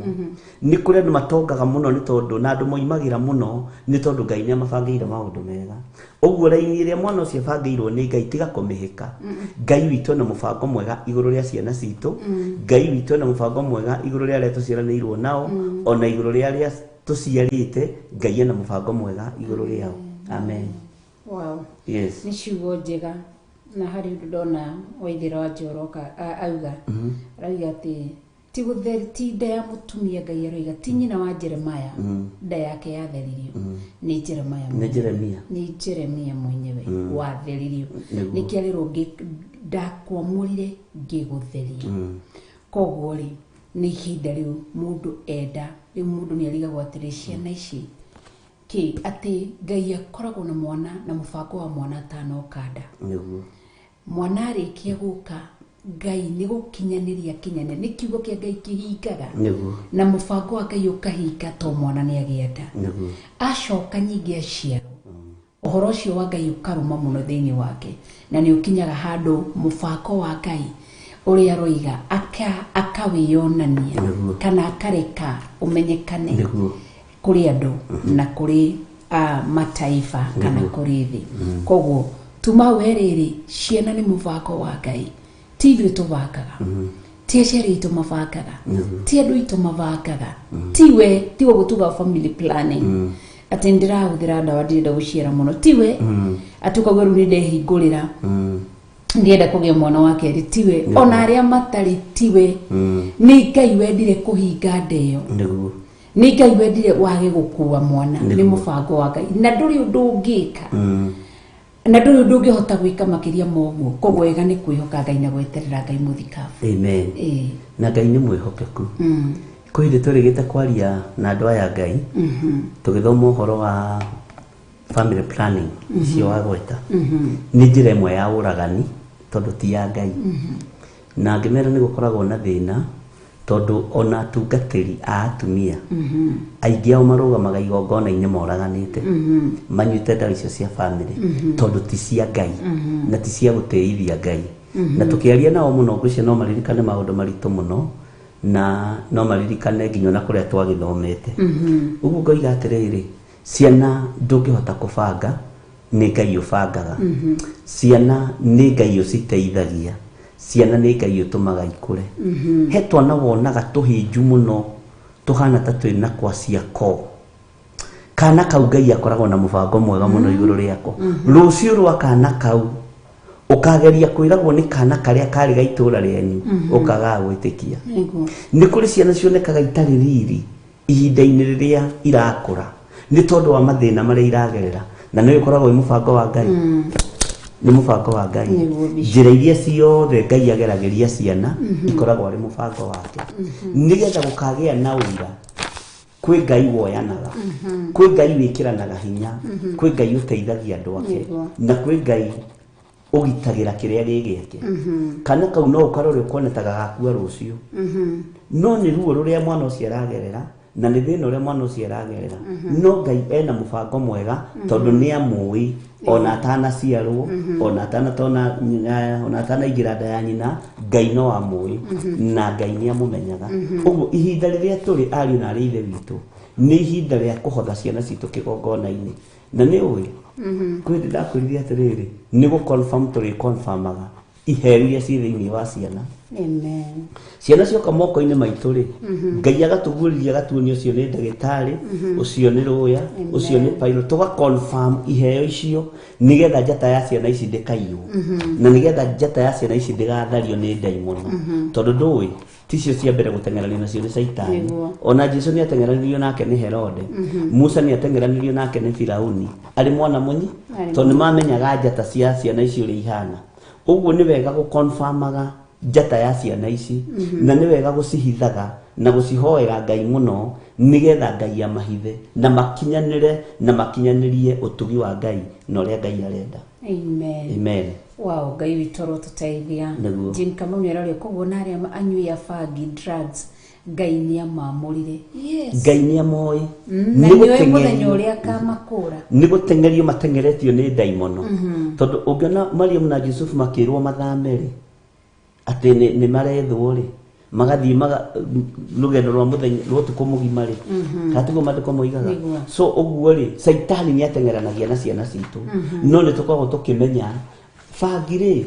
Nĩ kũrĩ andũ matongaga mũno nĩ tondũ, na andũ moimagĩra mũno nĩ tondũ Ngai nĩ amabangĩire maũndũ mega. Ũguo raini ĩrĩa mwana ũcio abangĩirwo nĩ Ngai, tiga kũmĩhĩka. Ngai witũ ena mũbango mwega igũrũ rĩa ciana citũ, Ngai witũ ena mũbango mwega igũrũ rĩa arĩa tũciaranĩirwo nao, ona igũrũ rĩa arĩa tũciarĩte, Ngai ena mũbango mwega igũrũ rĩao. Amen. Wow. Yes. Nĩ ciugo njega, na harĩ ũndũ ndona Waithĩra wa Njoroka auga, arauga atĩ ti gũtheri, ti nda ya mũtumia Ngai aroiga, ti nyina wa Jeremiah nda yake yatheririo, nĩ Jeremiah nĩ mwenyewe. Jeremia. Nĩ Jeremia mwenyewe watheririo. Nĩguo. Nĩkĩo arĩrwo ndakwamũrire ngĩgũtheria. Koguo rĩ, nĩ ihinda rĩu mũndũ enda, rĩu mũndũ nĩ arigagwo atĩrĩ, ciana ici kĩ atĩ Ngai akoragwo na mwana na mũbango wa mwana atanoka nda. Mwana arĩkia gũka, Ngai nĩ gũkinyanĩria kinyanĩria, nĩ kiugo kĩa Ngai kĩhingaga, na mũbango wa Ngai ũkahinga to mwana nĩ agĩa nda. Acoka nyingĩ aciarwo, ũhoro ũcio wa Ngai ũkarũma mũno thĩinĩ wake, na nĩ ũkinyaga handũ mũbango wa Ngai ũrĩa aroiga akawĩyonania, kana akareka ũmenyekane kũrĩ andũ na kũrĩ mataifa kana kũrĩ thĩ. Koguo tuma we rĩrĩ, ciana nĩ mũbango wa Ngai, ti ithuĩ tũbangaga. Ti aciari aitũ mabangaga, ti andũ aitũ mabangaga, tiwe tiwe gũtuga family planning atĩ ndĩrahũthĩra ndawa, ndĩrenda gũciara mũno, tiwe atĩ ũkauga rĩu nĩ ndehingũrĩra, ndĩrenda kũgĩa mwana wa kerĩ, tiwe. Ona arĩa matarĩ, tiwe. Nĩ Ngai wendire kũhinga nda ĩyo. Nĩ Ngai wendire wage gũkua mwana. Nĩ mũbango wa Ngai, na ndũrĩ ũndũ ũngĩka, na ndũrĩ ũndũ ũngĩhota gwĩka makĩria ma ũguo. Koguo wega nĩ kwĩhoka Ngai na gweterera Ngai mũthikabu. Amen. Na Ngai nĩ mwĩhokeku. Kwĩ hĩndĩ tũrĩgĩte kwaria na andũ aya Ngai, tũgĩthoma ũhoro wa family planning icio wagweta. Nĩ njĩra ĩmwe ya ũragani, tondũ ti ya Ngai. Na ngĩmera nĩ gũkoragwo na thĩna, tondũ ona atungatĩri a atumia aingĩ ao marũgamaga igongona-inĩ moraganĩte, manyuĩte ndawa icio cia family, tondũ ti cia Ngai na ti cia gũtĩithia Ngai. Na tũkĩaria nao mũno, ngwĩciria no maririkane maũndũ maritũ mũno, na no maririkane nginya ona kũrĩa twagĩthomete. Ũguo ngoiga atĩrĩrĩ, ciana ndũngĩhota kũbanga, nĩ Ngai ũbangaga. Ciana nĩ Ngai ũciteithagia, ciana nĩ Ngai ũtũmaga ikũre. He twana wonaga tũhĩnju mũno, tũhana ta twĩna kwa ciako. Kana kau Ngai akoragwo na mũbango mwega mũno igũrũ rĩako. Rũciũ rwa kana kau ũkageria kwĩragwo nĩ kana karĩa karĩ ga itũra rĩanyu, ũkagaga gwĩtĩkia. Nĩ kũrĩ ciana cionekaga itarĩ riri ihinda-inĩ rĩrĩa irakũra, nĩ tondũ wa mathĩna marĩa iragerera, na nĩ ũkoragwo wĩ mũbango wa Ngai. Nĩ mũbango wa Ngai. Nĩguo, Bishop. Njĩra iria ciothe Ngai ageragĩria ciana ikoragwo arĩ mũbango wake, nĩgetha gũkagĩa na ũira kwĩ Ngai woyanaga, kwĩ Ngai wĩkĩranaga hinya, kwĩ Ngai ũteithagia andũ ake, na kwĩ Ngai ũgitagĩra kĩrĩa gĩ gĩake. Kana kau no ũkarore ũkone ta gagakua rũciũ, no nĩ ruo rũrĩa mwana ũcio aragerera na nĩ thĩna ũrĩa mwana ũcio aragerera. No Ngai ena mũbango mwega, tondũ nĩ amũĩ ona atanaciarwo, ona atanatona nyina, ona atanaingĩra nda ya nyina, Ngai no amũĩ na Ngai nĩ amũmenyaga. Ũguo ihinda rĩrĩa tũrĩ, ariũ na arĩ ithe witũ, nĩ ihinda rĩa kũhotha ciana citũ kĩgongona-inĩ. Na nĩ ũĩ kwĩ hĩndĩ ndakwĩrire atĩrĩrĩ, nĩ gũ confirm tũrĩ confirmaga iheo iria ciĩ thĩinĩ wa ciana. Amen. Ciana cioka moko-inĩ maitũ rĩ, Ngai agatũguũrĩria, agatuonia ũcio nĩ ndagĩtarĩ, ũcio nĩ rũya, ũcio nĩ pilot. Tũga confirm iheo icio, nĩgetha njata ya ciana ici ndĩkaiywo, na nĩgetha njata ya ciana ici ndĩgathario nĩ ndaimono, tondũ ndũĩ ticio cia mbere gũteng'eranio nacio nĩ Caitani. Ona Jesu nĩ ateng'eranirio nake nĩ Herode, Musa nĩ ateng'eranirio nake nĩ Firauni arĩ mwana mũnyi, Arĩ tondũ nĩ mamenyaga njata cia ciana ici ũrĩa ihana. Ũguo nĩ wega gũkonfamaga njata ya ciana ici, na nĩ wega gũcihithaga na gũcihoera Ngai mũno, nĩgetha Ngai amahithe na makinyanĩre na makinyanĩrie ũtugi wa Ngai na ũrĩa Ngai arenda. Amen. Amen. Wow, Ngai witũ arotũteithia. Jane Kamau nĩ araria, koguo na arĩa anyui a bangi, drugs, Ngai nĩ amamũrire. Yes. Ngai nĩ amoĩ. Na Nĩ nĩoĩ mũthenya gũteng'erio- ũrĩa akamakũra. Nĩ gũteng'erio mateng'eretio nĩ ndaimono, tondũ ũngĩona Mariamu na Jusufu makĩrwo mathame rĩ, atĩ nĩ marethwo rĩ, magathiĩ rũgendo rwa mũthenya, rwa ũtukũ mũgima rĩ, kana tiguo maandĩko moigaga? Nĩguo. So ũguo rĩ, Caitani nĩ ateng'eranagia na ciana citũ, no nĩ tũkoragwo tũkĩmenya bangi rĩ,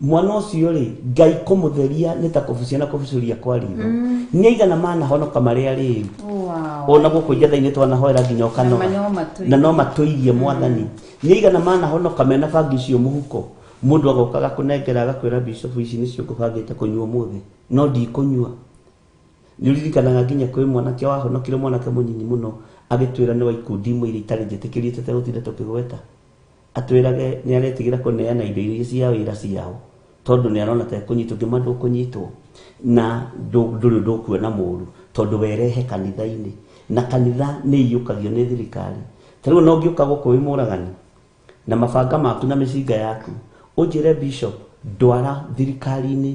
mwana ũcio rĩ, Ngai kũmũtheria nĩ ta kũbucia na kũbucũria kwa ritho. Nĩ aigana manahonoka marĩa rĩu? Ona gũkũ njatha-inĩ twanahoera nginya ũkanoga. Na no matũirie. Na no matũirie Mwathani. Nĩ aigana manahonoka mena bangi icio mũhuko? Mũndũ agoka agakũnengera, agakwĩra, "Bishop, ici nĩcio ngũbangĩte kũnyua ũmũthĩ, no ndikũnyua." Nĩ ũririkanaga nginya kwĩ mwanake wahonokire, mwanake mũnyinyi mũno, agĩtwĩra nĩ wa ikundi imwe iria itarĩ njĩtĩkĩrie tũtegũtinda tũkĩgweta, atwĩrage nĩ aretigĩra kũneana indo iria cia wĩra ciao, tondũ nĩ arona ta ekũnyitwo. Ngĩma ndũkũnyitwo na ndũrĩ ũndũ ũkuona mũru, tondũ werehe kanitha-inĩ, na kanitha nĩ iyũkagio nĩ thirikari. Ta rĩu ona ũngĩũka gũkũ wĩ mũragani na mabanga maku na mĩcinga yaku, ũnjĩre, "Bishop, ndwara thirikari-inĩ,"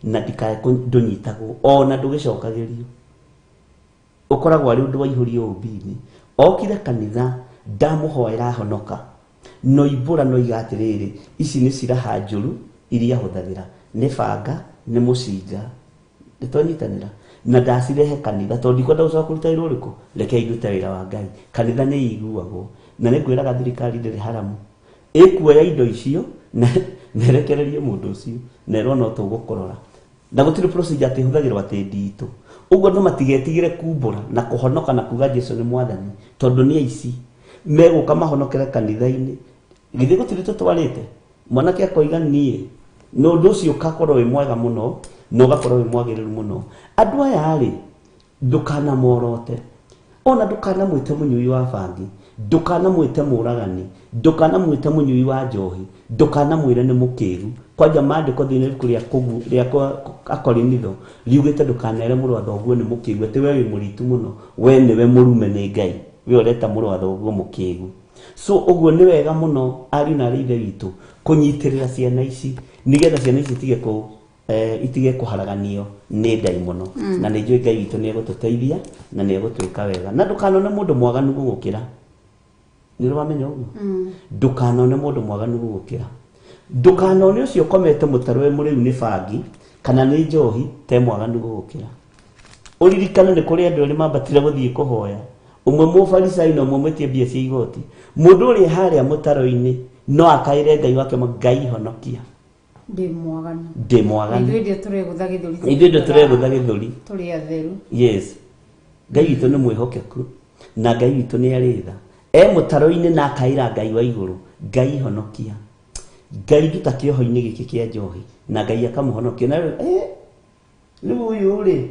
na ndikae ndũnyitagwo ona ndũgĩcokagĩrio. Ũkoragwo arĩ ũndũ waihũrio ũmbi-inĩ. Okire kanitha, ndamũhoera, honoka no imbũra, no iga atĩrĩrĩ, ici nĩ ciraha njũru iria hũthagĩra, nĩ banga, nĩ mũcinga, nĩ twanyitanĩra, na ndacirehe kanitha tondũ ndikwenda gũcoka kũruta wĩra ũrĩkũ. Rekei ndute wĩra wa Ngai. Kanitha nĩ iguagwo, na nĩ ngwĩraga thirikari ndĩrĩ haramu ĩkuoya indo icio na ĩrekererie mũndũ ũcio na ĩrwo no tũgũkũrora. Na gũtirĩ procedure atĩ ĩhũthagĩrwo atĩ nditũ. Ũguo andũ matigetigĩre kumbũra na kũhonoka na kuga Jesu nĩ mwathani, tondũ nĩ aici megũka mahonokere kanitha-inĩ. Githĩ gũtirĩ tũtwarĩte mwanake akoiga niĩ, na ũndũ ũcio ũgakorwo wĩ mwega mũno na ũgakorwo wĩ mwagĩrĩru mũno. Andũ aya rĩ, ndũkanamorote, ona ndũkanamwĩte mũnyui wa bangi, ndũkanamwĩte mũragani, ndũkanamwĩte mũnyui wa njohi, ndũkanamwĩre nĩ mũkĩgu. Kwanja maandĩko thĩinĩ wa ibuku rĩa kũgu rĩa Akorinitho riugĩte ndũkanere mũrũ wa thoguo nĩ mũkĩgu, atĩ we wĩ mũritu mũno, we nĩwe mũrume nĩ Ngai, we ũreta mũrũ wa thoguo mũkĩgu. So ũguo nĩ wega mũno ariũ na arĩ ithe witũ kũnyitĩrĩra ciana ici, nĩgetha ciana ici itige kũ itige kũharaganio nĩ ndaimono. Na nĩ njũĩ Ngai witũ nĩ egũtũteithia na nĩ egũtwĩka wega. Na ndũkanone mũndũ mwaganu gũgũkĩra. Nĩ ũramenya ũguo? Ndũkanone mũndũ mwaganu gũgũkĩra. Ndũkanone ũcio ũkomete mũtaro wĩ mũrĩu nĩ bangi kana nĩ njohi te mwaganu gũgũkĩra. Ũririkane nĩ kũrĩ andũ erĩ mambatire gũthiĩ kũhoya, ũmwe mũfarisai na ũmwe mwĩtie mbia cia igoti. Mũndũ ũrĩa harĩa mũtaro-inĩ no akaĩre Ngai wake, Ngai honokia, ndĩ mwaganu, ndĩ mwaganu. Ithuĩ ndio tũregũtha gĩthũri. Ithuĩ ndio tũregũtha gĩthũri. Tũrĩ atheru. Yes, Ngai witũ nĩ mwĩhokeku na Ngai witũ nĩ arĩ tha. E mũtaro-inĩ na akaĩra Ngai wa igũrũ, Ngai honokia, Ngai nduta kĩoho-inĩ gĩkĩ kĩa njohi, na Ngai akamũhonokia. Na rĩu rĩu ũyũ rĩ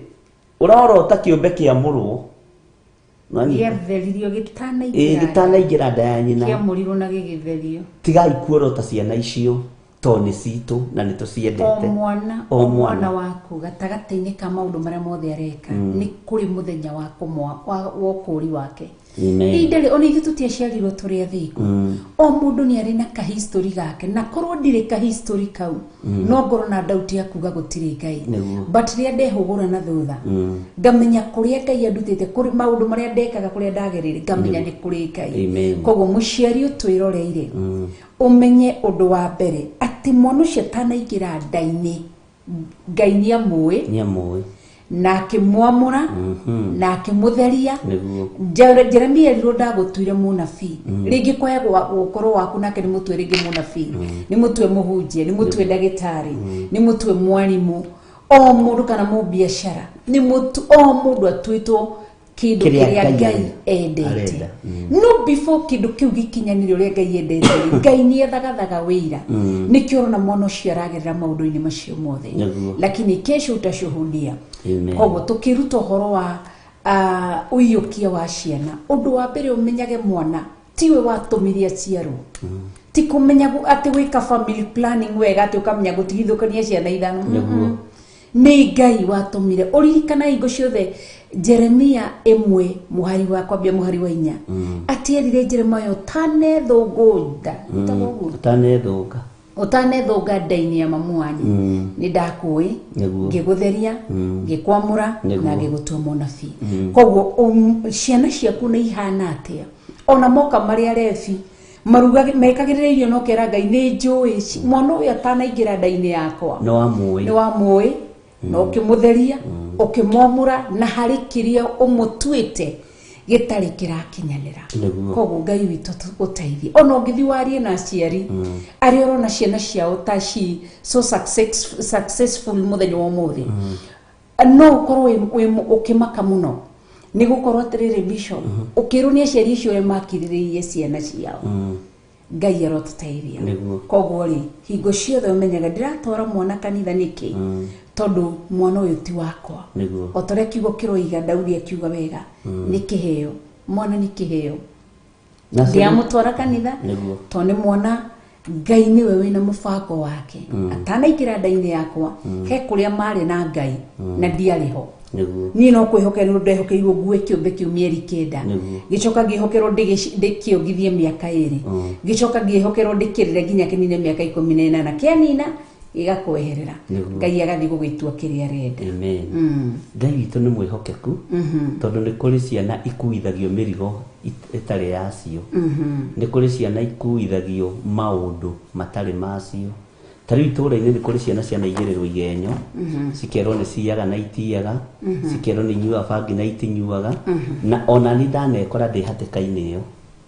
ũrorota kĩũmbe kĩamũrwo. Nĩwanyita? Gĩatheririo gĩtanaingĩra, gĩtanaingĩra nda ya nyina. Kĩamũrirwo na gĩgĩtherio. Tigai kuorota ciana icio tondũ nĩ citũ na nĩ o tũciendete. Mwana O o mwana mwana waku gatagatĩ-inĩ ka maũndũ marĩa mothe areka, nĩ kũrĩ mũthenya wa kũmwa wa ũkũũri wake. Amen. Ihinda rĩ ona ithuĩ tũtiaciarirwo tũrĩ athingu. O mũndũ nĩ arĩ na kahistori gake, na korwo ndirĩ kahistori kau, no ngorwo na ndauti ya kuga gũtirĩ Ngai. But rĩrĩa ndehũgũra na thutha, ngamenya kũrĩa Ngai andutĩte, kũrĩ maũndũ marĩa ndekaga, kũrĩa ndagereire, ngamenya nĩ kũrĩ Ngai. Amen. Koguo mũciari ũtwĩroreire, ũmenye ũndũ wa mbere atĩ mwana ũcio atanaingĩra nda-inĩ, Ngai nĩ amũĩ. Nĩ amũĩ. Na akĩmwamũra na akĩmũtheria. Jeremia erirwo ndagũtuire mũnabii. Rĩngĩ kwaya gũkorwo waku nake nĩ mũtue rĩngĩ mũnabii, nĩ mũtue mũhunjia, nĩ mũtue ndagĩtarĩ, nĩ mũtue mwarimũ, o mũndũ kana mũbiacara, nĩ mũtu o mũndũ atuĩtwo kĩndũ kĩrĩa kĩrĩa Ngai Ngai endete. Arenda. No before kĩndũ kĩu gĩkinyanĩre ũrĩa Ngai endete rĩ, Ngai nĩ ethagathaga wĩira. Nĩkĩo ũrona mwana ũcio aragerera maũndũ-inĩ macio mothe. Lakini kesho utashuhudia. Amen. Koguo tũkĩruta ũhoro wa ũiyũkia wa ciana, ũndũ wa mbere ũmenyage mwana tiwe watũmire aciarwo. Ti kũmenya atĩ gwĩka family planning wega, atĩ ũkamenya gũtigithũkania ciana ithano. Nĩ Ngai watũmire. Ũririkana hingo ciothe Jeremia 1 mũhari wa kwambia mũhari wa 4, atĩ erire Jeremia, ũtanethũngũ nda, ĩtagwo ũguo? Ũtanethũnga. Ũtanethũnga nda-inĩ ya mamu wanyu, nĩ ndakũĩ, ngĩgũtheria, ngĩkwamũra na ngĩgũtua mũnabii. Koguo ciana ciaku nĩ ihana atĩa, ona moka marĩ arebi, maruga mekagĩrĩra irio, no kera Ngai nĩ njũĩ mwana ũyũ atanaingĩra nda-inĩ yakwa nĩ wamũĩ. Nĩ wamũĩ na ũkĩmũtheria, ũkĩmwamũra, na harĩ kĩrĩa ũmũtuĩte gĩtarĩ kĩrakinyanĩra. Koguo Ngai witũ ũteithie. Ona ũngĩthiĩ warie na aciari arĩa ũrona ciana ciao ta ci so successful mũthenya wa ũmũthĩ, no ũkorwo wĩ ũkĩmaka mũno, nĩ gũkorwo atĩrĩrĩ, bishop, ũkĩrwo nĩ aciari acio ũrĩa makirĩrĩirie ciana ciao. Ngai arotũteithia. Koguo rĩ, hingo ciothe ũmenyaga ndĩratwara mwana kanitha nĩkĩ, tondũ mwana ũyũ ti wakwa. O ta ũrĩa kiugo kĩroiga, Daudi akiuga wega, nĩ kĩheo, mwana nĩ kĩheo. Na Ndĩramũtwara kanitha tondũ nĩ mwana, Ngai nĩwe wĩna mũbango wake. Atanaingĩra nda-inĩ yakwa, he kũrĩa marĩ na Ngai na ndiarĩ ho. Niĩ no kwĩhokerwo ndehokeirwo ngue kĩũmbe kĩu mĩeri 9. Gĩcoka ngĩhokerwo ndĩkĩongithie mĩaka 2. Gĩcoka ngĩhokerwo ndĩkĩrĩre nginya kĩnine mĩaka 18. Kĩanina gĩgakweherera. Ngai agathiĩ gũgĩtua kĩrĩa arenda. Amen. Ngai witũ nĩ mwĩhokeku, tondũ nĩ kũrĩ ciana ikuithagio mĩrigo ĩtarĩ yacio, nĩ kũrĩ ciana ikuithagio maũndũ matarĩ macio. Ta rĩu itũũra-inĩ nĩ kũrĩ ciana cianaigĩrĩrwo igenyo, cikerwo nĩ ciyaga na itiyaga, cikerwo nĩ inyuaga bangi na itinyuaga. Na ona niĩ ndanekora ndĩ hatĩka-inĩ ĩyo,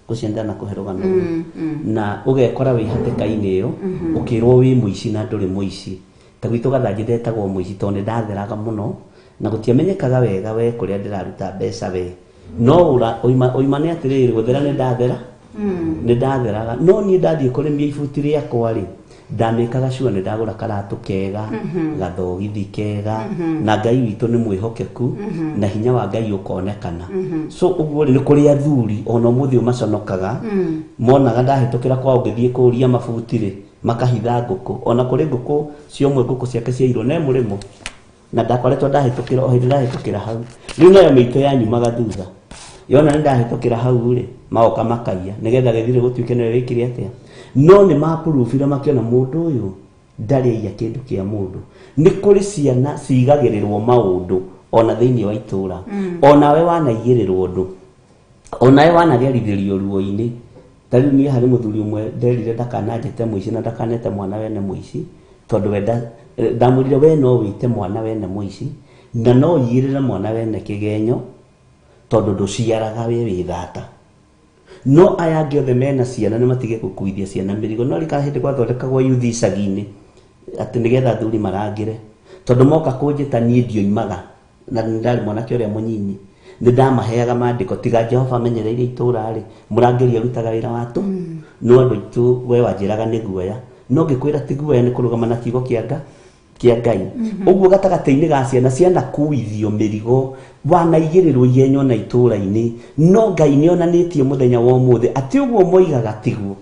ngũcia ndanakũhe rũgano rũu, na ũgekora wĩ hatĩka-inĩ ĩyo ũkĩrwo wĩ mũici na ndũrĩ mũici. Ta gwitũ Gathanji ndetagwo mũici tondũ nĩ ndatheraga mũno na gũtiamenyekaga wega we kũrĩa ndĩraruta mbeca we. No ũima nĩ atĩrĩrĩ, gũthera nĩ ndathera, nĩ ndatheraga, no niĩ ndathiĩ kũrĩmia ibuti rĩakwa rĩ, ndamĩkaga sure nĩ ndagũra karatũ kega, gathogithi kega, na Ngai witũ nĩ mwĩhokeku na hinya wa Ngai ũkonekana. So ũguo rĩ, nĩ kũrĩ athuri ona ũmũthĩ ũmaconokaga, monaga ndahĩtũkĩra kwao ngĩthiĩ kũria mabuti rĩ, makahitha ngũkũ. Ona kũrĩ ngũkũ cia ũmwe, ngũkũ ciake ciairwo ne mũrĩmo na ndakoretwo ndahĩtũkĩra o hĩndĩ ndahĩtũkĩra hau. Rĩu nayo mĩitũ yanyumaga thutha, yona nĩ ndahĩtũkĩra hau rĩ, magoka makaiya nĩgetha gĩthire gũtuĩke nĩwe wĩkire atĩa. No nĩ mapurubire makĩona mũndũ ũyũ ndarĩ aiya kĩndũ kĩa mũndũ. Nĩ kũrĩ ciana cigagĩrĩrwo maũndũ ona thĩinĩ wa itũra, onawe wanaigĩrĩrwo ũndũ, onawe wanagerithĩrio ruo-inĩ. Ta rĩu niĩ harĩ mũthuri ũmwe nderire ndakananjĩte mũici na ndakanete mwana wene mũici, tondũ we ndamwĩrire we no wĩte mwana wene mũici na no ũigĩrĩre mwana wene kĩgenyo, tondũ ndũciaraga we wĩ thata. No aya angĩ othe mena ciana nĩ matige gũkuithia ciana mĩrigo. No rika hĩndĩ gwathondekagwo yuthi icagi-inĩ atĩ nĩgetha athuri marangĩre, tondũ moka kũnjĩta niĩ ndioimaga, na nĩ ndarĩ mwanake ũrĩa mũnyinyi, nĩ ndamaheaga mandĩko. Tiga Jehova amenyereire itũra rĩ, mũrangĩri arutaga wĩra wa tũ no andũ aitũ. We wanjĩraga nĩ guoya, no ngĩkwĩra ti guoya, nĩ kũrũgama na kiugo kĩa Ngai. Ũguo gatagatĩ-inĩ ga ciana, ciana kuithio mĩrigo, wanaigĩrĩrwo igenyo na itũra-inĩ, no Ngai nĩ onanĩtie mũthenya wa ũmũthĩ atĩ ũguo moigaga tiguo.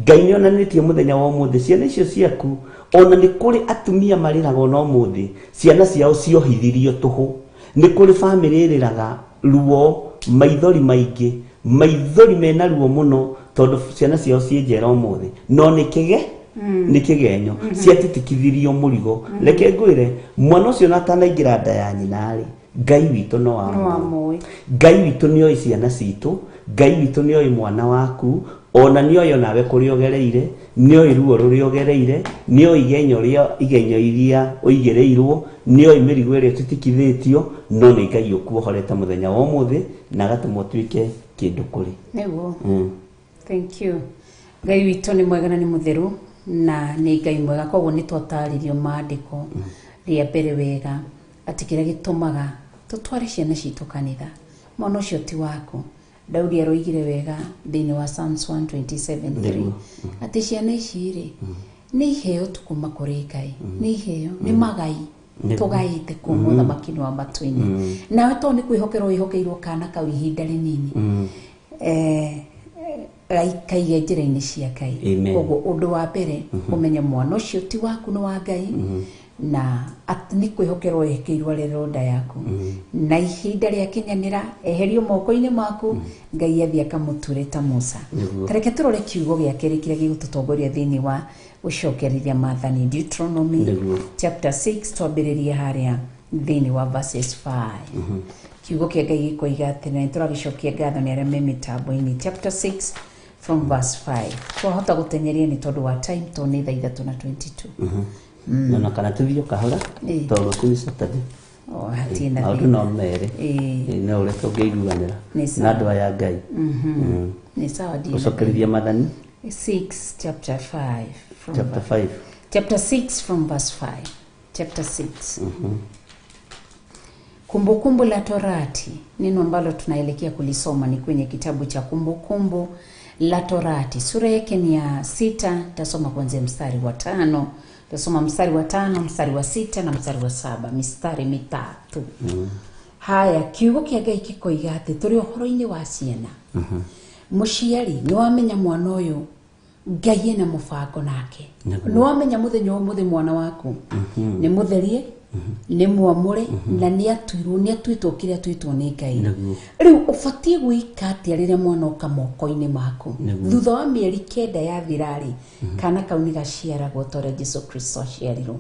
Ngai nĩ onanĩtie mũthenya wa ũmũthĩ ciana icio ciaku. Ona nĩ kũrĩ atumia marĩraga ona ũmũthĩ ciana ciao ciohithirio tũhũ. Nĩ kũrĩ bamĩrĩ ĩrĩraga ruo, maithori maingĩ, maithori mena ruo mũno, tondũ ciana ciao ciĩ njera ũmũthĩ, no nĩ kĩge nĩ kĩgenyo ciatitikithirio mũrigo. Reke ngwĩre, mwana ũcio na atanaingĩra nda ya nyina rĩ, Ngai witũ no amũĩ. Ngai witũ nĩ oĩ ciana citũ. Ngai witũ nĩ oĩ mwana waku, ona nĩ oĩ onawe kũrĩa ũgereire, nĩ oĩ ruo rũrĩa ũgereire, nĩ oĩ igenyo rĩa igenyo iria ũigĩrĩirwo, nĩ oĩ mĩrigo ĩrĩa ũtitikithĩtio, no nĩ Ngai ũkuohorete mũthenya wa ũmũthĩ na agatũma ũtuĩke kĩndũ kũrĩ. Nĩguo. Thank you. Ngai witũ nĩ mwega na nĩ mũtheru na nĩ Ngai mwega. Koguo nĩ twatarĩrio maandĩko rĩa mbere wega atĩ kĩrĩa gĩtũmaga tũtware ciana citũ kanitha, mwana ũcio ti waku. Daudi aroigire wega thĩinĩ wa Psalms 127:3 atĩ ciana ici rĩ, nĩ iheo tu kuma kũrĩ Ngai, nĩ iheo, nĩ magai tũgaĩte kuma ũthamaki-inĩ wa matu-inĩ. Nawe to nĩ kwĩhokerwo wĩhokeirwo kana kau ihinda rĩnini, kaige njĩra-inĩ cia Ngai. Amen. Koguo ũndũ wa mbere, ũmenye mwana ũcio ti waku, nĩ wa Ngai, na nĩ kwĩhokerwo wĩhokeirwo arererwo nda yaku, na ihinda rĩa kinyanĩra eherio moko-inĩ maku, Ngai athiĩ akamũture ta Musa. Tareke tũrore kiugo gĩa kerĩ kĩrĩa gĩgũtũtongoria thĩinĩ wa gũcokerithia maathani, Deuteronomy chapter 6, twambĩrĩrie harĩa thĩinĩ wa verses 5. Kiugo kĩa Ngai gĩkoiga atĩ, na nĩtũragĩcokia ngatho nĩ arĩa me mĩtambo-inĩ, chapter 6 from verse 5. Twahota gũtenyeria nĩ tondũ wa time, tondũ nĩ thaa 3 na 22. Na kana tũthiĩ o kahora, tondũ rũciũ nĩ Saturday. O, hatirĩ na maũndũ thĩna. No merĩ. No ũrĩa tũngĩiguanĩra Nĩ sawa. na andũ aya Ngai. Nĩ sawa, ndirĩ na Gũcokereria mathani. 6 chapter 5 from Chapter 5. Chapter 6 from verse 5. Chapter 6, Kumbukumbu la Torati. Neno ambalo tunaelekea kulisoma ni kwenye kitabu cha Kumbukumbu la Torati, sura yake ni ya 6. Tasoma kuanzia mstari wa 5. Tasoma mstari wa 5, mstari wa 6 na mstari wa 7, mistari 3. Haya, kiugo kĩa Ngai gĩkoiga atĩ tũrĩ ũhoro-inĩ wa ciana. Mũciari, nĩ wamenya mwana ũyũ Ngai ena mũbango nake. Nĩ wamenya mũthenya ũmũthĩ mwana waku nĩ mũtherie, nĩ mwamũre, na nĩ atuirwo, nĩ atuĩtwo kĩrĩa atuĩtwo nĩ Ngai. Rĩu ũbatiĩ gwĩka atĩa rĩrĩa mwana oka moko-inĩ maku? Thutha wa mĩeri 9 yathira-rĩ, kana kau nĩ gaciaragwo ta ũrĩa Jesu Kristo aciarirwo.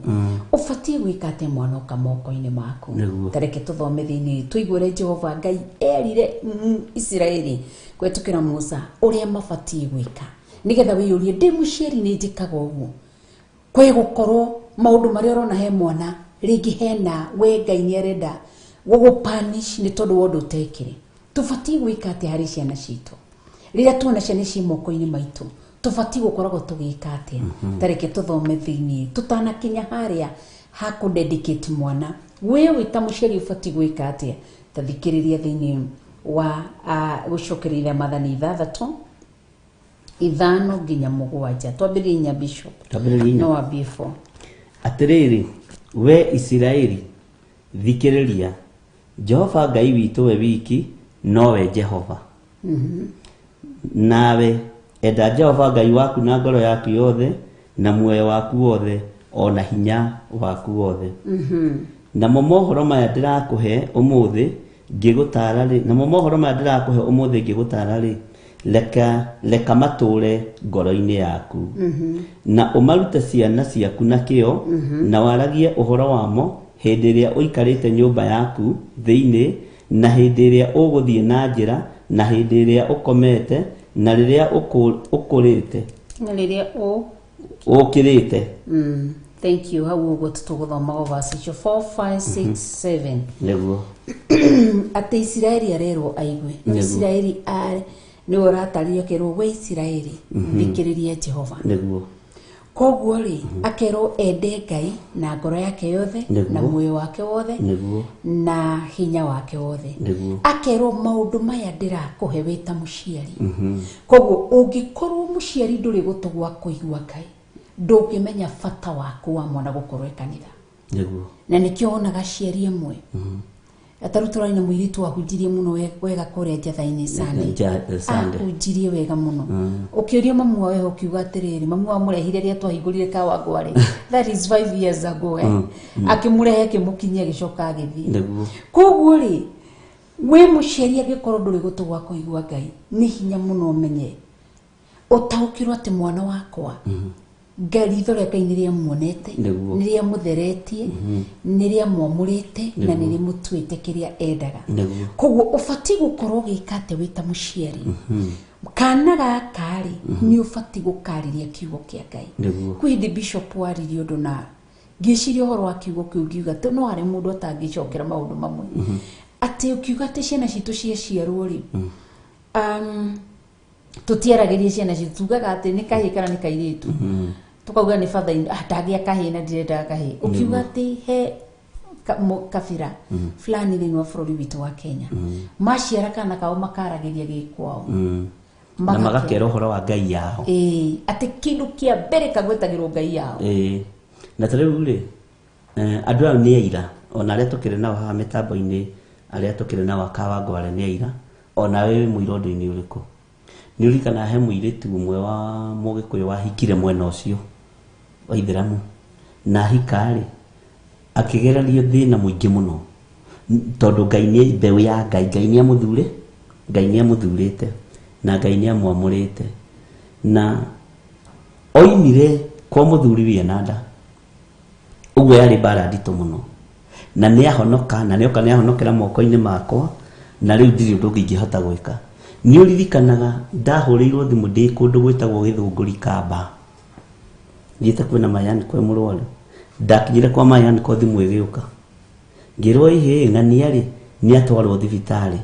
Ũbatiĩ gwĩka atĩa mwana oka moko-inĩ maku? Tareke tũthome thĩinĩ, tũigue ũrĩa Jehova Ngai erire Isiraeli kũhetũkĩra Musa ũrĩa mabatiĩ gwĩka, nĩgetha wĩyũrie, ndĩ mũciari nĩ njĩkaga ũguo? Kwĩ gũkorwo maũndũ marĩa ũrona he mwana, rĩngĩ hena we Ngai nĩ arenda gũgũpanish nĩ tondũ wa ũndũ ũtekire. Tũbatiĩ gwĩka atĩa harĩ ciana citũ rĩrĩa tuona ciana ici moko-inĩ maitũ? Tũbatiĩ gũkoragwo tũgĩka atĩa? Tareke tũthome thĩinĩ tũtanakinya harĩa ha kũ dedicate mwana. We wĩ ta mũciari ũbatiĩ gwĩka atĩa? Ta thikĩrĩria thĩinĩ wa gũcokereria Maathani 6:5 nginya 7. Twambĩrĩrie 4, Bishop. Twambĩrĩrie 4. No wambie 4. Atĩrĩrĩ we Isiraeli, thikĩrĩria, Jehova Ngai witũ we wiki nowe Jehova. Nawe enda Jehova Ngai waku na ngoro yaku yothe, na muoyo waku wothe, o na hinya waku wothe. Namo mohoro maya ndĩrakũhe ũmũthĩ ngĩgũtaara rĩ, namo mohoro maya ndĩrakũhe ũmũthĩ ngĩgũtaara rĩ, reka matũũre ngoro-inĩ yaku, na ũmarute ciana ciaku na kĩo, na waragie ũhoro wamo hĩndĩ ĩrĩa ũikarĩte nyũmba yaku thĩinĩ, na hĩndĩ ĩrĩa ũgũthiĩ na njĩra, na hĩndĩ ĩrĩa ũkomete, na rĩrĩa ũkũrĩte Na rĩrĩa ũ ũkĩrĩte. Thank you. Hau ũguo tũtũgũthomaga verse icio 4, 5, 6, 7. Nĩguo. Atĩ Isiraeli arerwo aigue no Isiraeli nĩwe ũratarĩrio, akerwo, "We Isiraeli, thikĩrĩria Jehova." Koguo rĩ, akerwo ende Ngai na ngoro yake yothe, na muoyo wake wothe, na hinya wake wothe. Akerwo, "Maũndũ maya ndĩrakũhe wĩ ta mũciari." Koguo ũngĩkorwo mũciari ndũrĩ gũtũ gwa kũigua Ngai, ndũngĩmenya bata waku wa mwana gũkorwo e kanitha. Na nĩkĩo wonaga aciari amwe tarĩu tũrarĩ na mũirĩtu wahunjirie mũno wega kũrĩa Njatha-inĩ Sunday. Sunday. Ahunjirie wega mũno. Ũkĩũria mamu wawe, ũkiuga atĩrĩrĩ, mamu wamũrehire rĩrĩa twahingũrire Kawangware, that is 5 years ago, eh? Akĩmũrehe, akĩmũkinyia, agĩcoka agĩthiĩ. Koguo rĩ, wĩ mũciari angĩkorwo ndũrĩ gũtũ gwa kũigua Ngai, nĩ hinya mũno ũmenye, ũtaũkĩrwo atĩ mwana wakwa Ngai, ritho rĩa Ngai nĩ rĩamuonete, nĩ rĩamũtheretie, nĩ rĩamwamũrĩte, na nĩ rĩmũtuĩte kĩrĩa endaga. Koguo ũbatiĩ gũkorwo ũgĩka atĩ wĩ ta mũciari, kana gaka rĩ, nĩ ũbatiĩ gũkarĩria kiugo kĩa Ngai. Kwĩ hĩndĩ Bishop waririe ũndũ na ngĩciria ũhoro wa kiugo kĩu, ngiuga no harĩ mũndũ atangĩcokera maũndũ mamwe, atĩ ũkiuga atĩ ciana citũ ciaciarwo rĩ, tũtiaragĩria ciana citũ, tugaga atĩ nĩ kahĩĩ kana nĩ kairĩtu, tukauga nĩ batha, ah, ndagĩa kahĩĩ na ndirendaga kahĩĩ. Ũkiuga atĩ he kabira fulani thĩinĩ wa bũrũri witũ wa Kenya, maciara kana kao makaragĩria gĩkwao. Na magakera ũhoro wa Ngai yao. Ĩĩ, atĩ kĩndũ kĩa mbere kagwetagĩrwo Ngai yao. Ĩĩ. Na ta rĩu rĩ, andũ aya nĩ aira, ona arĩa tũkĩrĩ nao haha mĩtambo-inĩ, arĩa tũkĩrĩ nao Akawangware nĩ aira. Ona wewe mũira ũndũ-inĩ ũrĩkũ, nĩ ũririkanaga he mũirĩtu ũmwe wa Mũgĩkũyũ wahikire mwena ũcio wa Ithĩramu, na ahika rĩ, akĩgererio thĩna mũingĩ mũno, tondũ Ngai nĩ mbeũ ya Ngai, Ngai nĩ amũthure, Ngai nĩ amũthurĩte na Ngai nĩ amwamũrĩte, na oimire kwa mũthuri wĩna nda ũguo, yarĩ mbara nditũ mũno, na nĩ ahonoka, na nĩoka nĩ ahonokera moko-inĩ makwa, na rĩu ndirĩ ũndũ ũngĩ ingĩhota gwĩka. Nĩ ũririkanaga ndahũrĩirwo thimũ ndĩ kũndũ gwĩtagwo Gĩthũngũri Kamba, thiĩte kwĩna mayani kwĩ mũrwaru. Ndakinyire kwa mayani ko thimũ ĩgĩũka, ngĩrwo, "Ĩhĩ, ng'ania rĩ nĩ atwarwo thibitarĩ."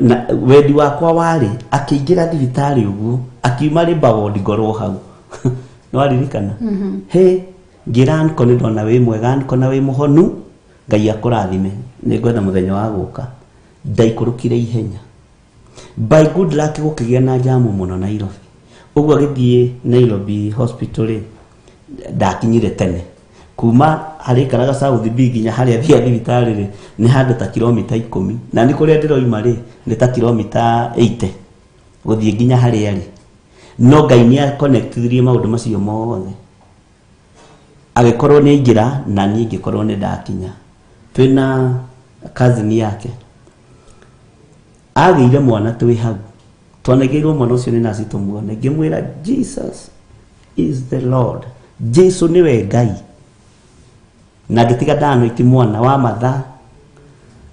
Na wendi wakwa warĩ akĩingĩra thibitarĩ ũguo, akiuma labour ward, ngorwo hau. Nĩwaririkana he ngĩra anko, "Nĩ ndona wĩ mwega anko, na wĩ mũhonu, Ngai akũrathime, nĩ ngwenda mũthenya wa gũka." Ndaikũrũkire ihenya, by good luck gũkĩgĩa na jamu mũno Nairobi ũguo, agĩthiĩ Nairobi Hospital rĩ, ndakinyire tene kuma harĩa ikaraga South B nginya harĩa thia thibitarĩ rĩ, nĩ handũ ta kilomita 10, na nĩ kũrĩa ndĩroima rĩ, nĩ ta kilomita 80 gũthiĩ nginya harĩa rĩ. No Ngai nĩ aconnectithirie maũndũ macio mothe, agĩkorwo nĩ aingĩra na niĩ ngĩkorwo nĩ ndakinya. Twĩna cousin yake agĩire mwana, twĩ hau twanengeirwo mwana ũcio nĩ nasi tũmuone, ngĩmwĩra, "Jesus is the Lord, Jesu nĩwe Ngai," na ngĩtiga ndanoiti mwana wa mathaa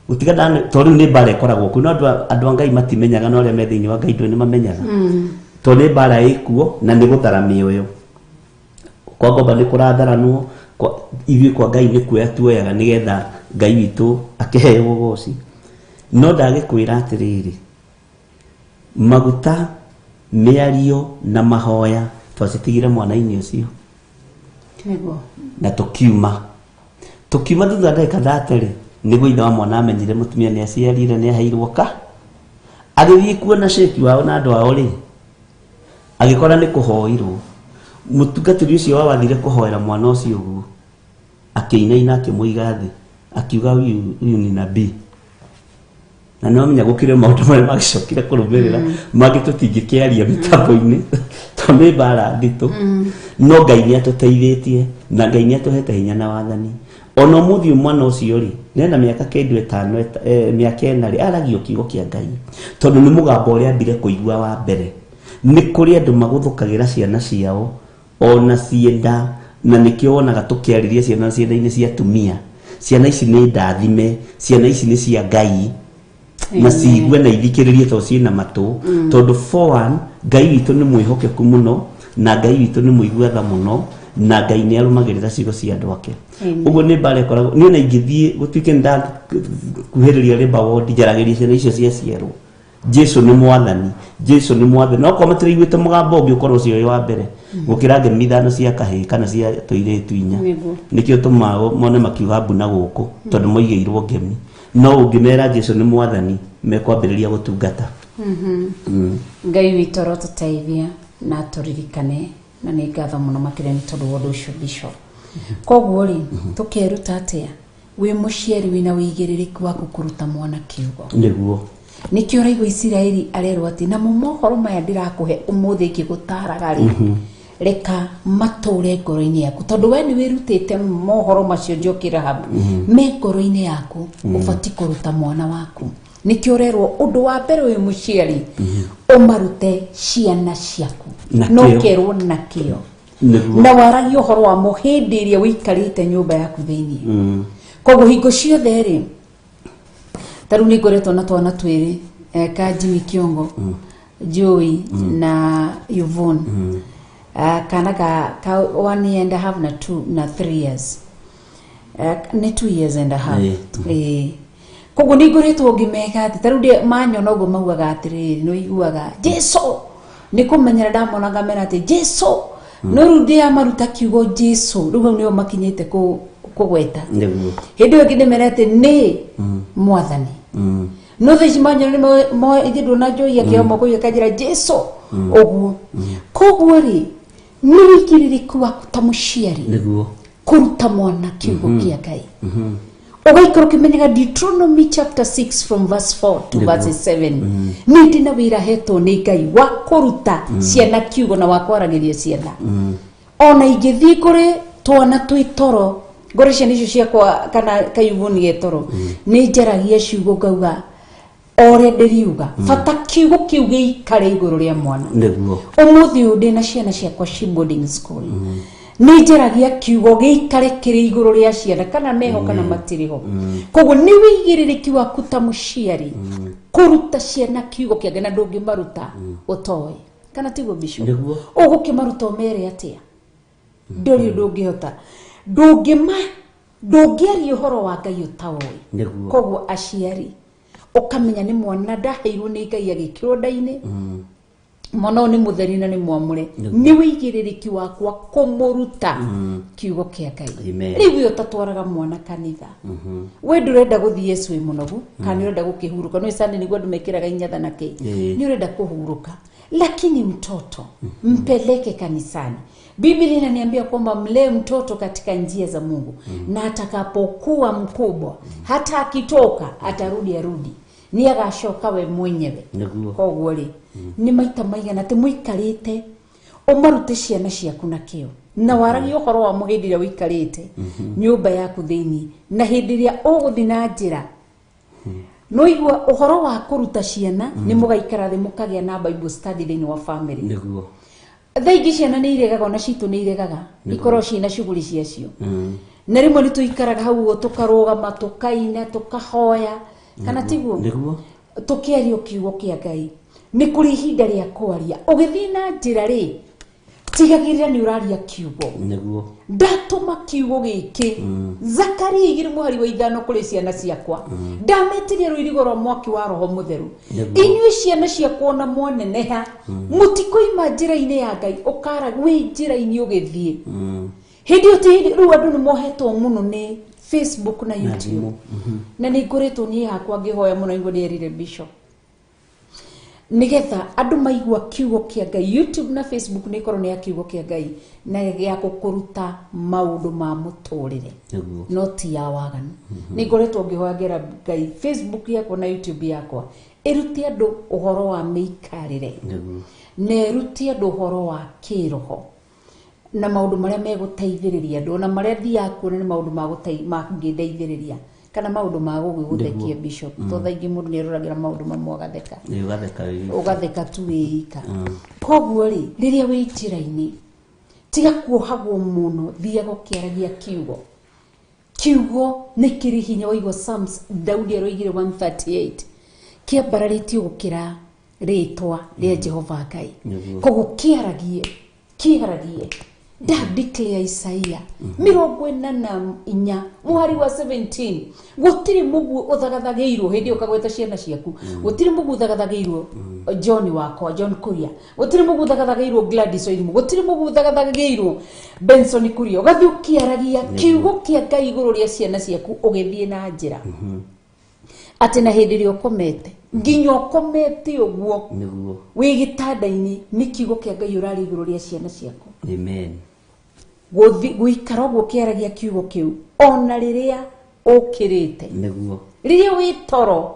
gũtiga ndano, tondũ rĩu nĩ mbara ĩkoragwo kuo, no andũ a Ngai matimenyaga, no arĩa me thĩinĩ wa Ngai ndũĩ nĩ mamenyaga, tondũ nĩ mbara ĩkuo na nĩ gũthara mĩoyo. Kwa ngomba nĩ kũratharanwo, ithuĩ kwa Ngai nĩ kuoya tuoyaga nĩgetha Ngai witũ akĩheo ũgoci. No ndagĩkwĩra atĩrĩrĩ, maguta Mĩario na mahoya twacitigire mwana-inĩ ũcio. Nĩguo. Na tũkiuma thutha wa ndagĩka 30 nĩguo ithe wa mwana amenyire mũtumia nĩ aciarire, nĩ aheirwo ka. Agĩthiĩ kuona ceki wao na andũ ao rĩ, agĩkora nĩ kũhoirwo. Mũtungatĩri ũcio wao athire kũhoera mwana ũcio ũguo, akĩinaina akĩmũiga thĩ, akiuga huyu ni nabii. Na nĩ wamenya gũkĩrĩ maũndũ marĩa magĩcokire kũrũmĩrĩra mangĩ tũtingĩkĩaria mĩtambo-inĩ tondũ nĩ mbara nditũ. No Ngai nĩ atũteithĩtie na Ngai nĩ atũhete hinya na wathani. Ona ũmũthĩ mwana ũcio rĩ, nena mĩaka kĩndũ ĩtano, mĩaka ĩna rĩ, aragio kiugo kĩa Ngai tondũ nĩ mũgambo ũrĩa ambire kũigua wa mbere. Nĩ kũrĩ andũ magũthũkagĩra ciana ciao ona cienda, na nĩkĩo wonaga tũkĩarĩria ciana cienda-inĩ cia atumia. Ciana ici nĩ ndathime, ciana ici nĩ cia Ngai, na ciigue na ithikĩrĩrie tondũ ciĩna matũ. Tondũ for one, Ngai witũ nĩ mwĩhokeku mũno, na Ngai witũ nĩ mũigua tha mũno, na Ngai nĩ arũmagĩrĩra ciugo cia andũ ake. Ũguo nĩ mbara ĩkoragwo niĩ ona ingĩthiĩ gũtuĩke nĩ ndakuhĩrĩria labour ward, njaragĩria ciana icio ciaciarwo, Jesu nĩ mwathani, Jesu nĩ mwathani. No korwo matiraiguĩte mũgambo ũngĩ ũkorwo ũcio wĩ wa mbere gũkĩra ngemi ithano cia kahĩĩ kana cia tũirĩtu inya. Nĩkĩo tũmaga mone makiuga mbu na gũkũ tondũ moigĩirwo ngemi. No ũngĩmera Jesu nĩ mwathani, mekwambĩrĩria gũtungata. Ngai witũ arotũteithia na tũririkane, na nĩ ngatho mũno makĩria nĩ tondũ wa ũndũ ũcio Bishop. Koguo rĩ, tũkeruta atĩa wĩ mũciari wĩna wĩigĩrĩrĩki waku kũruta mwana kiugo? Nĩguo. Nĩkĩo ũraigua Isiraeli arerwo atĩ namo mohoro maya ndĩrakũhe ũmũthĩ ngĩgũtaraga rĩ, reka matũre ngoro-inĩ yaku, tondũ we nĩ wĩrutĩte mohoro macio Njoki Rahab me ngoro-inĩ yaku, ũbatiĩ kũruta mwana waku. Nĩkĩo ũrerwo ũndũ wa mbere wĩ mũciari ũmarute ciana ciaku, Na no kĩo. ũkerwo na kĩo. Nĩguo. Na waragie ũhoro wamo hĩndĩ ĩrĩa ũikarĩte nyũmba yaku thĩinĩ. Koguo hingo ciothe rĩ, ta rĩu nĩ ngoretwo na twana twĩrĩ, ka Jimmy Kiongo, Joey na Yvonne. Kana ka 1 year and a half na 2 na 3 years. Nĩ 2 years and a half. Koguo nĩ ngoretwo ngĩmeka atĩ ta rĩu manyona ũguo maugaga atĩrĩrĩ, nĩ ũiguaga Jesu, nĩ kũmenyera ndamona ngamera atĩ Jesu. No rĩu ndĩamaruta kiugo Jesu, rĩu hau nĩho makinyĩte kũgweta. Nĩguo. Hĩndĩ ĩyo ĩngĩ ndĩmere atĩ nĩ mwathani. No thaa ici manyona nĩ ithuĩ ndona Joy akĩoya moko akanjĩra Jesu ũguo. Koguo rĩ, nĩ wĩigĩrĩrĩki waku ta mũciari Nĩguo. kũruta mwana kiugo kĩa Ngai. Ũgaikara ũkĩmenyaga Deuteronomy chapter 6 from verse 4 to verse 7. Nĩ ndĩ na wĩra hetwo nĩ Ngai wa kũruta ciana kiugo na wa kwaragĩria ciana. Ona ingĩthiĩ kũrĩ twana twĩ toro, ngore ciana icio ciakwa kana kayuguni ge toro, nĩ njaragia ciugo ngauga ũrĩa ndĩriuga, bata kiugo kĩu gĩikare igũrũ rĩa mwana. Nĩguo. Ũmũthĩ ũyũ ndĩna ciana ciakwa ci boarding school, nĩ njaragia kiugo gĩikare kĩrĩ igũrũ rĩa ciana kana meho kana matirĩ ho. Koguo nĩ wĩigĩrĩrĩki waku ta mũciari kũruta ciana kiugo kĩa Ngai, na ndũngĩmaruta ũtoĩ, kana tiguo Bishop? Nĩguo. Ũgũkĩmaruta ũmere atĩa? Ndũrĩ ũndũ ũngĩhota, ndũngĩaria ũhoro wa Ngai ũtaoĩ. Nĩguo. Koguo aciari ũkamenya nĩ mwana ndaheirwo nĩ Ngai agĩkĩrwo nda-inĩ, mwana ũyũ nĩ mũtheri na nĩ mwamũre, nĩ wĩigĩrĩrĩki wakwa kũmũruta kiugo kĩa Ngai. Amen. Rĩu we ũtatwaraga mwana kanitha, we ndũrenda gũthiĩ Yesu wĩ mũnogu, kana nĩ ũrenda gũkĩhurũka, no Sunday nĩguo andũ mekĩraga inyatha na kĩ, nĩ ũrenda kũhurũka, lakini mtoto mpeleke kanisani. Biblia inaniambia kwamba mlee mtoto katika njia za Mungu, na atakapokuwa mkubwa, hata akitoka atarudi, arudi nĩ agacoka we mwenyewe. Nĩguo. Koguo rĩ, nĩ maita maigana atĩ mũikarĩte ũmarute ciana ciaku na kĩo, na waragie ũhoro wamo hĩndĩ ĩrĩa ũikarĩte nyũmba yaku thĩinĩ, na hĩndĩ ĩrĩa ũgũthiĩ na njĩra. No igua ũhoro wa kũruta ciana, nĩ mũgaikara thĩ mũkagĩa na Bible study thĩinĩ wa family. Nĩguo. Thaa ingĩ ciana nĩ iregaga, ona citũ nĩ iregaga, ikorwo ciĩna shughuli ciacio, na rĩmwe nĩ tũikaraga hau ũguo tũkarũgama, tũkaina, tũkahoya, kana tiguo? Nĩguo. Tũkĩaria kiugo kĩa Ngai. Nĩ kũrĩ ihinda rĩa kwaria ũgĩthiĩ na njĩra rĩ, Tigagĩrĩra nĩ ũraria kiugo. Nĩguo. Ndatũma kiugo gĩkĩ Zakaria 2:5 kũrĩ ciana ciakwa. Ndametirie rũirigo rwa mwaki wa Roho Mũtheru. Nĩguo. Inyuĩ ciana ciakwa ona mwaneneha, mũtikoima njĩra-inĩ ya Ngai, ũkara wĩ njĩra-inĩ ũgĩthiĩ. Hĩndĩ ĩyo ti hĩndĩ rĩu andũ nĩ mohetwo mũno nĩ Facebook na YouTube. Thimũ. Na nĩ ngoretwo niĩ hakwa ngĩhoya mũno nĩguo ndĩerire Bishop, nigetha andũ maigua kiugo kĩa Ngai. YouTube na Facebook nĩ ikorwo nĩ ya kiugo kĩa Ngai na gĩa gũkũruta maũndũ ma mũtũrĩre. Nĩguo. No ti ya waganu. Nĩ ngoretwo ngĩhoya ngera Ngai Facebook yakwa na YouTube yakwa ĩrute andũ ũhoro wa mĩikarĩre, Nĩguo. na ĩrute andũ ũhoro wa kĩroho na maũndũ marĩa megũteithĩrĩria andũ, ona marĩa thiaga kuona nĩ maũndũ mangĩndeithĩrĩria kana maũndũ ma gũgĩgũthekia, Bishop, to thaa ingĩ mũndũ nĩ eroragĩra maũndũ mamwe agatheka. Nĩ ũgatheka wĩ wika. Ũgatheka tu wĩ ika. Koguo rĩ, rĩrĩa wĩ njĩra-inĩ, tiga kuohagwo mũno, thiaga ũkĩaragia kiugo. Kiugo nĩ kĩrĩ hinya. Waigua Psalms, Daudi aroigire 138 kĩambararĩtio gũkĩra rĩtwa rĩa Jehova Ngai. Nĩguo. Koguo kĩaragie, kĩaragie. Nda declare Isaia 44:17, gũtirĩ mũguo ũthagathagĩirwo. Hĩndĩ ĩyo ũkagweta ciana ciaku, gũtirĩ mũguo ũthagathagĩirwo John wakwa, John Kuria, gũtirĩ mũguo ũthagathagĩirwo Gladys Oirimu, gũtirĩ mũguo ũthagathagĩirwo Benson Kuria. Ũgathiĩ ũkĩaragia kiugo kĩa Ngai igũrũ rĩa ciana ciaku ũgĩthiĩ na njĩra, atĩ na hĩndĩ ĩrĩa ũkomete, nginya ũkomete ũguo, Nĩguo. wĩ gĩtanda-inĩ, nĩ kiugo kĩa Ngai ũrarĩ igũrũ rĩa ciana ciaku. Amen. Gũikara ũguo ũkĩaragia kiugo kĩu ona rĩrĩa ũkĩrĩte. Nĩguo. Rĩrĩa wĩ toro,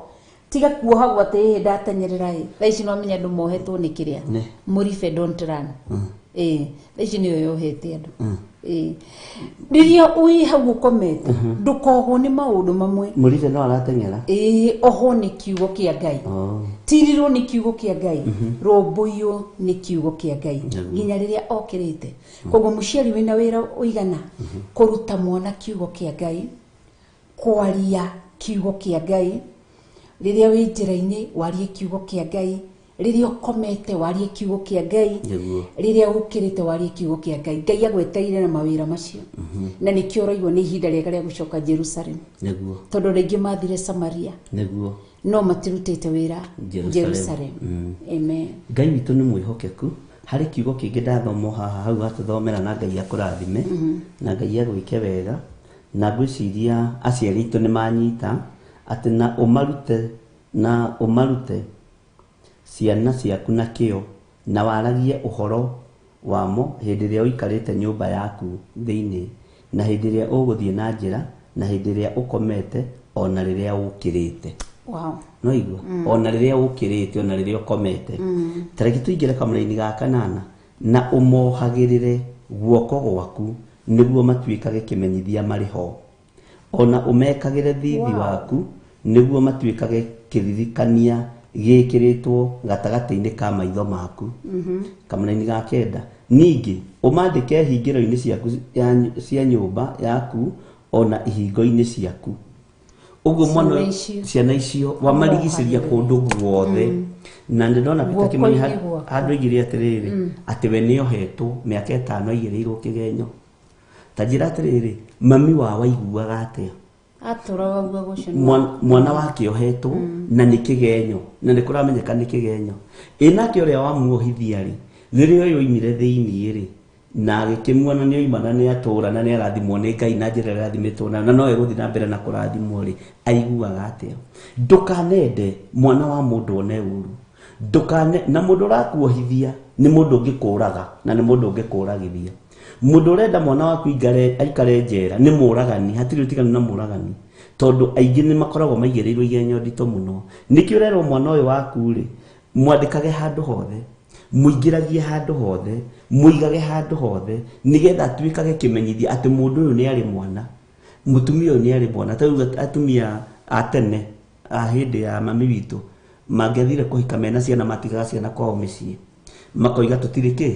tiga kuohagwo atĩ ĩhĩ ndatenyerera ĩ thaa ici. No amenya andũ mohetwo nĩ kĩrĩa Nĩ. mũribe don't run. Ĩ thaa ici nĩyo yohete andũ. Ĩ rĩrĩa wĩ hau ũkomete, ndũkohwo nĩ maũndũ mamwe. Mũribe no arateng'era. Ĩ ohwo nĩ kiugo kĩa Ngai. Oh. Tirirwo nĩ kiugo kĩa Ngai, rũmbũiywo nĩ kiugo kĩa Ngai Nĩguo. nginya rĩrĩa okĩrĩte. Koguo mũciari wĩna wĩra ũigana kũruta mwana kiugo kĩa Ngai, kwaria kiugo kĩa Ngai rĩrĩa wĩ njĩra-inĩ, warie kiugo kĩa Ngai rĩrĩa ũkomete, warie kiugo kĩa Ngai Nĩguo. rĩrĩa ũkĩrĩte, warie kiugo kĩa Ngai. Ngai agwetereire na mawĩra macio, na nĩkĩo ũraigua nĩ ihinda rĩega rĩa gũcoka Jerusalem, Nĩguo. tondũ rĩngĩ mathire Samaria, Nĩguo. no matirutĩte wĩra Jerusalem. Jerusalem. Amen. Ngai witũ nĩ mwĩhokeku. Harĩ kiugo kĩngĩ ndathoma haha hau watũthomera, na Ngai akũrathime na Ngai agwĩke wega, na ngwĩciria aciari aitũ nĩ manyita atĩ na ũmarute, na ũmarute ciana ciaku na kĩo, na waragie ũhoro wamo hĩndĩ ĩrĩa ũikarĩte nyũmba yaku thĩinĩ, na hĩndĩ ĩrĩa ũgũthiĩ na njĩra, na hĩndĩ ĩrĩa ũkomete, ona rĩrĩa ũkĩrĩte. No igua, ona rĩrĩa ũkĩrĩte, ona rĩrĩa ũkomete. Ta reke tũingĩre kamũraini ga kanana. Na ũmohagĩrĩre guoko gwaku nĩguo matuĩkage kĩmenyithia marĩ ho, ona ũmekagĩre thithi waku nĩguo matuĩkage kĩririkania gĩkĩrĩtwo gatagatĩ-inĩ ka maitho maku. Kamũraini ga kenda. Ningĩ ũmandĩke hingĩro-inĩ ciaku cia nyũmba yaku, ona ihingo-inĩ ciaku. Ũguo mwana Ciana icio. Ciana icio wamarigicĩria kũndũ guothe. Na nĩ ndona Peter Kimani Guoko-inĩ gwaku. handũ aigire atĩrĩrĩ, atĩ we nĩohetwo mĩaka 5 aigĩrĩirwo kĩgenyo. Ta njĩra atĩrĩrĩ, mami wao aiguaga atĩa? Atũraga guo gũcio. Mwana wake ohetwo na nĩ kĩgenyo, na nĩ kũramenyeka nĩ kĩgenyo. Ĩ nake ũrĩa wamuohithia rĩ, rĩrĩa ũyũ oimire thĩiniĩ rĩ, na agĩkĩmuona nĩ oima na nĩ atũra na nĩ arathimwo nĩ Ngai na njĩra ĩrĩa arathimĩtwo nayo, na no egũthiĩ na mbere na kũrathimwo rĩ, aiguaga atĩa? Ndũkanende mwana wa mũndũ one ũru. Ndũkane na mũndũ ũrakuohithia nĩ mũndũ ũngĩkũraga na nĩ mũndũ ũngĩkũragithia. Mũndũ ũrenda mwana waku aikare njera nĩ mũragani. Hatirĩ ũtiganu na mũragani, tondũ aingĩ nĩ makoragwo maigĩrĩirwo igenyo nditũ mũno. Nĩkĩo ũrerwo mwana ũyũ waku rĩ, mwandĩkage handũ hothe, mũingĩragie handũ hothe, mũigage handũ hothe, nĩgetha atuĩkage kĩmenyithia atĩ mũndũ ũyũ nĩ arĩ mwana, mũtumia ũyũ nĩ arĩ mwana. Ta rĩu atumia a tene a hĩndĩ ya mami witũ mangĩathire kũhika mena ciana, matigaga ciana kwao mĩciĩ, makoiga tũtirĩ kĩ,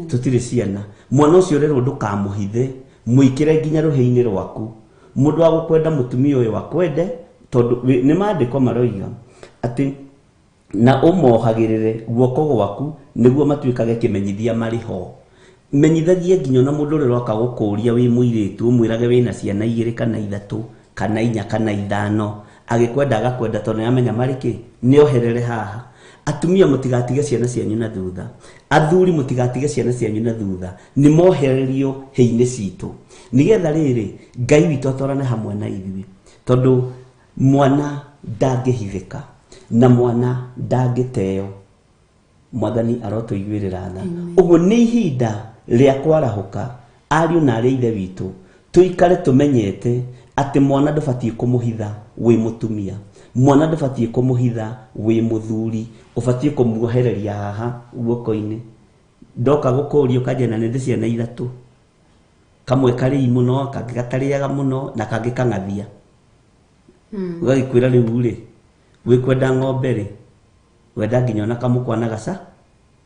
tũtirĩ ciana. Mwana ũcio ũrerwo ndũkamũhithe, mũikĩre nginya rũhĩ-inĩ rwaku. Mũndũ wa gũkwenda mũtumia ũyũ akwende, tondũ nĩ maandĩko maroiga atĩ na ũmohagĩrĩre guoko gwaku nĩguo matuĩkage kĩmenyithia marĩ ho. Menyithagia nginya ona mũndũ ũrĩa ũroka gũkũria wĩ mũirĩtu, ũmwĩrage wĩna ciana 2 kana 3 kana 4 kana 5, agĩkwenda agakwenda tondũ nĩamenya marĩ kĩ, nĩoherere haha. Atumia mũtigatige ciana cianyu na thutha, athuri mũtigatige ciana cianyu na thutha, nĩ mohererio hĩ-inĩ citũ, nĩgetha rĩrĩ Ngai witũ atwarane hamwe na ithuĩ, tondũ mwana ndangĩhithĩka na mwana ndangĩteo. Mwathani arotũiguĩrĩra tha. Ũguo nĩ ihinda rĩa kwarahũka, ariũ na arĩ a ithe witũ, tũikare tũmenyete atĩ mwana ndũbatiĩ kũmũhitha wĩ mũtumia, mwana ndũbatiĩ kũmũhitha wĩ mũthuri, ũbatiĩ kũmuohereria haha guoko-inĩ. Ndoka gũkũria ũkanjĩra na nĩ ndĩ ciana 3, kamwe karĩi mũno, kangĩ gatarĩaga mũno, na kangĩ kang'athia. Ũgagĩkwĩra rĩu rĩ, wĩkwenda ng'ombe rĩ, wenda nginya ona kamũkwa na gaca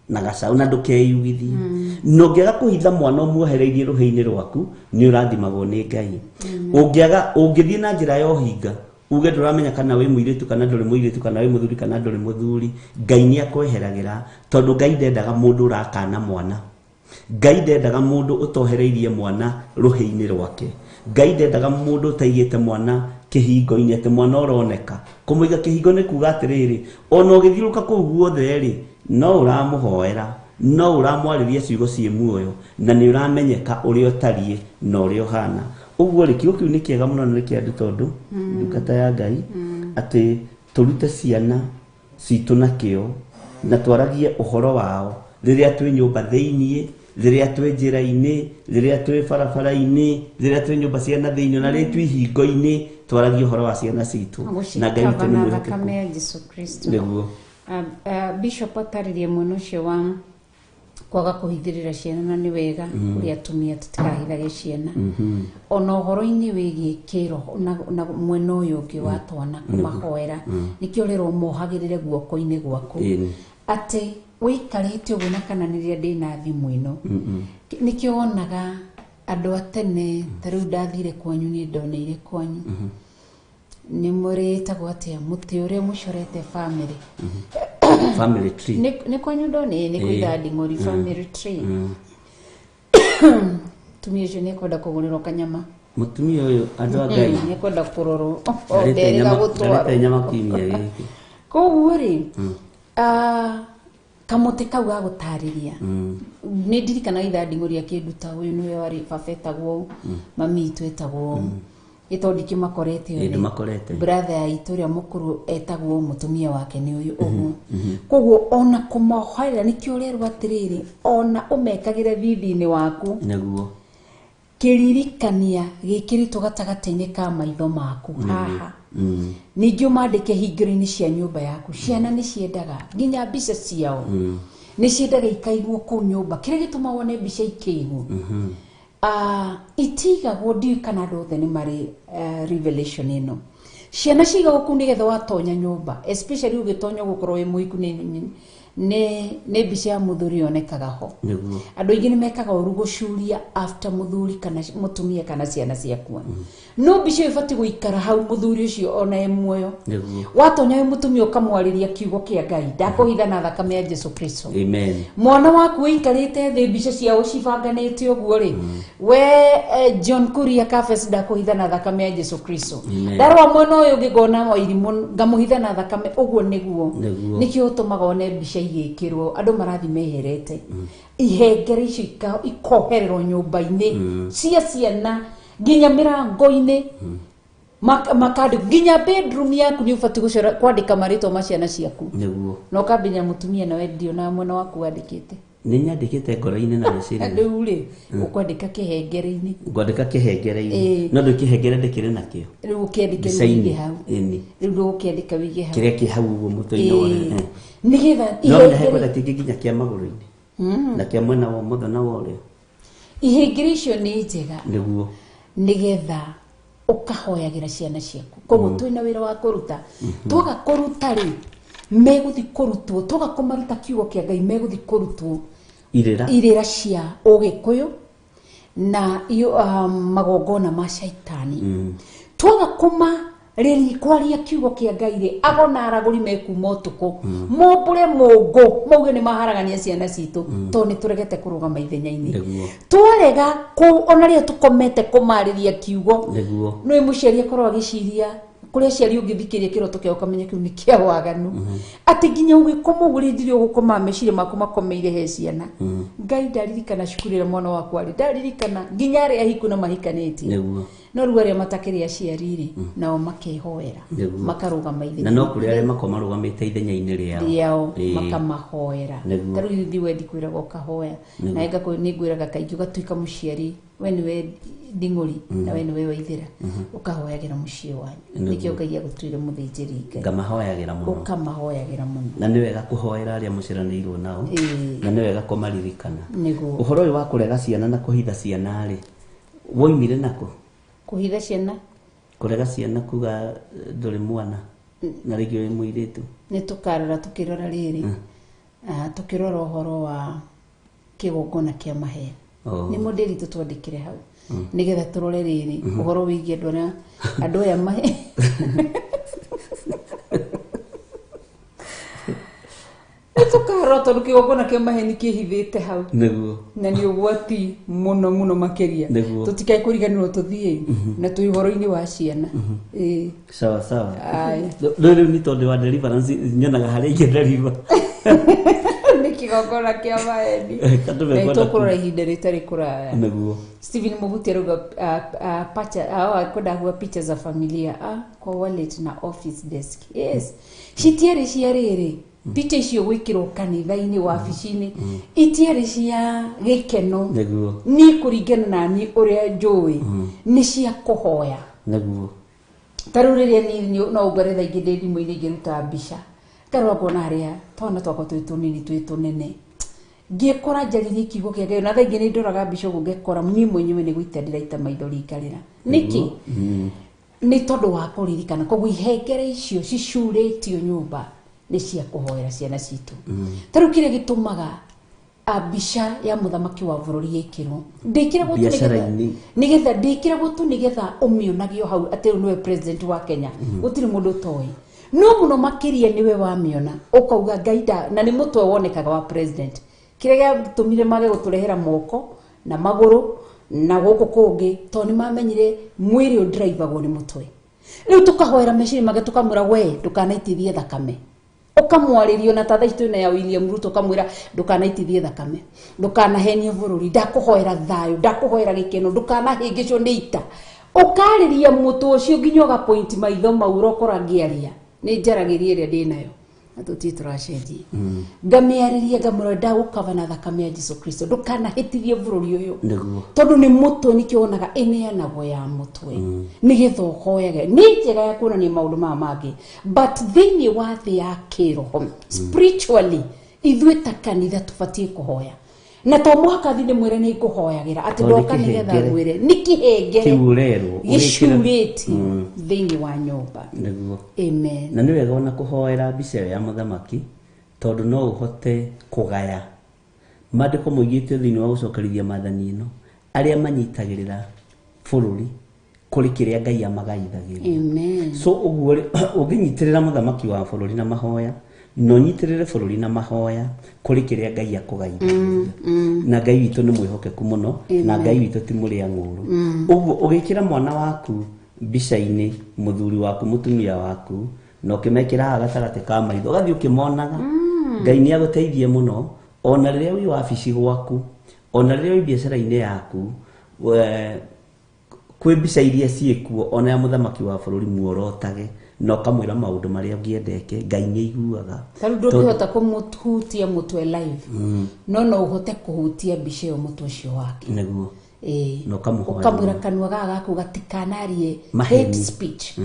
na gacaũ, na ndũkeyugithie. Na ũngĩaga kũhitha mwana ũmuohereirie rũhĩ-inĩ rwaku, nĩ ũrathimagwo nĩ Ngai. Ũngĩthiĩ na njĩra ya ũhinga, uge ndũramenya kana wĩ mũirĩtu kana ndũrĩ mũirĩtu, kana wĩ mũthuri kana ndũrĩ mũthuri, Ngai nĩ akweheragĩra, tondũ Ngai ndendaga mũndũ ũrakana mwana. Ngai ndendaga mũndũ ũtohereirie mwana rũhĩ-inĩ rwake. Ngai ndendaga mũndũ ũtaigĩte mwana kĩhingo-inĩ, atĩ mwana ũroneka. Kũmũiga kĩhingo nĩ kuga atĩrĩrĩ, ona ũgĩthiũrũrũka kũu guothe rĩ, no ũramũhoera, no ũramwarĩria ciugo ciĩ muoyo, na nĩ ũramenyeka ũrĩa ũtariĩ na ũrĩa ũhana. Ũguo rĩ, kiugo kĩu nĩ kĩega mũno na nĩ kĩa andũ, tondũ ndungata ya Ngai, atĩ tũrute ciana citũ na kĩo, na twaragie ũhoro wao rĩrĩa twĩ nyũmba thĩiniĩ, rĩrĩa twĩ njĩra-inĩ, rĩrĩa twĩ barabara-inĩ, rĩrĩa twĩ nyũmba cia na thĩiniĩ, na rĩrĩa twĩ ihingo-inĩ, twaragie ũhoro wa ciana citũ. Na Ngai witũ nĩ na mwĩhokeku. thakame ya Jesu Kristo. Nĩguo. Bishop atarĩrie mwena ũcio wa kwaga kũhithĩrĩra ciana, na nĩ wega kũrĩ atumia tũtikahithage ciana. Ona ũhoro-inĩ wĩgiĩ kĩroho na mwena ũyũ ũngĩ wa twana kũmahoera, nĩkĩo rĩrwo mohagĩrĩre guoko-inĩ gwaku. Atĩ wĩikarĩte ũguo na kana rĩrĩa ndĩna thimũ ĩno. Nĩkĩo wonaga andũ a tene, ta rĩu ndathire kwanyu, nĩ ndoneire kwanyu. Nĩ mũrĩtagwo atĩa mũtĩ ũrĩa mũcorete family? Family tree. Nĩ kwanyu ndonire, nĩ kwĩra Nding'ori family tree. Mũtumia ũcio nĩ ekwenda kũgũrĩrwo kanyama. Mũtumia ũyũ, andũ a Ngai. Nĩ ekwenda kũrorwo. Ndarĩte Nderĩga gũtwarwo. Ndarĩte nyama kiumia gĩkĩ. Koguo rĩ, kamũtĩ kau ga gũtarĩria. Nĩ ndirikanaga ithaa Nding'ori akĩnduta, ũyũ nĩwe warĩ baba etagwo ũũ, mami witũ etagwo ũũ. Ĩ tondũ ndikĩmakorete othe. Ndũmakorete. Brother ya itũ ũrĩa mũkũrũ etagwo mũtumia wake nĩ ũyũ ũguo. Koguo ona kũmoherera nĩkĩo ũrerwo atĩrĩrĩ, ona ũmekagĩre thithi-inĩ waku. Nĩguo. Kĩririkania gĩkĩrĩtwo gatagatĩ-inĩ ka maitho maku haha. Ningĩ ũmandĩke hingĩro-inĩ cia nyũmba yaku. Ciana nĩ ciendaga nginya mbica ciao. Nĩ ciendaga ikaigwo kũu nyũmba. Kĩrĩa gĩtũmaga wone mbica ikĩigwo. Itigagwo, ndiũĩ kana andũ othe nĩ marĩ revelation ĩno. Ciana cigagwo kũu nĩgetha watonya nyũmba, especially ũgĩtonya ũgũkorwo wĩ mũhiku, nĩ mbica ya mũthuri yonekaga ho. Nĩguo. Andũ aingĩ nĩ mekaga ũru gũcuria after mũthuri kana mũtumia kana ciana ciakua. No mbica ĩyo ĩbatiĩ gũikara hau mũthuri ũcio ona e muoyo. Nĩguo. Watonya wĩ mũtumia ũkamwarĩria kiugo kĩa Ngai, ndakũhitha na thakame ya Jesu Kristo. Amen. Mwana waku ũikarĩte thĩ mbica ciao cibanganĩte ũguo rĩ, we John Kuria Kafes ndakũhitha na thakame ya Jesu Kristo. Amen. Ndarora mwena ũyũ ũngĩ ngona Wairimũ ngamũhitha na thakame, ũguo nĩguo. Nĩguo. Nĩkĩo ũtũmaga one mbica igĩkĩrwo andũ marathiĩ meherete. Ihengere icio ikohererwo nyũmba-inĩ cia ciana nginya mĩrango-inĩ. Makandĩkwo nginya bedroom yaku nĩ ũbatiĩ gũcora kwandĩka marĩtwa ma ciana ciaku. Nĩguo. Na ũkambĩrĩria mũtumia nawe ndionaga mwena waku wandĩkĩte. Nĩ nyandĩkĩte ngoro-inĩ na meciria. Rĩu rĩ, ũkwandĩka kĩhengere-inĩ. Ngwandĩka kĩhengere-inĩ. No ndũ kĩhengere ndĩkĩrĩ nakĩo. Rĩu ũkĩandĩke Mbica-inĩ. wĩige hau. Ĩni. Rĩu ndũgũkĩandĩka wĩige hau. Kĩrĩa kĩ hau ũguo mũtwe-inĩ wothe. Nĩgetha No ihengere nĩ hekwenda kĩngĩ nginya kĩa magũrũ-inĩ. Na kĩa mwena wa ũmotho na wa ũrĩo. Ihengere icio nĩ njega. Nĩguo. Nĩgetha ũkahoyagĩra ciana ciaku. Koguo twĩna wĩra wa kũruta. Twaga kũruta rĩ, megũthiĩ kũrutwo. Twaga kũmaruta kiugo kĩa Ngai, megũthiĩ kũrutwo Irĩra. Irĩra cia Ũgĩkũyũ na magongona ma caitani. Twaga Rĩrĩ kwaria kiugo kĩa Ngai rĩ, ago na aragũri mekuma ũtukũ mombũre mũngũ mauge nĩ maharagania ciana citũ, tondũ nĩ tũregete kũrũgama ithenya-inĩ. Twarega ona rĩrĩa tũkomete kũmarĩria kiugo. Nĩ mũciari akorwo agĩciria kũrĩa aciari ũngĩthikĩria kĩroto kĩao ũkamenya kĩu nĩ kĩa waganu, atĩ nginya ũgĩkoma ũguo rĩndirĩ ũgũkoma meciria maku makomeire he ciana. Ngai, ndaririkana cukuru ĩrĩa mwana wakwa arĩ, ndaririkana nginya arĩa ahiku na mahikanĩtie. No rĩu arĩa matakĩrĩ aciari rĩ, nao makehoera, makarũgama Na ithenya no kũrĩ arĩa makorwo marũgamĩte ithenya-inĩ rĩao. Rĩao. Makamahoera. Ta rĩu ithuĩ wendi kwĩraga ũkahoya na nĩ ngwĩraga kaingĩ ũgatuĩka mũciari, we nĩwe nding'ũri na we nĩwe waithĩra, ũkahoyagĩra mũciĩ wanyu. Nĩkĩo Ngai agũtuire mũthĩnjĩri Ngai. Ngamahoyagĩra mũno. Ũkamahoyagĩra mũno. Na nĩ wega kũhoera arĩa mũciaranĩirwo nao. Na nĩ wega kũmaririkana. Ũhoro ũyũ wa kũrega ciana na kũhitha ciana rĩ, woimire nako? Kũhitha ciana? Kũrega ciana, kuga ndũrĩ mwana na rĩngĩ wĩ mũirĩtu. Nĩ tũkarora tũkĩrora rĩrĩ, tũkĩrora ũhoro wa kĩgongona kĩa maheni. Nĩ mũndĩri tũtwandĩkĩre hau nĩgetha tũrore rĩrĩ ũhoro wĩgiĩ andũ arĩa andũ aya mahe nĩ tũkarora, tondũ kĩgongona kĩa maheni kĩhithĩte hau. Na nĩ ũgwati mũno mũno makĩria. Tũtikae kũriganĩrwo tũthiĩ na twĩ ũhoro-inĩ wa ciana. Ĩĩ. Sawa sawa. Aya. Rĩu rĩu nĩ tondũ wa deliverance nyonaga harĩa ingĩdeliver. Nĩ kĩgongona kĩa maheni. Andũ na mekwenda tũkũrora ihinda rĩtarĩ kũraya. Steven Muguti arauga pacha kwenda kuga picha za familia kwa wallet na office desk. Yes, citiarĩ cia rĩrĩ, picha icio gwĩkĩrwo kanitha-inĩ, wabici-inĩ, itiarĩ cia gĩkeno. Niĩ kũringana na niĩ ũrĩa njũĩ, nĩ cia kũhoya. Ta rĩu rĩrĩa niĩ no ũngore thaa ingĩ ndĩ thimũ-inĩ ngĩruta mbica, ngarora ngona harĩa twana twakwa twĩ tũnini twĩ tũnene, ngĩkora njaririe kiugo kĩa Ngai. Na thaa ingĩ nĩ ndoraga mbica ũguo ngekora niĩ mwenyewe nĩ gũita ndĩraita maithori ngarĩra. Nĩkĩ? Nĩ tondũ wa kũririkana. Koguo ihengere icio cicurĩtio nyũmba nĩ cia kũhoera ciana citũ. Ta rĩu kĩrĩa gĩtũmaga mbica ya mũthamaki wa bũrũri ĩkĩrwo, ndĩkĩragwo tu Biacara-inĩ. Nĩgetha ndĩkĩragwo tu nĩgetha ũmĩonagio hau atĩ ũyũ nĩwe president wa Kenya. Gũtirĩ mũndũ ũtoĩ, no mũno makĩria nĩwe wamĩona ũkauga Ngai nda, na nĩ mũtwe wonekaga wa president. Kĩrĩa gĩatũmire mage gũtũrehera moko na magũrũ na gũkũ kũngĩ, tondũ nĩ mamenyire mwĩrĩ ũndiraibagwo nĩ mũtwe. Rĩu tũkahoera meciria make, tũkamwĩra we ndũkanaitithie thakame, ũkamwarĩrio na ta thaa ici twĩna ya William Ruto, ũkamwĩra ndũkanaitithie thakame, ndũkanahenie bũrũri, ndakũhoera thayũ, ndakũhoera gĩkeno, ndũkanahĩngĩcwo nĩ ita. Ũkarĩria mũtwe ũcio nginya ũgapoint maitho mau. Ũrokora ngĩaria nĩ njaragĩria ĩrĩa ndĩnayo na tũtirĩ tũracenjia, ngamĩarĩria ngamwĩra ndagũkaba na thakame ya Jesu Kristo, ndũkanahĩtithie bũrũri ũyũ. Tondũ nĩ mũtwe, nĩkĩo wonaga ĩneanagwo ya mũtwe nĩgetha ũhoyage. Nĩ njega ya kuonania maũndũ maya mangĩ, but thĩinĩ wa thĩ ya kĩroho, spiritually, ithuĩ ta kanitha tũbatiĩ kũhoya, na to mũhaka thiĩ ndĩmwĩre nĩ ngũhoyagĩra atĩ Tondũ nĩ ndoka nĩgetha kĩhengere. ngwĩre nĩ kĩhengere Kĩu ũrerwo, ũgĩkĩra- gĩcurĩtio thĩinĩ wa nyũmba. Amen. Na nĩ wega ona kũhoera mbica ĩyo ya mũthamaki, tondũ no ũhote kũgaya. Maandĩko moigĩte thĩinĩ wa gũcokerithia maathani ĩno, arĩa manyitagĩrĩra bũrũri kũrĩ kĩrĩa Ngai amagaithagĩria. Amen. So ũguo rĩ, ũngĩnyitĩrĩra mũthamaki wa bũrũri na mahoya na ũnyitĩrĩre bũrũri na mahoya, kũrĩ kĩrĩa Ngai akũgaithagĩria. Na Ngai witũ nĩ mwĩhokeku mũno, na Ngai witũ ti mũrĩa ng'ũrũ. Ũguo ũgĩkĩra mwana waku mbica-inĩ, mũthuri waku, mũtumia waku, na ũkĩmekĩra haha gatagatĩ ka maitho, ũgathiĩ ũkĩmonaga, Ngai nĩ agũteithie mũno ona rĩrĩa wĩ wabici gwaku, ona rĩrĩa wĩ biacara-inĩ yaku, kwĩ mbica iria ciĩkuo ona ya mũthamaki wa bũrũri, muorotage na ũkamwĩra maũndũ marĩa ũngĩendeke. Ngai nĩ aiguaga. Ta rĩu ndũngĩhota kũmũhutia mũtwe live, no no ũhote kũhutia mbica ĩyo, mũtwe ũcio wake. Na ũkamũhoya. Ũkamwĩra kanua gaka gaku gatikanarie Maheni. hate speech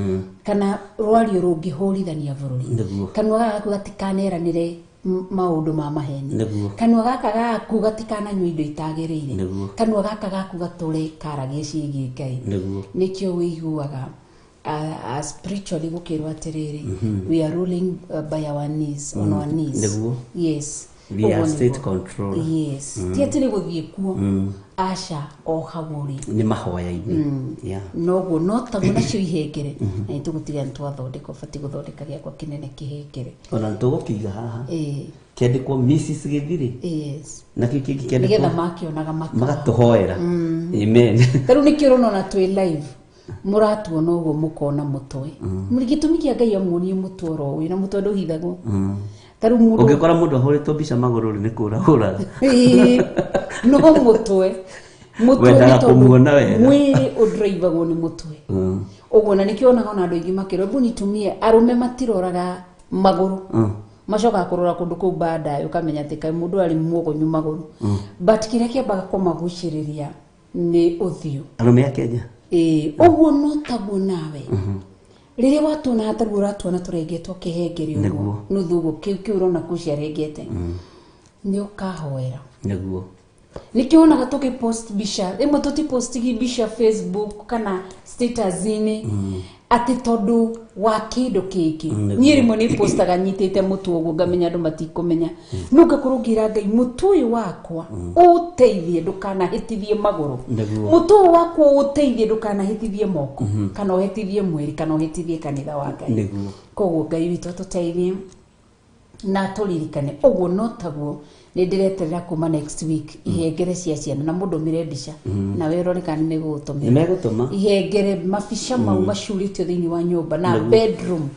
kana rwario rũngĩhũrithania bũrũri. Kanua gaka gaku gatikaneranĩre maũndũ ma maheni. Kanua gaka gaku gatikananyua indo itagĩrĩire. Kanua gaka gaku gatũre karagia ciĩgiĩ Ngai. Nĩkĩo wĩiguaga spiritually gũkĩrwo atĩrĩrĩ, we are ruling by our knees, on our knees. Yes. We Ũguo are state nĩguo. controller. Yes, ti atĩ nĩ gũthiĩ kuo, aca, o hau ũrĩ. Nĩ mahoya-inĩ. Yeah. Noguo no taguo nacio ihengere, na nĩ tũgũtiga nĩ twathondeka, ũbatiĩ gũthondeka gĩakwa kĩnene kĩhengere. Ona nĩ tũgũkĩiga haha. Ĩĩ. Kĩandĩkwo Mrs. Gĩthirĩ. Yes. Nakĩo kĩngĩ nĩgetha kĩandĩkwo makĩonaga maka magatũhoera. Amen. Ta rĩu nĩkĩo ũrona ona twĩ live mũratuona ũguo, mũkona mũtwe. Gĩtũmi kĩa Ngai amuonie mũtwe oro ũyũ, na mũtwe ndũhithagwo. Ta rĩu mũndũ Ũngĩkora mũndũ ahũrĩtwo mbica magũrũ rĩ, nĩ kũra hũraga. Ĩĩ, no mũtwe, mũtwe Wendaga nĩ tondũ kũmuona wega. Mwĩrĩ ũndiraivagwo nĩ mũtwe. Ũguo na nĩkĩo wonaga ona andũ aingĩ makĩrwo, hebu nitumie, arũme matiroraga magũrũ, macokaga kũrora kũndũ kũu baadaye, ũkamenya atĩ kaĩ mũndũ arĩ muogonyu magũrũ, but kĩrĩa kĩambaga kũmagucĩrĩria nĩ ũthiũ. Arũme a Kenya. Ĩĩ, ũguo no taguo nawe rĩrĩa watuona hatarĩ ũratuona tũrengetwo kĩhengere ũguo. Nĩguo. Nuthu ũguo kĩu kĩu ũrona kũ ciarengete nĩ ũkahoera. Nĩguo. Nĩkĩo wonaga tũgĩpost mbica rĩmwe, tũtipostigi mbica Facebook kana status-inĩ atĩ tondũ wa kĩndũ kĩngĩ. Niĩ rĩmwe nĩ postaga nyitĩte mũtwe ũguo, ngamenya andũ matikũmenya, no ngakorwo ngĩra Ngai, mũtwe ũyũ wakwa ũteithie ndũkanahĩtithie magũrũ. Nĩguo. Mũtwe ũyũ wakwa ũteithie ndũkanahĩtithie moko, kana ũhĩtithie mwĩrĩ, kana ũhĩtithie kanitha wa Ngai. Nĩguo. Koguo Ngai witũ atũteithie na tũririkane ũguo no taguo nĩ ndĩreterera kuma next week ihengere cia ciana, na mũndũmĩre mbica nawe ũrore kana nĩ megũgũtũmĩra. Nĩ megũtũma. Ihengere, mabica mau macurĩtio thĩinĩ wa nyũmba na bedroom,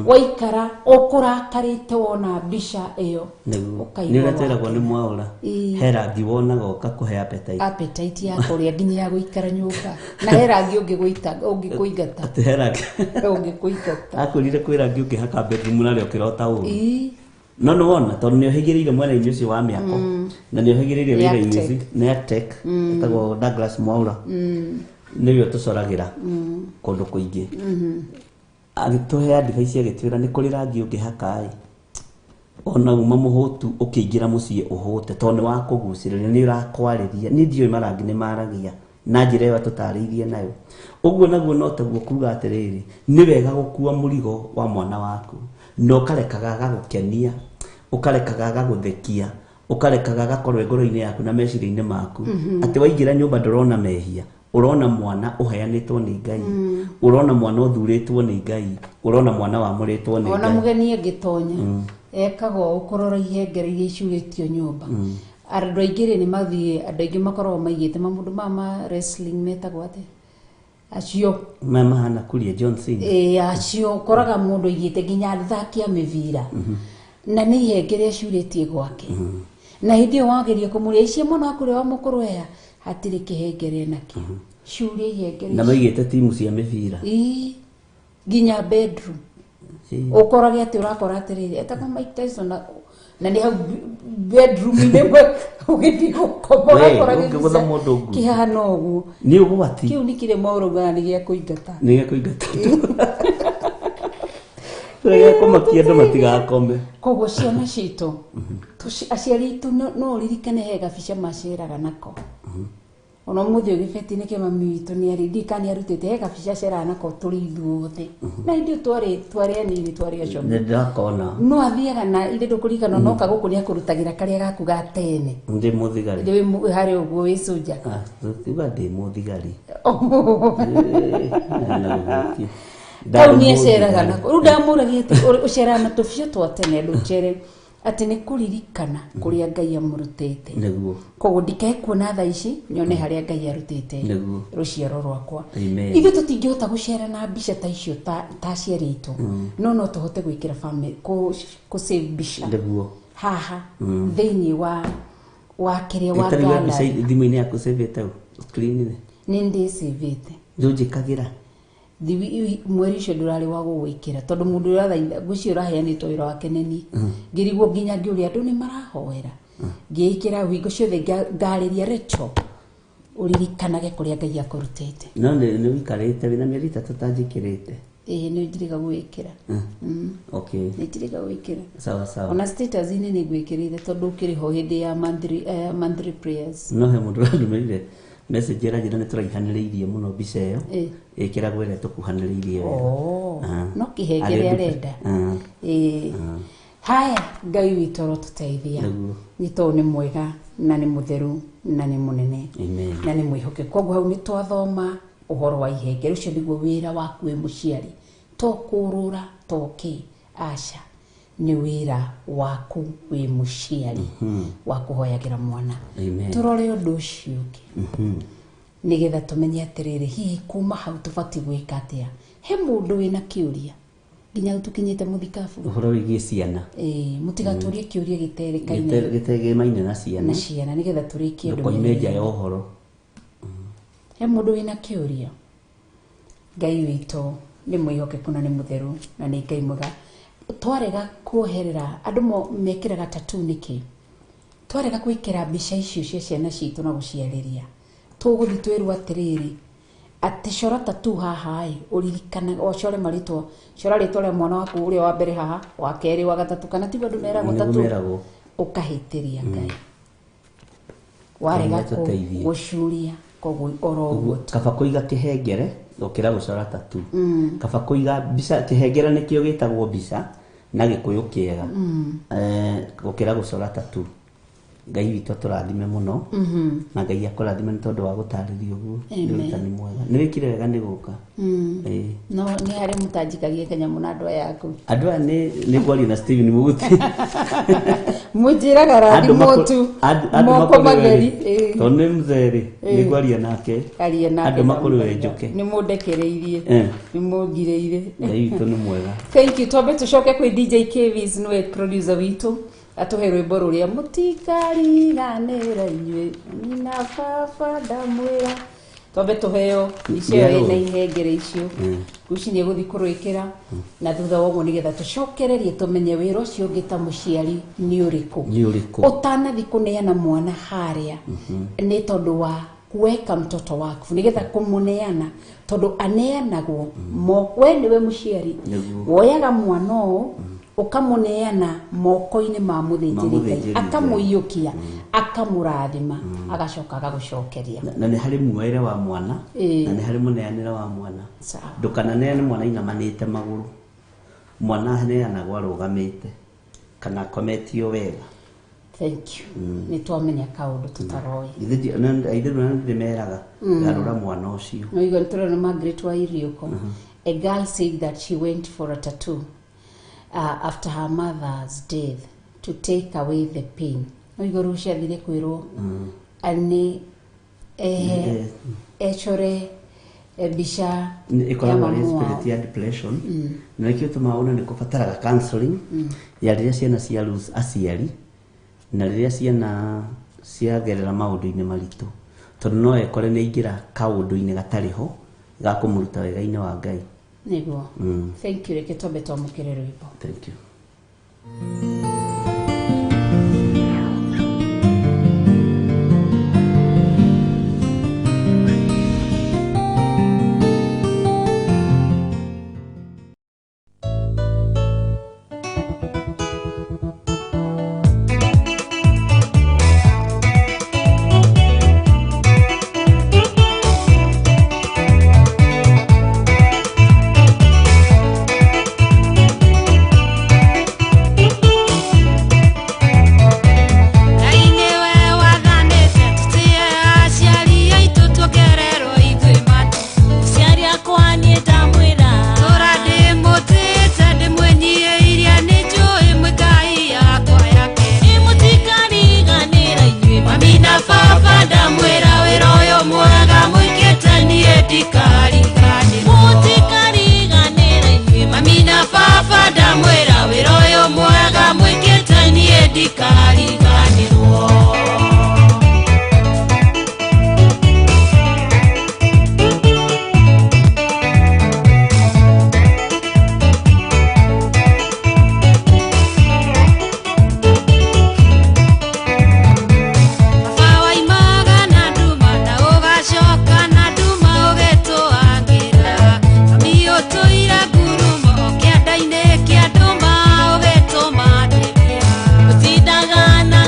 waikara ũkũrakarĩte wona mbica ĩyo, Nĩguo. ũkaigua Nĩ ũrĩa twĩragwo wakena. nĩ Mwaũra. Ĩĩ. He rangi wonaga ũkakũhe appetite. Appetite ya kũrĩa, nginya ya gũikara nyũmba, na he rangi ũngĩgũita, ũngĩkũingata. Atĩ he rangi. Ũngĩkũingata. Akwĩrire kwĩ rangi ũngĩhaka bedroom narĩo ũkĩrota ũru. Ĩĩ. No nĩ wona tondũ nĩ ũhĩgĩrĩire mwena-inĩ ũcio wa mĩako na nĩ ũhĩgĩrĩire Nĩ wĩra-inĩ Arctec. ũcio nĩ Arctec, etagwo Douglas Mwaura, nĩwe ũtũcoragĩra kũndũ kũingĩ. Agĩtũhe advice, agĩtwĩra nĩ kũrĩ rangi ũngĩhaka ĩ ona uma mũhũtu, ũkĩingĩra mũciĩ ũhũte, tondũ nĩ wa kũgucĩrĩria, nĩ ũrakwarĩria. Niĩ ndiũĩ marangi nĩ maragia na njĩra ĩyo atũtarĩirie nayo. Ũguo naguo no taguo kuga atĩrĩrĩ, nĩ wega gũkua mũrigo wa mwana waku na ũkarekaga agagũkenia, ũkarekaga agagũthekia, ũkarekaga agakorwo ngoro-inĩ yaku na meciria-inĩ maku, atĩ waingĩra nyũmba ndũrona mehia, ũrona mwana ũheanĩtwo nĩ Ngai, ũrona mwana ũthurĩtwo nĩ Ngai, ũrona mwana wamũrĩtwo nĩ Ona Ngai. Mũgeni angĩtonya ekaga ũũ kũrora ihengere iria icurĩtio nyũmba. Andũ aingĩ rĩ, nĩ mathiĩ, andũ aingĩ makoragwo maigĩte mamũndũ maya ma wrestling, metagwo atĩa acio? Maya mahana kuria John Cena. Ĩĩ, acio ũkoraga mũndũ aigĩte nginya athaki a mĩbira, na nĩ ihengere acurĩtie gwake, na hĩndĩ ĩyo wageria kũmũria icio mwana waku ũrĩa wa mũkũrũ eya, hatirĩ kĩhengere nakĩo, curia ihengere Na icio. Maigĩte timu cia mĩbira. Ĩĩ, nginya bedroom ũkorage atĩ ũrakora atĩrĩrĩ, etagwo Mike Tyson, na nĩ hau bedroom-inĩ ĩmwe ũgĩthiĩ gũkoma We, ũgakora ũngĩgũtha gĩbica mũndũ ngundi. kĩhana ũguo. Nĩ ũgwati. Kĩu nĩ kĩrĩa maũraugaga nĩ gĩa kũingata. Nĩ gĩa kũingata, kĩrĩa gĩa kũmakia andũ matigakome. Koguo ciana citũ, aciari aitũ, no ũririkane he gabica maceraga nako ona ũmũthĩ ũyũ gĩbeti-inĩ kĩa mami witũ, nĩ arĩ, ndiũĩ kana nĩ arutĩte, he gabica aceraga nako tũrĩ ithuothe, na hĩndĩ ĩyo twarĩ anini, twarĩ acomi. Nĩ ndĩrakona. No athiaga na ithe, ndũkũririkana, noka gũkũ nĩ akũrutagĩra karĩa gaku ga tene. Ndĩ mũthigari. Ndĩ harĩ ũguo wĩ soldier. Ah, tutiuga ndĩ mũthigari. Kau nĩ aceraga nako. Rĩu ndamũragia atĩ ũceraga na tũbica twa tene, ndũcere atĩ nĩ kũririkana kũrĩa Ngai amũrutĩte. Nĩguo. Koguo ndikae kuona thaa ici, nyone harĩa Ngai arutĩte Nĩguo. rũciaro rwakwa. Amen. Ithuĩ tũtingĩhota gũcera na mbica ta icio ta aciari aitũ, no tũhote gwĩkĩra family kũ save mbica Nĩguo. haha thĩinĩ wa kĩrĩa wa Ĩtarĩ wa mbica gallery. Thimũ-inĩ yaku save-ĩte screen-inĩ. Nĩ ndĩcĩvĩte. Ndũnjĩkagĩra. Mweri ũcio ndũrarĩ wa gũgwĩkĩra, tondũ mũndũ ũrĩa ũrathaitha ngwĩciria ũraheanĩtwo wĩra wake nĩ niĩ, ngĩrigwo nginya ngĩũria andũ nĩ marahoera, ngĩĩkĩra hingo ciothe ngarĩria Rachel, ũririkanage kũrĩa Ngai akũrutĩte. No nĩ ũikarĩte wĩna mĩeri 3 ũtanjĩkĩrĩte. Ĩĩ, nĩ njiriga gwĩkĩra. Okay. Nĩ njiriga gwĩkĩra. Sawa sawa. Ona status-inĩ nĩ ngwĩkĩrĩire, tondũ ũkĩrĩ ho hĩndĩ ya monthly prayers. No he mũndũ ũrandũmĩrire message ĩranjĩra nĩ tũraihanĩrĩirie mũno mbica ĩyo. Ĩkĩragwo ĩrĩa tũkuhanĩrĩirie wega. Oh, Ah. no kĩhengere Arĩ arenda. Ah. Ĩĩ. Haya, Ngai witũ arotũteithia. Nĩguo. Nĩ tondũ nĩ mwega na nĩ mũtheru na nĩ mũnene. Amen. Na nĩ mwĩhokeku. Koguo hau nĩ twathoma ũhoro wa ihengere. Ũcio nĩguo wĩra waku wĩ mũciari, to kũrũra to kĩ, aca, nĩ wĩra waku wĩ mũciari wa kũhoyagĩra mwana. Amen. Tũrore ũndũ ũcio ũngĩ nĩgetha tũmenye atĩrĩrĩ, hihi kuma hau tũbatiĩ gwĩka atĩa. He mũndũ wĩna kĩũria nginya hau tũkinyĩte mũthikabu? Ũhoro wĩgiĩ ciana. Ĩĩ, mũtigatũrie kĩũria gĩterĩkaine gĩtegemaine na ciana. Na ciana, nĩgetha tũrĩkie ndũkoime ndũmĩrĩri. Nja ya ũhoro. He mũndũ wĩna kĩũria? Ngai witũ nĩ mwĩhokeku na nĩ mũtheru na nĩ Ngai mwega. Twarega kuoherera andũ mekĩraga tattoo nĩkĩ? Twarega gwĩkĩra mbica icio cia ciana citũ na gũciarĩria, tũgũthiĩ twĩrwo atĩrĩrĩ, atĩ cora tattoo haha ĩ, ũririkana o core marĩtwa, cora rĩtwa rĩa mwana waku ũrĩa wa mbere haha, wa kerĩ, wa gatatũ, kana tiguo andũ meragwo? Nĩguo Tattoo meragwo. Ũkahĩtĩria Ngai warega Ngai atũteithie. gũcuria. Koguo oro ũguo. Kaba kũiga kĩhengere gũkĩra gũcora tatu. Kaba kũiga mbica, kĩhengere nĩkĩo gĩtagwo mbica na Gĩkũyũ kĩega, gũkĩra gũcora tatu. Ngai witũ atũrathime mũno, na Ngai akũrathime nĩ tondũ wa gũtarĩria ũguo. Nĩ Amen. ũrutani mwega, nĩ wĩkire wega nĩ gũka. Ĩĩ. No nĩ harĩ mũtanjikagie kanyamũ na andũ aya aku? Andũ aya nĩ ngwaria na Steven Muguti. Mũnjĩraga Andũ rathimwo tu. Andũ moko makũrĩwe matheri. rĩ, tondũ nĩ mzee rĩ, nĩ ngwaria nake. Aria nake. Andũ makũrĩwe njũke. Nĩ mũndekereirie. Nĩ mũngirĩire. Ngai witũ nĩ mwega. Thank you. Twambe tũcoke kwĩ DJ Kvis, nĩwe producer witũ, atũhe rwĩmbo rũrĩa mũtikariganĩra inyuĩ nina baba ndamwĩra. Twambe tũheo icio Nĩ ĩna arũĩ. ihengere icio. Guci nĩ egũthiĩ kũrwĩkĩra na thutha wa ũguo nĩgetha tũcokererie tũmenye wĩra ũcio ũngĩ ta mũciari nĩ ũrĩkũ. Nĩ ũrĩkũ? Ũtanathi kũneana mwana harĩa, nĩ tondũ wa kuweka mtoto waku nĩgetha kũmũneana, tondũ aneanagwo mo, we nĩwe mũciari. Nĩguo. Woyaga mwana ũũ ũkamũneana moko-inĩ ma mũthĩnjĩri Ngai. Mũthĩnjĩri Ngai. Akamũiyũkia, akamũrathima, agacoka agagũcokeria. Na nĩ harĩ muoere wa mwana na nĩ harĩ mũneanĩre wa mwana. Sawa. Ndũkananeane mwana inamanĩte magũrũ. Mwana aneanagwo arũgamĩte kana akometio wega. Thank you. Nĩ twamenya kaũndũ tũtaroĩ. Ithe ndĩmeraga garũra mwana ũcio. No you tũrona Margaret wa Irioko. A girl said that she went for a tattoo after her mother's death to take away the pain. No igũrũ ciathire kwĩrwo nĩ ecore mbica Nĩ ya ĩkoragwo arĩ mamu wao. spirit ya depression, na nĩkĩo tũmaga ona nĩ kũbataraga counseling ya rĩrĩa ciana cia lose aciari na rĩrĩa ciana ciagerera maũndũ-inĩ maritũ, tondũ no ekore nĩ aingĩra kaũndũ-inĩ gatarĩ ho ga kũmũruta wega-inĩ wa Ngai. Nĩguo. Thank you. Reke twambe twamũkĩre rwĩmbo. Thank you. Ngai nĩwe wathanĩte tũtĩe aciari aitũ, tuongererwo ithuĩ matu. Mũciari akwa niĩ ndamwĩra. Tũra ndĩmũtĩĩte, ndĩmwĩnyiihĩirie, nĩ njũĩ mwĩ Ngai yakwa yake. Ĩ mũtikariganĩra inyuĩ mami na baba ndamwĩra, wĩra ũyũ mwega mwĩkĩte niĩ ndikariganĩrwo. Mũtikariganĩra inyuĩ mami na baba ndamwĩra, wĩra ũyũ mwega mwĩkĩte niĩ ndikariganĩrwo. Baba waimaga na nduma na ũgacoka na nduma ũgĩtũangĩra. Mami ũtũire ngurumo kĩanda-inĩ kĩa nduma ũgĩtũmatĩria. Ũtindaga na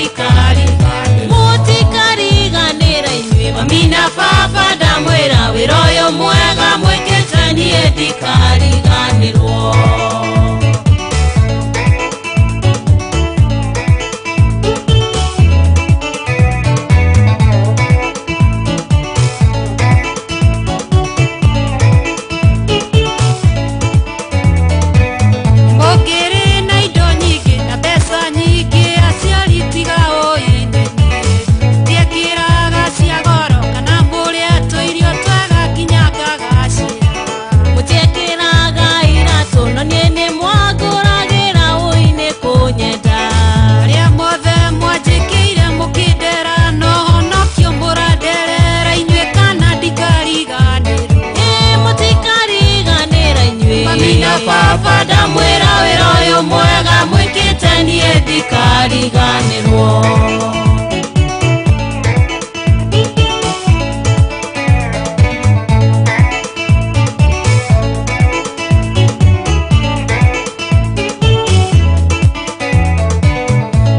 ndikariganĩrwo mũtikariganĩra inyuĩ mami na baba ndamwĩra wĩra ũyũ mwega mwĩkĩte niĩ ndikariganĩrwo. Mũkĩrĩ na indo nyingĩ na mbeca nyingĩ aciari tiga ũinĩ tiekĩraga cia goro kana mũrĩa tũirio twega nginya ngagacĩra mũtiekĩraga iratũ no niĩ nĩ mwangũragĩra ũinĩ kũnyenda arĩa mothe mwanjĩkĩire mũkĩndera no honokio mũranderera inyuĩ kana ndikariganĩrwo ĩ mũtikariganĩra inyuĩ mami na baba ndamwĩra wĩra ũyũ mwega mwĩkĩte niĩ ndikariganĩrwo.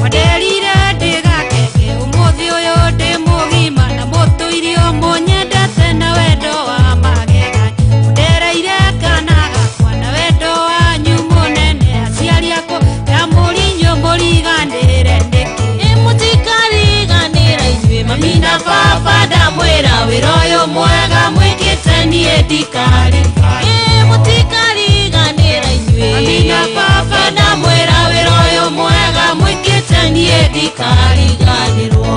Wanderire ndĩgakenge ũmũthĩ ũyũ ndĩ mũgima na mũtũirio mũnyendete na wendo wa magegania mũndereire kana gakwa na wendo wanyu mũnene aciari akwa ndamũri inyuĩ mũriganĩre nĩkĩ ĩ mũtikariganĩra inyuĩ mami na baba ndamwĩra wĩra ũyũ mwega mwĩkĩte niĩ ndikari ĩ mũtikariganĩra inyuĩ mami na baba ndamwĩra wĩra ũyũ mwega mwĩkĩte niĩ ndikariganĩrwo.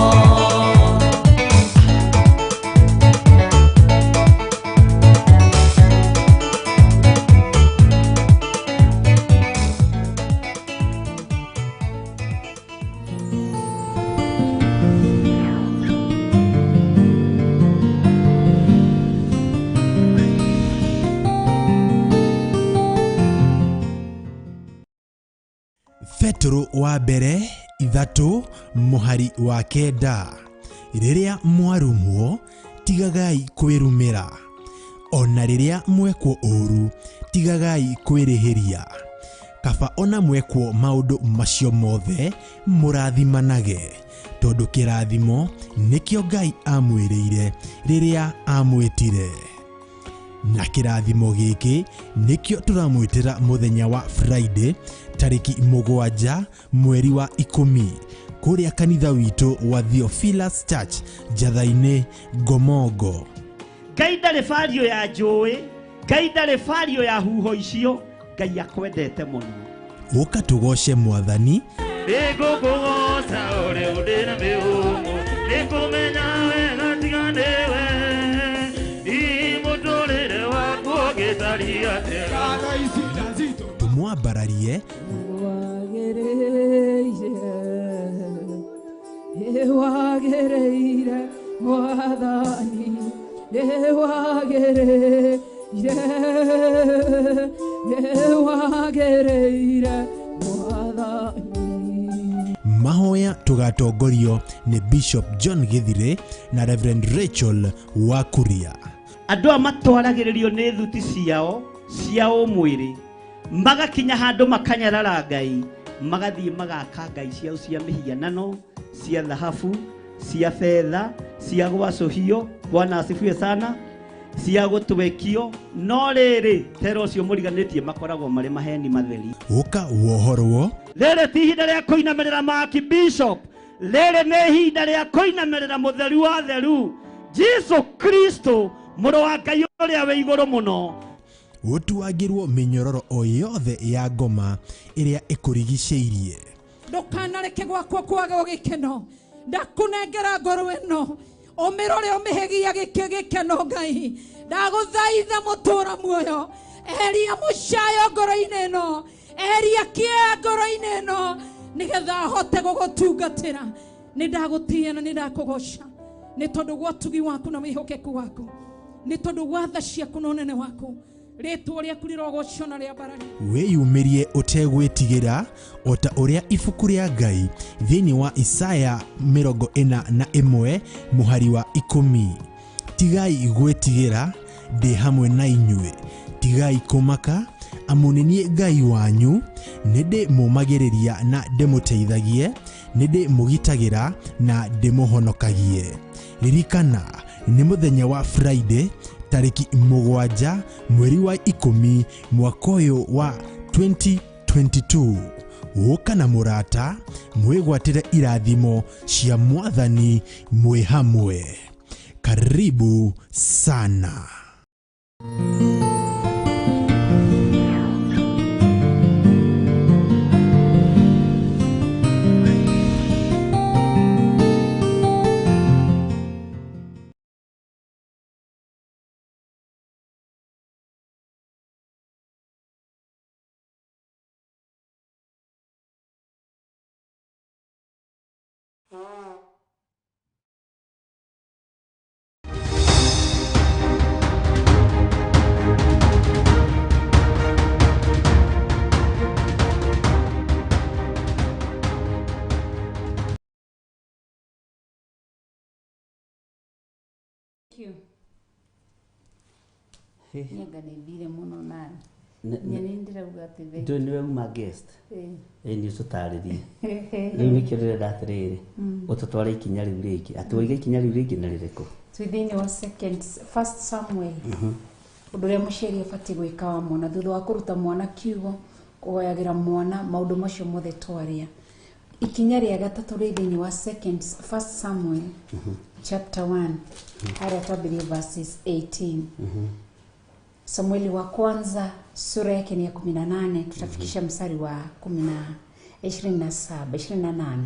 Petero wa mbere 3 mũhari wa 9 rĩrĩa mwarumwo tigagai kwĩrumĩra ona rĩrĩa mwekwo ũũru tigagai kwĩrĩhĩria kaba ona mwekwo maũndũ macio mothe mũrathimanage tondũ kĩrathimo nĩkĩo Ngai amwĩrĩire rĩrĩa amwĩtire na kĩrathimo gĩkĩ nĩkĩo tũramwĩtĩra mũthenya wa Friday tarĩki 7 mweri wa 10 kũrĩa kanitha witũ wa Theophilus Church Njatha-inĩ Ngomongo. Ngai ndarĩ bario ya njũĩ, Ngai ndarĩ bario ya huho icio, Ngai akwendete mũno. Ũka tũgoce Mwathani Nĩngũkũgoca ũrĩa ũndĩ na mĩhũmũ, nĩngũmenya wega tiga nĩwe. Hihi mũtũrĩre waku ũngĩtariĩ atĩa? Tũmwambararie Wagĩrĩire Mwathani, nĩwagĩrĩire, nĩwagĩrĩire Mwathani. Mahoya tũgatongorio nĩ Bishop John Githire na Reverend Rachel Wakuria. Andũ aya matwaragĩrĩrio nĩ thuti ciao cia ũmwĩrĩ magakinya handũ makanyarara Ngai magathiĩ magaka ngai ciao cia mĩhianano cia thahabu cia betha cia gwacũhio Bwana asifiwe sana cia gũtwekio no rĩrĩ tera ũcio mũriganĩtie makoragwo marĩ maheni matheri. Ũka wohorwo Rĩrĩ ti ihinda rĩa kũinamĩrĩra Maki Bishop, rĩrĩ nĩ ihinda rĩa kũinamĩrĩra mũtheru wa theru Jesu Kristo mũrũ wa Ngai ũrĩa wĩ igũrũ mũno. Ũtuangĩrwo mĩnyororo o yothe ya ngoma ĩrĩa ĩkũrigicĩirie. Ndũkanareke gwakwa kwage gĩkeno ndakũnengera ngoro ĩno ũmĩrore ũmĩhegia gĩkeno Ngai ndagũthaitha mũtũra muoyo eheria mũcayo ngoro-inĩ ĩno eheria kĩeha ngoro-inĩ ĩno nĩgetha hote gũgũtungatĩra nĩ ndagũtĩĩa na nĩ ndakũgoca nĩ tondũ gwa ũtugi waku na wĩhokeku waku nĩ tondũ gwa tha ciaku na ũnene waku rĩtwa rĩaku rĩrogocwo na rĩambarari. Wĩyumĩrie ũtegwĩtigĩra o ta ũrĩa ibuku rĩa Ngai thĩinĩ wa Isaya 41 mũhari wa 10 tigai gwĩtigĩra ndĩ hamwe na inyuĩ tigai kũmaka amu nĩ niĩ Ngai wanyu nĩ ndĩmũmagĩrĩria na ndĩmũteithagie Nĩ ndĩmũgitagĩra na ndĩmũhonokagie. Ririkana nĩ mũthenya wa Friday tarĩki 7 mweri wa 10 mwaka ũyũ wa 2022. Ũka na mũrata mwĩgwatĩre irathimo cia Mwathani mwĩ hamwe. Karibu sana. You. Nyenga nĩ thire mũno na nĩ ndĩrauga atĩ thank Ndũĩ nĩwe uma guest. you. Ĩ nĩ ũtũtarĩrie. Rĩu nĩkĩo ndĩrenda atĩrĩrĩ, ũtũtware ikinya rĩu rĩngĩ. Atĩ waiga ikinya rĩu rĩngĩ na rĩrĩkũ? Twĩ thĩinĩ wa second first Samuel. Ũndũ ũrĩa mũciari abatiĩ gwĩka wa mwana thutha wa kũruta mwana kiugo, kũhoyagĩra mwana, maũndũ macio mothe twaria. Ikinya rĩa gatatũ rĩ thĩinĩ wa second first Samuel chapter 1 harĩa twambĩrie verses 18. Samueli wa kwanza sura yake ni ya 18, tutafikisha mstari wa 27 28.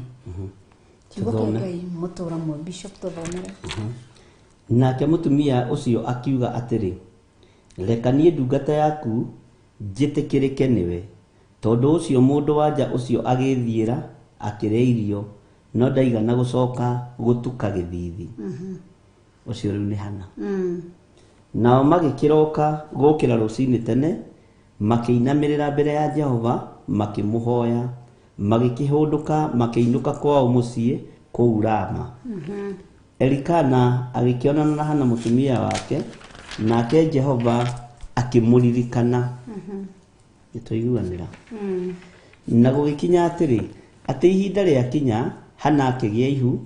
Kiugo kĩa Tũthome. Ngai mũtũra mwe bishop tũthomere. Nake mũtumia ũcio akiuga atĩrĩ, reka niĩ ndungata yaku njĩtĩkĩrĩke nĩwe. Tondũ ũcio mũndũ-wa-nja ũcio agĩĩthiĩra akĩrĩa irio, no ndaigana gũcoka gũtuka gĩthiithi. Ũcio rĩu nĩ Hana. Nao magĩkĩroka gũkĩra rũcinĩ tene, makĩinamĩrĩra mbere ya Jehova, makĩmũhoya, magĩkĩhũndũka makĩinũka kwao mũciĩ kũu Rama. Elikana agĩkĩonana na Hana mũtumia wake, nake Jehova akĩmũririkana. Nĩtwaiguanĩra. Na gũgĩkinya atĩrĩ, atĩ ihinda rĩakinya, Hana akĩgĩa ihu,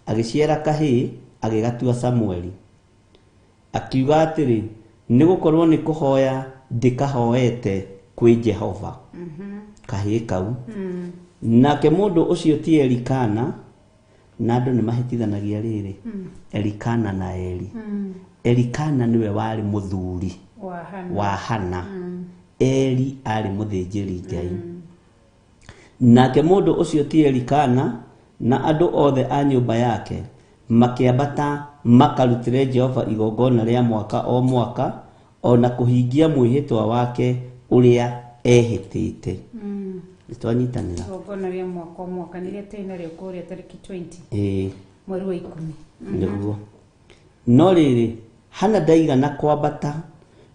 agĩciara kahĩĩ, agĩgatua Samueli. Akiuga atĩrĩ, nĩ gũkorwo nĩ kũhoya ndĩkahoete kwĩ Jehova. Kahĩĩ kau. Nake mũndũ ũcio ti Elikana, na andũ nĩ mahĩtithanagia rĩrĩ, Elikana na Eli. Elikana nĩwe warĩ mũthuri Wa Hana. wa Hana. Eli arĩ mũthĩnjĩri Ngai. Nake mũndũ ũcio ti Elikana na andũ othe a nyũmba yake makĩambata makarutĩre Jehova igongona rĩa mwaka o mwaka, o na kũhingia mwĩhĩtwa wake ũrĩa ehĩtĩte. Nĩtwanyitanĩra. Igongona rĩa mwaka o mwaka nĩrĩa twĩ narĩo kũrĩa tarĩki 20 Ĩĩ. mweri wa 10. Nĩguo. No rĩrĩ, Hana ndaigana kwambata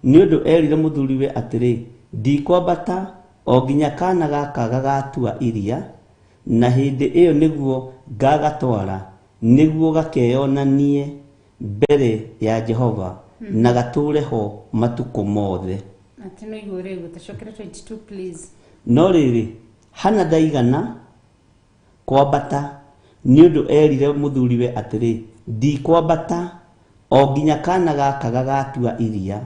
nĩ ũndũ erire mũthuriwe atĩrĩ, ndikwambata o nginya kana gaka gagatua iria, na hĩndĩ ĩyo nĩguo ngagatwara, nĩguo gakeyonanie mbere ya Jehova na gatũũre ho matukũ mothe. Atĩ no igũrũ rĩu tũcokere 22 please. No rĩrĩ, Hana ndaigana kwambata nĩ ũndũ erire mũthuriwe atĩrĩ, ndikwambata o nginya kana gaka gagatua iria,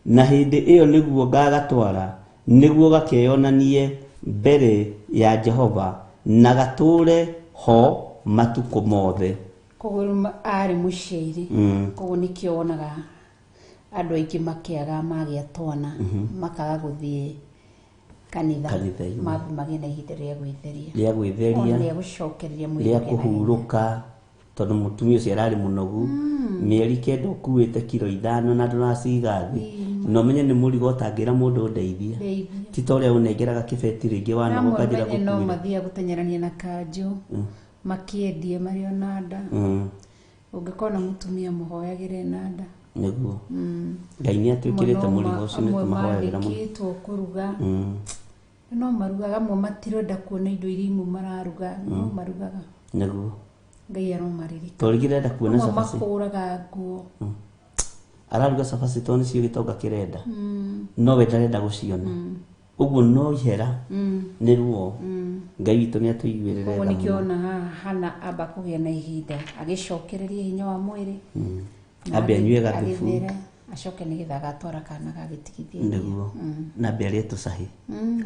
na hĩndĩ ĩyo nĩguo ngagatwara, nĩguo gakeyonanie mbere ya Jehova na gatũũre ho matukũ mothe. Koguo rĩu arĩ mũciairi. Koguo nĩkĩo wonaga andũ aingĩ makĩaga magĩa twana, makaga gũthiĩ kanitha, Kanitha-inĩ. mambe magĩe na ihinda rĩa gwĩtheria, Rĩa gwĩtheria, ona rĩa gũcokereria mwĩrĩ rĩa ũgĩe na hinya. kũhurũka, tondũ mũtumia ũcio ararĩ mũnogu, mĩeri 9 ũkuĩte kiro 5 na ndũraciga thĩ, na ũmenye nĩ mũrigo ũtangĩra mũndũ ndeithia. Ndeithia. Ti ta ũrĩa ũnengeraga kĩbeti rĩngĩ wanogoka Amwe njĩra menye no gũkuĩra. mathiaga gũteng'erania na kanjũ, makĩendie marĩ ona nda. Ũngĩkona mũtumia mũhoyagĩre na nda. Nĩguo. Ngai nĩ atwĩkĩrĩte Amwe no mũrigo ũcio nĩ amwe tũmahoyagĩra mũno. mandĩkĩtwo kũruga. No marugaga, amwe matirenda kuona indo iria imwe mararuga, no marugaga. Nĩguo. Ngai aromaririkana. Tondũ rĩngĩ ndĩrenda kuona Amwe cabaci. makũraga nguo. Araruga cabaci tondũ nĩcio gĩtonga kĩrenda. No we ndarenda gũciona. Ũguo no ihera nĩ ruo. Ngai witũ nĩ atũiguĩrĩre Koguo tha nĩkĩo mũno. ona haha Hana amba kũgĩa na ihinda agĩcokereria hinya wa mwĩrĩ na Ambe anyue gathubu. agĩthere, acoke nĩgetha agatwara kana gagĩtigithia iria. Nĩguo na ambe arĩe tũcahĩ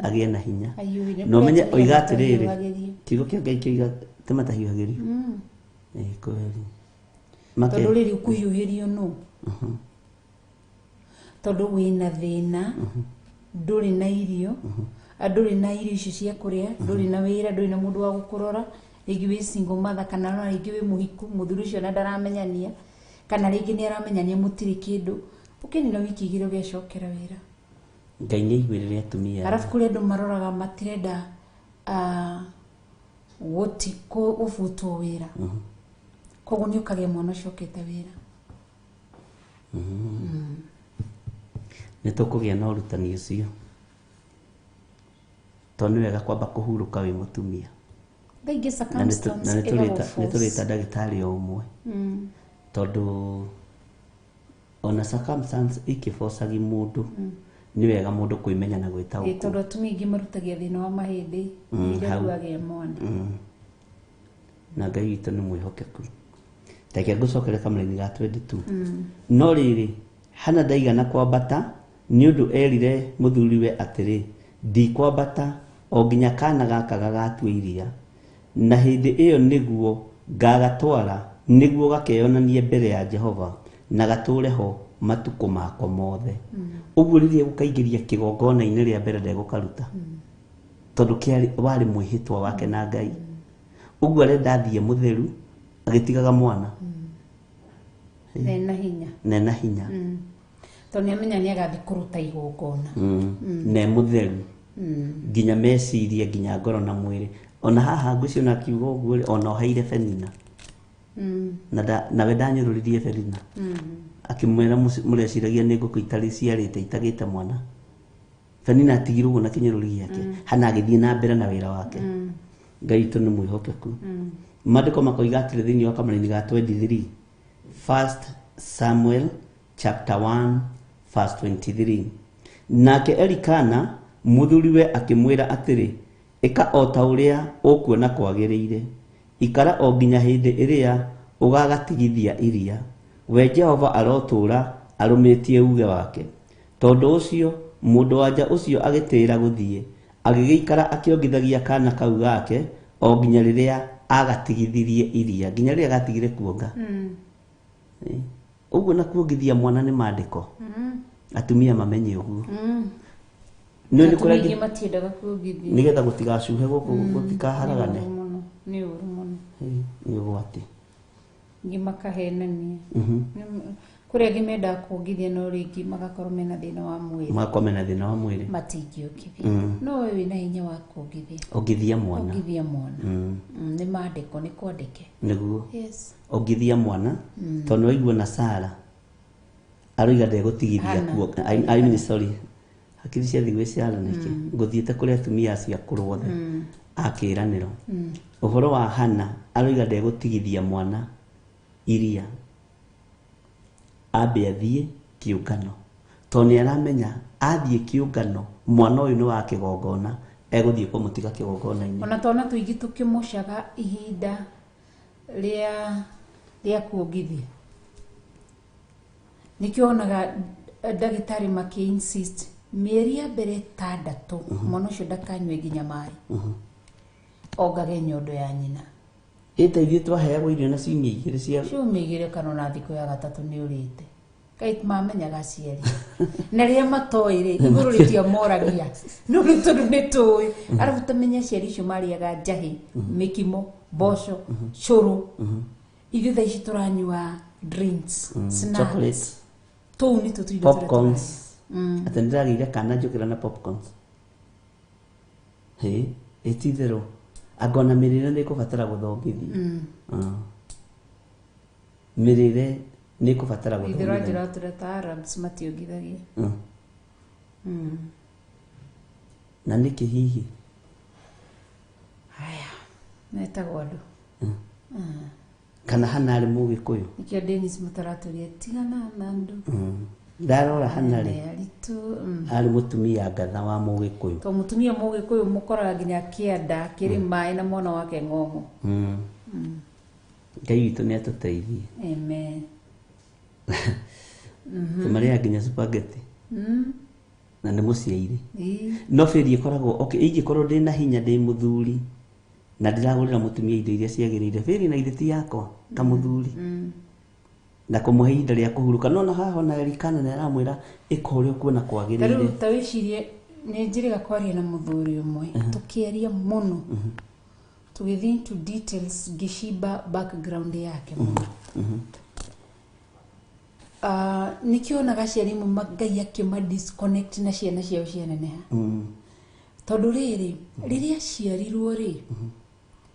agĩe na hinya. Ahiũhire. Na ũmenye Kũrĩ oiga atumia atĩrĩrĩ, matahiũhagĩrio. kiugo kĩa Ngai kĩoiga ti matahiũhagĩrio. Ĩĩ, kweli. Tondũ rĩrĩ ũkũhiũhĩrio nũ tondũ wĩna thĩna, ndũrĩ na irio, ndũrĩ na irio icio cia kũrĩa, ndũrĩ na wĩra, ndũrĩ na mũndũ wa gũkũrora, rĩngĩ wĩ single mother, kana ona rĩngĩ wĩ mũhiku, mũthuri ũcio ona ndaramenyania, kana rĩngĩ nĩ aramenyania mũtirĩ kĩndũ, ũkĩnina wiki 2 ũgecokera wĩra. Ngai nĩ aiguĩrĩre atumia. Arabu kũrĩ andũ maroraga matirenda gũbutwo wĩra, koguo nĩ ũkagĩa mwana ũcio ũkĩte wĩra. Nĩ tũkũgĩa na ũrutani ũcio tondũ nĩ wega kwamba kũhurũka wĩ mũtumia. Thaa ingĩ Na nĩ circumstance na nĩ ĩgagũ nĩ tũrĩta force. ndagĩtarĩ o ũmwe tondũ ona circumstance ikĩbocagi mũndũ, nĩ wega mũndũ kwĩmenya na Ĩ, gwĩtaũkwo. tondũ atumia aingĩ marutagia thĩna wa mahĩndĩ rĩrĩa hau. agĩa mwana. Na Ngai witũ nĩ mwĩhokeku. Reke ngũcokere kamũraini ga 22. No rĩrĩ, Hana ndaigana kwambata nĩ ũndũ erire mũthuriwe atĩrĩ, ndikwambata o nginya kana gaka gagatua iria, na hĩndĩ ĩyo nĩguo ngagatwara nĩguo gakeyonanie mbere ya Jehova na gatũũre ho matukũ mako mothe. Ũguo rĩrĩa gũkaingĩria kĩgongona-inĩ rĩa mbere ndegũkaruta, tondũ kĩarĩ warĩ mwĩhĩtwa wake na Ngai. Ũguo arenda athiĩ mũtheru agĩtigaga mwana na ena hinya, na ena hinya, tondũ nĩ amenya nĩ agathiĩ kũruta igongona. Na e mũtheru nginya meciria, nginya ngoro na mwĩrĩ. Ona haha ngwĩciria ona akiuga ũguo rĩ, ona oheire Benina na nawe ndanyũrũririe Benina, akĩmwĩra mũreciragia nĩ ngũkũ itarĩ ciarĩte itagĩte mwana. Benina atigirwo ũguo na kĩnyũrũri gĩake, Hana agĩthiĩ na mbere na wĩra wake. Ngai witũ nĩ mwĩhokeku. Maandĩko makoiga atĩrĩ thĩinĩ wa kamũraini ga 23, First Samuel chapter 1 verse 23, nake Elikana mũthuriwe akĩmwĩra atĩrĩ, ĩka o ta ũrĩa ũkuona kwagĩrĩire, ikara o nginya hĩndĩ ĩrĩa ũgagatigithia iria, we Jehova arotũũra arũmĩtie uuge wake. Tondũ ũcio mũndũ-wa-nja ũcio agĩtĩĩra gũthiĩ, agĩgĩikara akĩongithagia kana kau gake o nginya rĩrĩa agatigithirie iria, nginya rĩrĩa gatigire kuonga. Ũguo na kuongithia mwana nĩ maandĩko, atumia mamenye ũguo. Nĩ nĩ Atumia kũrĩa aingĩ matiendaga kuongithia. Nĩgetha gũtigacuhe gũkũ, gũtikaharagane. Nĩ ũru mũno, nĩ ũru mũno. Ĩ, nĩ ũgwati. Ingĩ makahenania. Kũrĩ angĩ mendaga kuongithia no rĩngĩ magakorwo mena thĩna wa mwĩrĩ, magakorwo mena thĩna wa mwĩrĩ, matingĩongithia. No we wĩna hinya wa kuongithia, ongithia mwana. Ongithia mwana. Nĩ maandĩko, nĩ kwandĩke. Nĩguo. Yes. Ongithia mwana tondũ waigua na Sara aroiga ndegũtigithia Hannah. kuo. I mean, sorry, hakiri ciathiĩ gwĩ Sara nĩkĩ ngũthiĩte kũrĩ atumia acio akũrũ othe a kĩĩranĩro. Ũhoro wa Hana aroiga ndegũtigithia mwana iria, ambe athiĩ kĩũngano, tondũ nĩ aramenya athiĩ kĩũngano mwana ũyũ nĩ wa kĩgongona, egũthiĩ kũmũtiga kĩgongona-inĩ. Ona twana tũingĩ tũkĩmũcaga ihinda rĩa kuongithia, nĩkĩo wonaga ndagĩtarĩ makĩ insist mĩeri ya mbere 6 mwana ũcio ndakanyue nginya maĩ, ongage nyondo ya nyina. Ĩta ithuĩ twaheagwo irio na ciumia 2 cia Ciumia 2 kana ona thikũ ya gatatũ nĩ ũrĩte. Kaĩ mamenyaga aciari na rĩrĩa matoĩ rĩ, igũrũ rĩtiamoragia, no rĩu tondũ nĩ tũĩ, arabu tamenya aciari icio marĩaga njahĩ, mĩkimo, mboco, cũrũ. Ithuĩ thaa ici tũranyua drinks, snacks, chocolates, tũu nĩtũ tũindo tũrĩa popcorns. tũrarĩa. Atĩ nĩndĩragĩire kana njũkĩra na popcorns. Hĩ, ĩ ti itherũ, anga ona mĩrĩre nĩ ĩkũbatara gũthomithio. Mĩrĩre nĩ ĩkũbatara Itherũ gũthomithio. anjĩra tũrĩa ta Arabs mationgithagia. Na nĩkĩ hihi? Haya, metagwo andũ. Kana Hana arĩ Mũgĩkũyũ? Nĩkĩo Dennis mũtaratũria tigana na andũ. Ndarora hana rĩ, Nĩ aritũ. Arĩ mũtumia ngatha wa Mũgĩkũyũ. To mũtumia Mũgĩkũyũ mũkoraga nginya kĩanda kĩrĩ maĩ na mwana wake ng'ong'o. Ngai witũ nĩ atũteithie. Amen. Tũmarĩaga nginya spaghetti na nĩ mũciairĩ. Ĩĩ. No bĩri ĩkoragwo, okay, ingĩkorwo ndĩ na hinya, ndĩ mũthuri na ndĩragũrĩra mũtumia indo iria ciagĩrĩire, bĩri na githĩ ti yakwa ta mũthuri na kũmũhe ihinda rĩa kũhurũka. No na haha ona Elikana nĩ aramwĩra ĩka ũrĩa ũkuona Ta rĩu kwagĩrĩire. ta wĩcirie, nĩ njĩrĩga kwaria na mũthuri ũmwe, tũkĩaria mũno, tũgĩthiĩ into details, ngĩcimba background yake mũno. Ah, nĩkĩo onaga aciari amwe Ngai akĩma disconnect na ciana ciao cianeneha, tondũ rĩrĩ, rĩrĩa aciarirwo rĩ,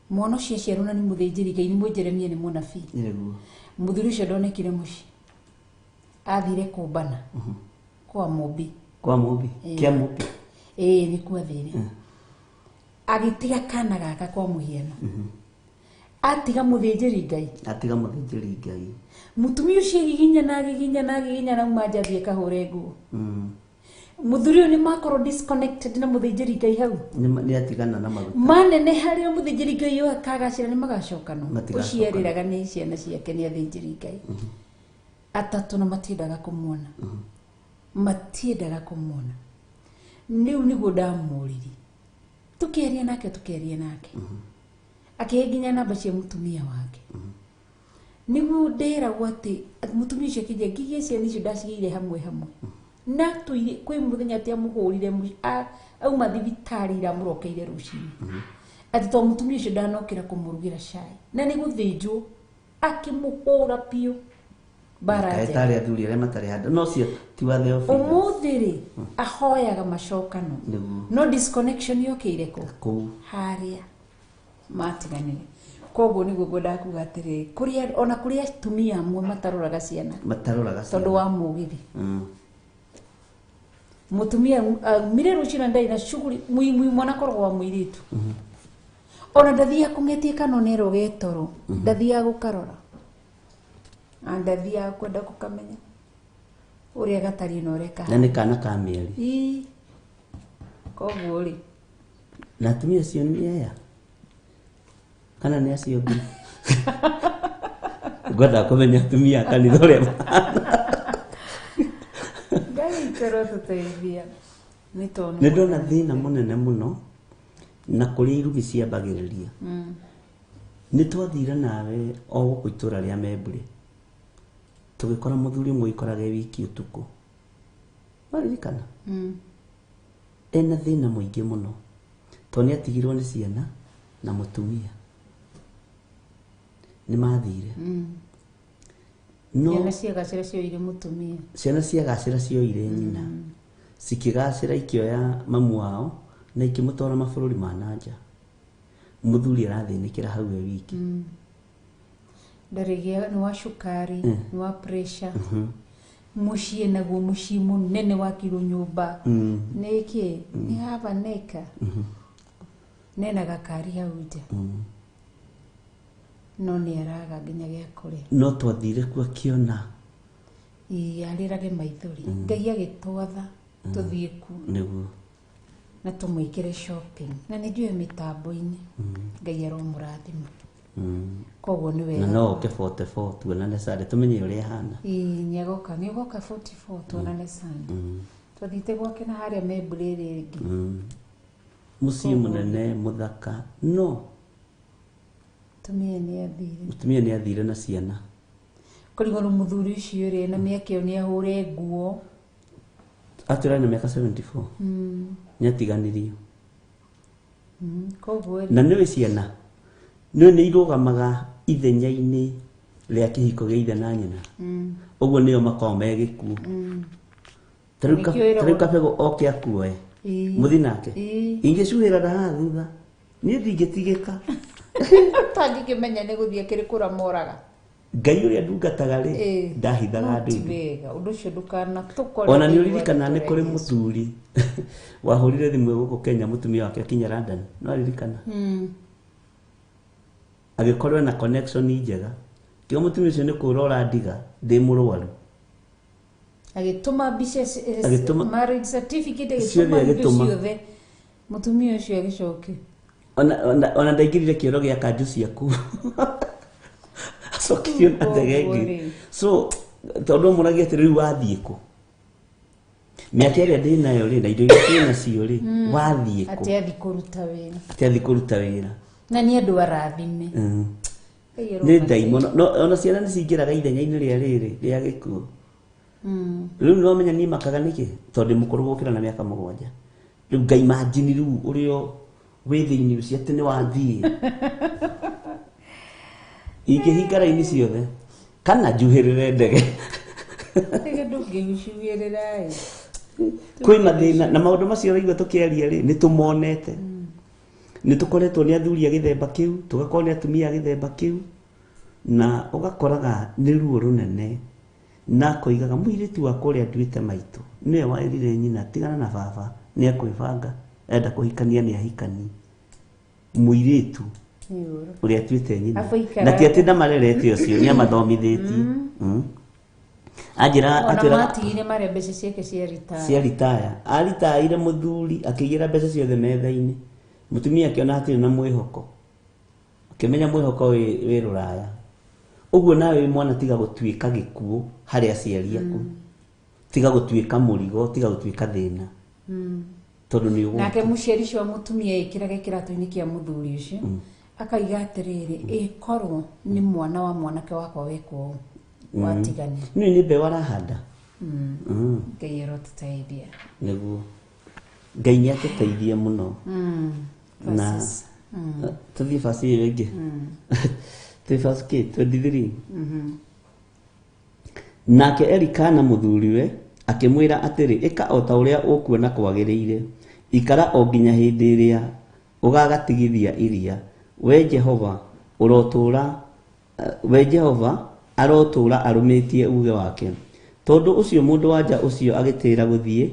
mwana ũcio aciarwo na nĩ mũthĩnjĩri Ngai, nĩ mwĩ Jeremia, nĩ mũnabii. Nĩguo. Mũthuri ũcio ndonekire mũciĩ, athire kũmbana kwa mũmbi. Kwa mũmbi. Kĩa mũmbi. Ĩĩ, nĩkuo athire, agĩtiga kana gaka. Kwa mũhiano, atiga mũthĩnjĩri Ngai. Atiga mũthĩnjĩri Ngai. Mũtumia ũcio agiginyana, agiginyana, agiginyana, auma nja, athiĩ akahũre nguo. Mũthuri ũyũ nĩ makorwo disconnected na mũthĩnjĩri Ngai hau. Nĩ atigana na maruta. Maneneha rĩo, mũthĩnjĩri Ngai ũyũ akagacĩra, nĩ magacokanwo. Matigacokana. Ũcio erĩraga nĩ ciana ciake nĩ athĩnjĩri Ngai atatũ, na matiendaga kũmuona, matiendaga kũmuona. Rĩu nĩguo ndamũririe, tũkĩaria nake, tũkĩaria nake, akĩhe nginya namba cia mũtumia wake. Nĩguo nderagwo atĩ mũtumia ũcio akĩnjia ngigia ciana icio ndacigĩire hamwe hamwe, na tũire kwĩ mũthenya atĩ amũhũrire auma thibitarĩ, iramũrokeire rũcinĩ, atĩ to mũtumia ũcio ndanokĩra kũmũrugĩra cai na nĩ gũthĩnjwo, akĩmũhũra biũ mbara Kaĩ njega. tarĩ athuri arĩa matarĩ handũ, no ũcio ti wa Theophilus. Ũmũthĩ rĩ, ahoyaga macokano. No disconnection yokĩire kũ? Kũu. Harĩa matiganire. Koguo nĩguo ngwendaga kuga atĩrĩrĩ, kũrĩa ona kũrĩ atumia amwe mataroraga ciana Mataroraga tondũ ciana. wa mũgithi. Mũtumia aumire rũciũ na ndarĩ na shughuli, mwana akoragwo wa mũirĩtu, ona ndathiaga kũng'etie kana onerwo getoro, ndathiaga gũkarora na ndathiaga kwenda gũkamenya ũrĩa gatariĩ na ũrĩa Na kahana. nĩ kana ka mĩeri. Ii. Koguo rĩ, Na atumia acio nĩ aya kana nĩ acio angĩ? Ngwendaga kũmenya atumia a kanitha ũrĩa mahana. Ngai ikorwo tũteithia nĩ tondũ Nĩ ndona thĩna mũnene mũno na kũrĩa irumi ciambagĩrĩria. Nĩ twathire nawe o gũkũ itũra rĩa Membure, tũgĩkora mũthuri ũmwe ũikaraga e wiki ũtukũ, waririkana? Ena thĩna mũingĩ mũno tondũ nĩ atigirwo nĩ ciana na mũtumia nĩ mathire. No Ciana ciagacĩra cioire mũtumia. Ciana ciagacĩra cioire nyina, cikĩgacĩra ikĩoya mamu wao na ikĩmũtwara mabũrũri ma nanja. Mũthuri arathĩnĩkĩra hau e wiki. Ndarĩgĩa nĩ wa cukari, nĩ wa pressure. Mũciĩ naguo, mũciĩ mũnene wakirwo nyũmba nĩ kĩ nĩ habaneka nena gakari hau nja, no nĩ araga nginya gĩa kũrĩa. No twathire kuo akĩona. Ĩĩ, arĩrage maithori. Ngai agĩtwatha tũthiĩ kuo na tũmwĩkĩre shopping, na nĩ njũĩ mĩtambo-inĩ Ngai aromũrathima. Koguo nĩ Na wega. no oke 44 tuonane Sunday, tũmenye ũrĩa ahana. Ĩĩ, nĩagoka, nĩũgoka 44 tuonane Sunday. Twathiĩte gwake na harĩa Membure ĩrĩa ĩngĩ. Mũciĩ mũnene mũthaka, no Mũtumia nĩ athire. Mũtumia nĩ athire na ciana. Kũrigwo nĩ mũthuri ũcio rĩ, na mĩaka ĩyo nĩ ahũre nguo. Atwĩra na mĩaka 74 nĩ atiganirio. Koguo rĩ, Na nĩũĩ ciana nĩũĩ nĩ irũgamaga ithenya-inĩ rĩa kĩhiko gĩa ithe na nyina. Ũguo nĩo makoragwo me gĩkuũ. Ta rĩu Nĩkĩo ĩragwo- ta rĩu kabegũ oke akuoe mũthi nake. Ingĩcuhĩra na haha thutha, niĩ ndingĩtigĩka. Tangĩkĩmenya nĩ gũthiĩ akĩrĩ kũra moraga. Ngai ũrĩa ndungataga rĩ, ndahithaga No andũ ti ithuĩ. wega ũndũ ũcio, ndũkanatũkore. Ona nĩ Thĩinĩ wa ũririkana nĩ rĩĩtwa kũrĩ rĩa Jesũ. mũthuri wahũrire thimũ gũkũ Kenya, mũtumia wake akinya London, no aririkana? Agĩkorwo ena connection njega, kĩo mũtumia ũcio nĩ kũra ũrandiga ndĩ mũrwaru. Agĩtũma mbica Agĩtũma- marriage certificate, Ciothe agĩtũma indo agĩtũma. ciothe. Mũtumia ũcio agĩcoke. Ona ndaingĩrire kĩoro gĩa kanjũ ciaku, acokirio na ndege Koguo ĩngĩ. rĩ. So tondũ mũragia atĩ rĩu wathiĩ kũ, mĩaka ĩrĩa ndĩ nayo rĩ, na indo iria twĩ nacio rĩ, wathiĩ kũ? Atĩ athi kũruta wĩra. Atĩ athiĩ kũruta wĩra. Na nĩ andũ arathime. Ngai Nĩ ndaimono. No ona ciana nĩ cingĩraga ithenya-inĩ rĩa rĩrĩ rĩa gĩkuũ. Rĩu nĩ wamenya niĩ makaga nĩkĩ, tondũ ndĩ mũkũrũ gũkĩra na mĩaka 7. Rĩu ngaimagine rĩu ũrĩa wĩ thĩinĩ ũcio atĩ nĩ wathiĩ, ingĩhinga raini ciothe kana njuhĩrĩre ndege. Ndege ndũngĩhucugĩrĩra ĩ. Kwĩ mathĩna na maũndũ macio ũraigua tũkĩaria rĩ, nĩ tũmonete, nĩ tũkoretwo nĩ athuri a gĩthemba kĩu, tũgakorwo nĩ atumia a gĩthemba kĩu, na ũgakoraga nĩ ruo rũnene. Na koigaga mũirĩtu wakwa ũrĩa nduĩte maitũ nĩwe waĩrire nyina, tigana na baba, nĩ ekwĩbanga, enda kũhikania nĩ ahikanie. Mũirĩtu Nĩ ũru. ũrĩa atuĩte nyina. Abu ikaraga. Na ti atĩ ndamarerete, ũcio nĩ amathomithĩtie. Anjĩra Ona atwĩraga matigire marĩa mbeca ciake cia ritaya. Cia ritaya, aritaire mũthuri akĩigĩra mbeca ciothe metha-inĩ. Mũtumia akĩona hatirĩ na mwĩhoko, akĩmenya mwĩhoko wĩ rũraya. Ũguo nawe wĩ mwana, tiga gũtuĩka gĩkuũ harĩ aciari aku, tiga gũtuĩka mũrigo, tiga gũtuĩka thĩna, tondũ nĩ ũgwati. Nake mũciari ũcio wa mũtumia ĩkĩraga kĩratũ-inĩ kĩa mũthuri ũcio, akaiga atĩrĩrĩ, ĩkorwo nĩ mwana wa mwanake wakwa wekwo ũũ, watigania. Nĩ nĩ mbeũ arahanda. Ngai arotũteithia. Nĩguo, Ngai nĩ atũteithie mũno. Na Verses. Tũthiĩ basi ĩyo ĩngĩ, twĩ verse kĩ 23. Nake Elikana mũthuriwe akĩmwĩra atĩrĩ, ĩka o ta ũrĩa ũkuona kwagĩrĩire, ikara o nginya hĩndĩ ĩrĩa ũgagatigithia iria. We Jehova ũrotũũra, we Jehova arotũũra arũmĩtie uge wake. Tondũ ũcio mũndũ-wa-nja ũcio agĩtĩĩra gũthiĩ,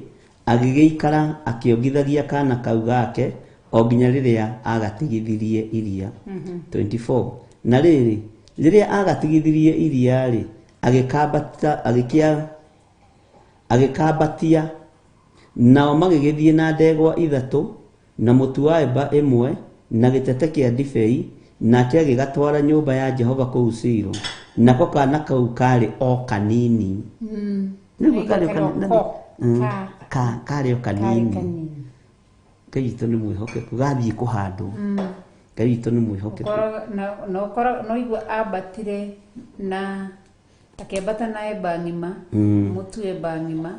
agĩgĩikara akĩongithagia kaana kau gake o nginya rĩrĩa agatigithirie iria. 24 Na rĩrĩ, rĩrĩa agatigithirie iria-rĩ, agĩkambata agĩkĩa agĩkambatia. Nao magĩgĩthiĩ na ndegwa 3 na mũtu wa eba 1 na gĩtete kĩa ndibei, nake agĩgatwara nyũmba ya Jehova kũu Silo. Nako kaana kau karĩ o kanini. Nĩguo karĩ o kanini. Karĩ o kanini. Kanini. Ngai witũ nĩ mwĩhokeku, gathiĩ kũhandwo. Ngai witũ nĩ mwĩhokeku. Na ũkoraga no igua ambatire na akĩambata na eba ng'ima, mũtu eba ng'ima.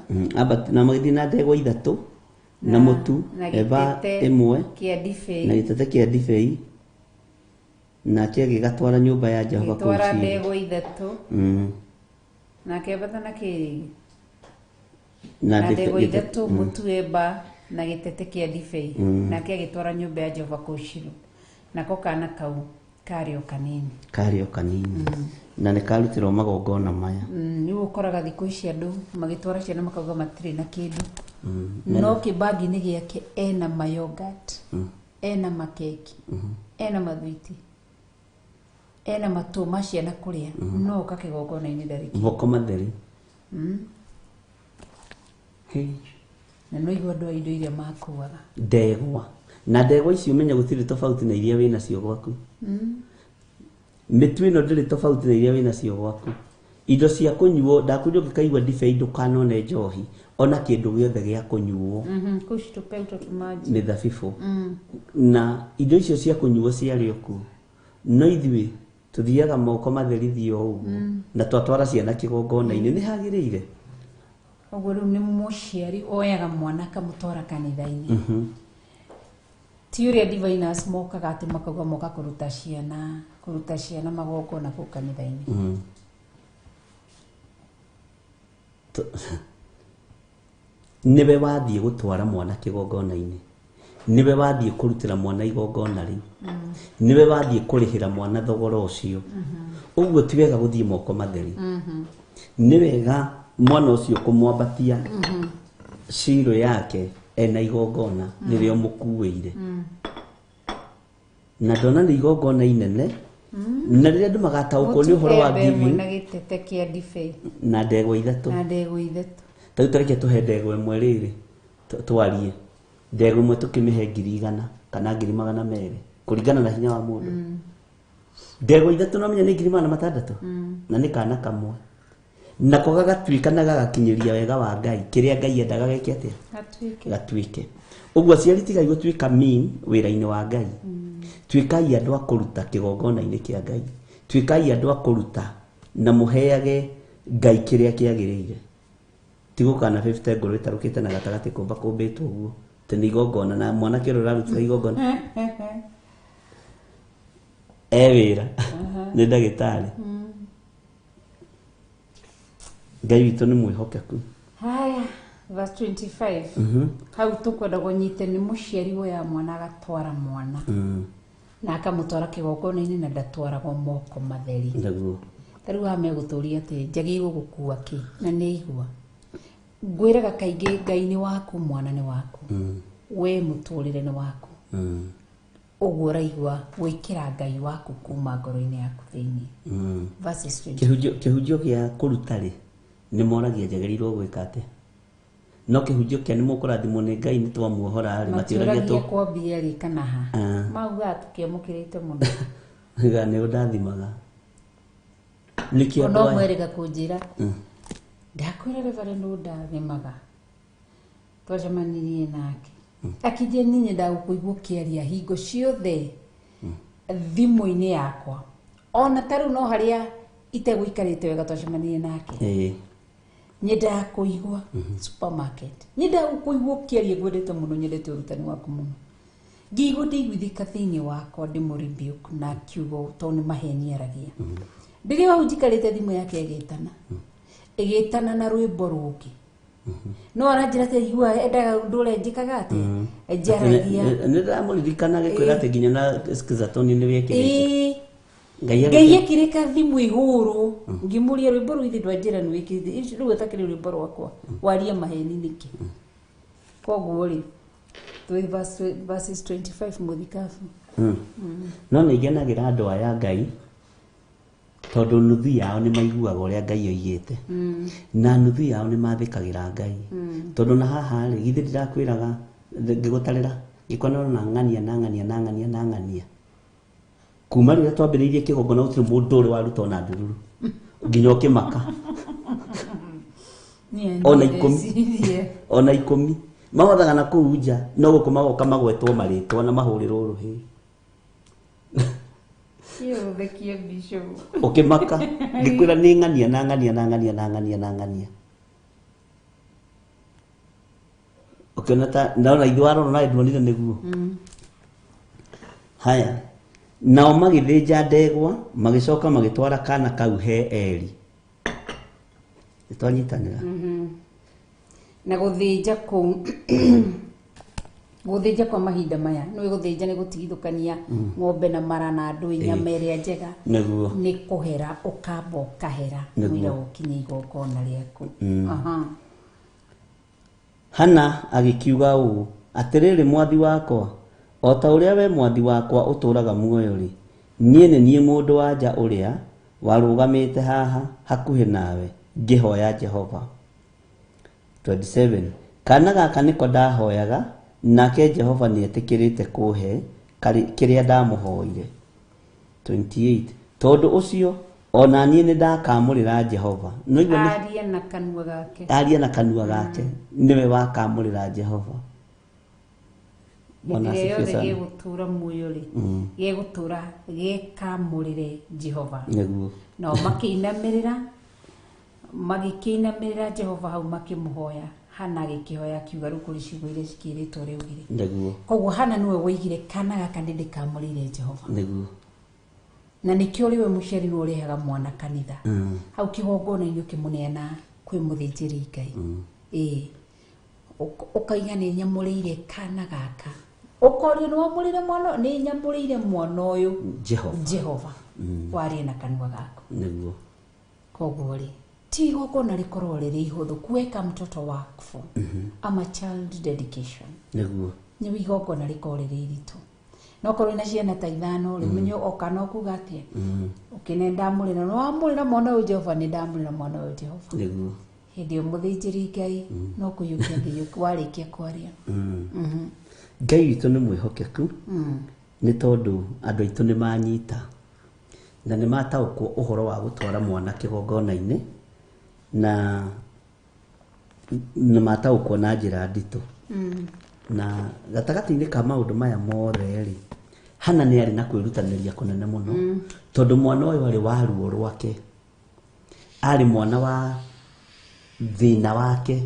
Na magĩthiĩ na ndegwa 3 na mũtu na eba gĩtete 1 kĩa ndibei. Na gĩtete kĩa ndibei, nake agĩgatwara nyũmba ya Jehova kũu Agĩtwara Silo. ndegwa 3. Na akĩambata na kĩrĩ na na ndegwa 3, mũtu eba na gĩtete kĩa ndibei, nake agĩtwara nyũmba ya Jehova kũu Shilo. Nako kaana kau karĩ o kanini. Karĩ o kanini na nĩ karutirwo magongona maya. Rĩu ũkoraga thikũ ici andũ magĩtwara ciana makauga matirĩ na kĩndũ, no kĩbangi-inĩ gĩake ena mayogurt, ena makeki, ena mathwiti, ena matũ ma ciana kũrĩa, no ũka kĩgongona-inĩ ndarĩ kĩndũ. Moko matheri. Hey. Na no igua andũ a indo iria makuaga. Ndegwa, na ndegwa icio ũmenye gũtirĩ tofauti na iria wĩ nacio gwaku. Mĩtu ĩno ndĩrĩ tofauti na iria wĩ nacio gwaku. Indo cia kũnyuo, ndakwĩra ũngĩkaigua ndibei ndũkanone njohi ona kĩndũ gĩothe gĩa kũnyuo. Kũu citũpe ũtũ maji. Mĩthabibũ na indo icio cia kũnyuo ciarĩ o kuo, no ithuĩ tũthiaga moko matherithio ũguo na twatwara ciana kĩgongona-inĩ, nĩ hagĩrĩire? Ũguo rĩu nĩ mũciari oyaga mwana akamũtwara kanitha-inĩ. Ti ũrĩa diviners mokaga atĩ makauga moka kũruta ciana magongona kũu kanitha-inĩ. Nĩwe wathiĩ gũtwara mwana kĩgongona-inĩ, nĩwe wathiĩ kũrutĩra mwana igongona rĩu, nĩwe wathiĩ kũrĩhĩra mwana thogora ũcio. Ũguo ti wega gũthiĩ moko matheri. Nĩ wega mwana ũcio kũmwambatia ciro yake ena igongona rĩrĩa ũmũkuĩire, na ndona nĩ igongona inene, na rĩrĩa andũ magataũkwo nĩ ũhoro wa Mũtu eba 1 giving na gĩtete kĩa ndibei na ndegwa 3 na ndegwa 3. Ta rĩu tareke tũhe ndegwa ĩmwe rĩrĩ twarie ndegwa ĩmwe tũkĩmĩhe 100,000 kana 200,000 kũringana na hinya wa mũndũ. Ndegwa ithatũ no menya nĩ 600,000 na nĩ kana kamwe nako gagatuĩka na gagakinyĩria wega wa Ngai kĩrĩa Ngai endaga geke atĩa Gatuĩke. Gatuĩke ũguo. Aciari, tigai gũtuĩka mean wĩra-inĩ wa Ngai. Tuĩkai andũ a kũruta kĩgongona-inĩ kĩa Ngai, tuĩkai andũ a kũruta na mũheage Ngai kĩrĩa kĩagĩrĩire. Ti gũka na 50 ngũrũ ĩtarũkĩte na gatagatĩ kũmba kũmbĩtwo ũguo atĩ nĩ igongona na mwanake ũrĩa ũrarutĩra igongona e wĩra nĩ ndagĩtarĩ. Ngai witũ nĩ mwĩhokeku. Haya, verse 25. Hau tũkwenda kũnyite nĩ mũciari woya mwana agatwara mwana na akamũtwara kĩgongona-inĩ na ndatwaragwo moko matheri. Ta rĩu haha megũtũria atĩ njagĩrĩirwo gũkua kĩ na nĩ igua ngwĩraga kaingĩ, Ngai nĩ waku, mwana nĩ waku, we mũtũrĩre nĩ waku. Ũguo ũraigua gwĩkĩra Ngai waku kuma ngoro-inĩ yaku thĩinĩ. Verses 20. Kĩhunjio gĩa kũruta rĩ, nĩ moragia njagĩrĩirwo gwĩka atĩa, no kĩhunjio kĩa nĩ mũkũrathimwo nĩ Ngai nĩ twamuohora rĩ, matiũragia. Matiũragia kwambia rĩ kana ha. Maugaga tũkĩamũkĩrĩte mũno. Ga nĩ ũndathimaga nĩkĩo ona andũ aya ũmwe kũnjĩra, ndakwĩra Reverend ũndathimaga, twacemanirie nake akĩnjĩra niĩ nyendaga gũkũigua ũkĩaria hingo ciothe thimũ-inĩ yakwa, ona ta rĩu no harĩa itegũikarĩte wega twacemanirie nake. Nyendaga kũigua supermarket, nyendaga gũkũigua ũkĩaria, ngwendete mũno, nyendete ũrutani waku mũno. Ngĩigua ndaiguithĩka thĩinĩ wakwa ndĩmũ rebuke na kiugo tondũ nĩ maheni aragia. Rĩrĩa hau njikarĩte thimũ yake ĩgĩtana ĩgĩtana na rwĩmbo rũngĩ, no aranjĩra atĩ aigua endaga ũndũ ũrĩa njĩkaga atĩa njaragia. Nĩ ndamũririkana gĩkwĩra atĩ nginya na skizatoni nĩ wĩkĩrĩte. Ngai Ngai akĩreka thimũ ĩhũrwo, ngĩmũria rwĩmbo rũu ithe ndwanjĩra nĩ wĩkĩrĩte icio rĩu ĩtakĩrĩ rwĩmbo rwakwa, waria maheni nĩkĩ? Koguo rĩ twĩ verses 25 mũthikabu. No nĩ ngenagĩra andũ aya Ngai tondũ nuthu yao nĩ maiguaga ũrĩa Ngai oigĩte na nuthu yao nĩ mathĩkagĩra Ngai, tondũ na haha rĩ, githĩ ndirakwĩraga ngĩgũtarĩra ngĩkona na ng'ania na ng'ania na ng'ania na ng'ania kuma rĩrĩa twambĩrĩirie kĩgongona gũtirĩ mũndũ ũrĩ waruta ona ndururu nginya ũkĩmaka ona 10, ona 10 mahothaga na kũu nja, no gũkũ magoka magwetwo marĩtwa na mahũrĩrwo rũhĩ. Ũthekie bishop. Ũkĩmaka ngĩkwĩra nĩ ng'ania na ng'ania na ng'ania na ng'ania na ng'ania, ũkĩona ta naona ithuĩ warora nawe nduonire nĩguo. Haya, nao magĩthĩnja ndegwa magĩcoka magĩtwara kana kau he Eri. Nĩtwanyitanĩra. Na gũthĩnja kũu, gũthĩnja kwa mahinda maya nĩ gũthĩnja nĩ gũtigithũkania ng'ombe na mara na andũ nyama ĩrĩa njega. Nĩ kũhera, ũkamba ũkahera mũira ũkinye igongona rĩaku. Aha. Hana agĩkiuga ũũ, atĩrĩrĩ mwathi wakwa, o ta ũrĩa we mwathi wakwa ũtũũraga muoyo-rĩ, niĩ nĩ niĩ mũndũ wa nja ũrĩa warũgamĩte haha hakuhĩ nawe ngĩhoya Jehova. 27 Kana gaka nĩko ndahoyaga, nake Jehova nĩetĩkĩrĩte kũhe kĩrĩa ndamũhoire. 28 Tondũ ũcio ona niĩ nĩ ndakamũrĩra Jehova. Nĩũigua Arie na kanua gake. Arie na kanua gake, nĩwe wakamũrĩra Jehova. Bwana Hĩndĩ ĩrĩa asifiwe yothe sana. Gĩgũtũra muoyo rĩ, gĩgũtũra gĩkamũrĩre Jehova. Nao makĩinamĩrĩra magĩkĩinamĩrĩra Jehova hau makĩmũhoya. Hana agĩkĩhoya akiuga rĩu kũrĩ ciugo iria cikĩrĩtwo rĩu rĩ. Koguo Hana nĩwe woigire kana gaka nĩ ndĩkamũrĩire Jehova. Na nĩkĩo rĩwe mũciari nĩwe ũrehaga mwana kanitha, hau kĩgongona-inĩ ũkĩmũneana kwĩ mũthĩnjĩri Ngai. Ĩĩ. Ũkaiga nĩ nyamũrĩire kana gaka, ũkorio nĩ wamũrĩire mwana ũyũ? Nĩ nyamũrĩire mwana ũyũ Jehova. Jehova, warie na kanua gaku. Koguo rĩ, ti igongona rĩkorwo rĩrĩ ihũthũ kuweka mtoto wakfu ama child dedication. Nĩ igongona rĩkorwo rĩrĩ iritũ, no korwo wĩna ciana ta ithano rĩ, menye oka no kuga atĩa, ũkĩne ndamũrĩra, nĩ wamũrĩra mwana ũyũ Jehova, nĩ ndamũrĩra mwana ũyũ Jehova. Hĩndĩ ĩyo mũthĩnjĩri Ngai no kũiyũkia angĩiyũkia warĩkia kwaria. Ngai witũ nĩ mwĩhokeku nĩ tondũ andũ aitũ nĩ manyita na nĩ mataũkwo ũhoro wa gũtwara mwana kĩgongona-inĩ na nĩ mataũkwo na njĩra nditũ. Na gatagatĩ-inĩ ka maũndũ maya mothe rĩ, Hana nĩ arĩ na kwĩrutanĩria kũnene mũno tondũ mwana ũyũ arĩ wa ruo rwake, arĩ mwana wa thĩna wake,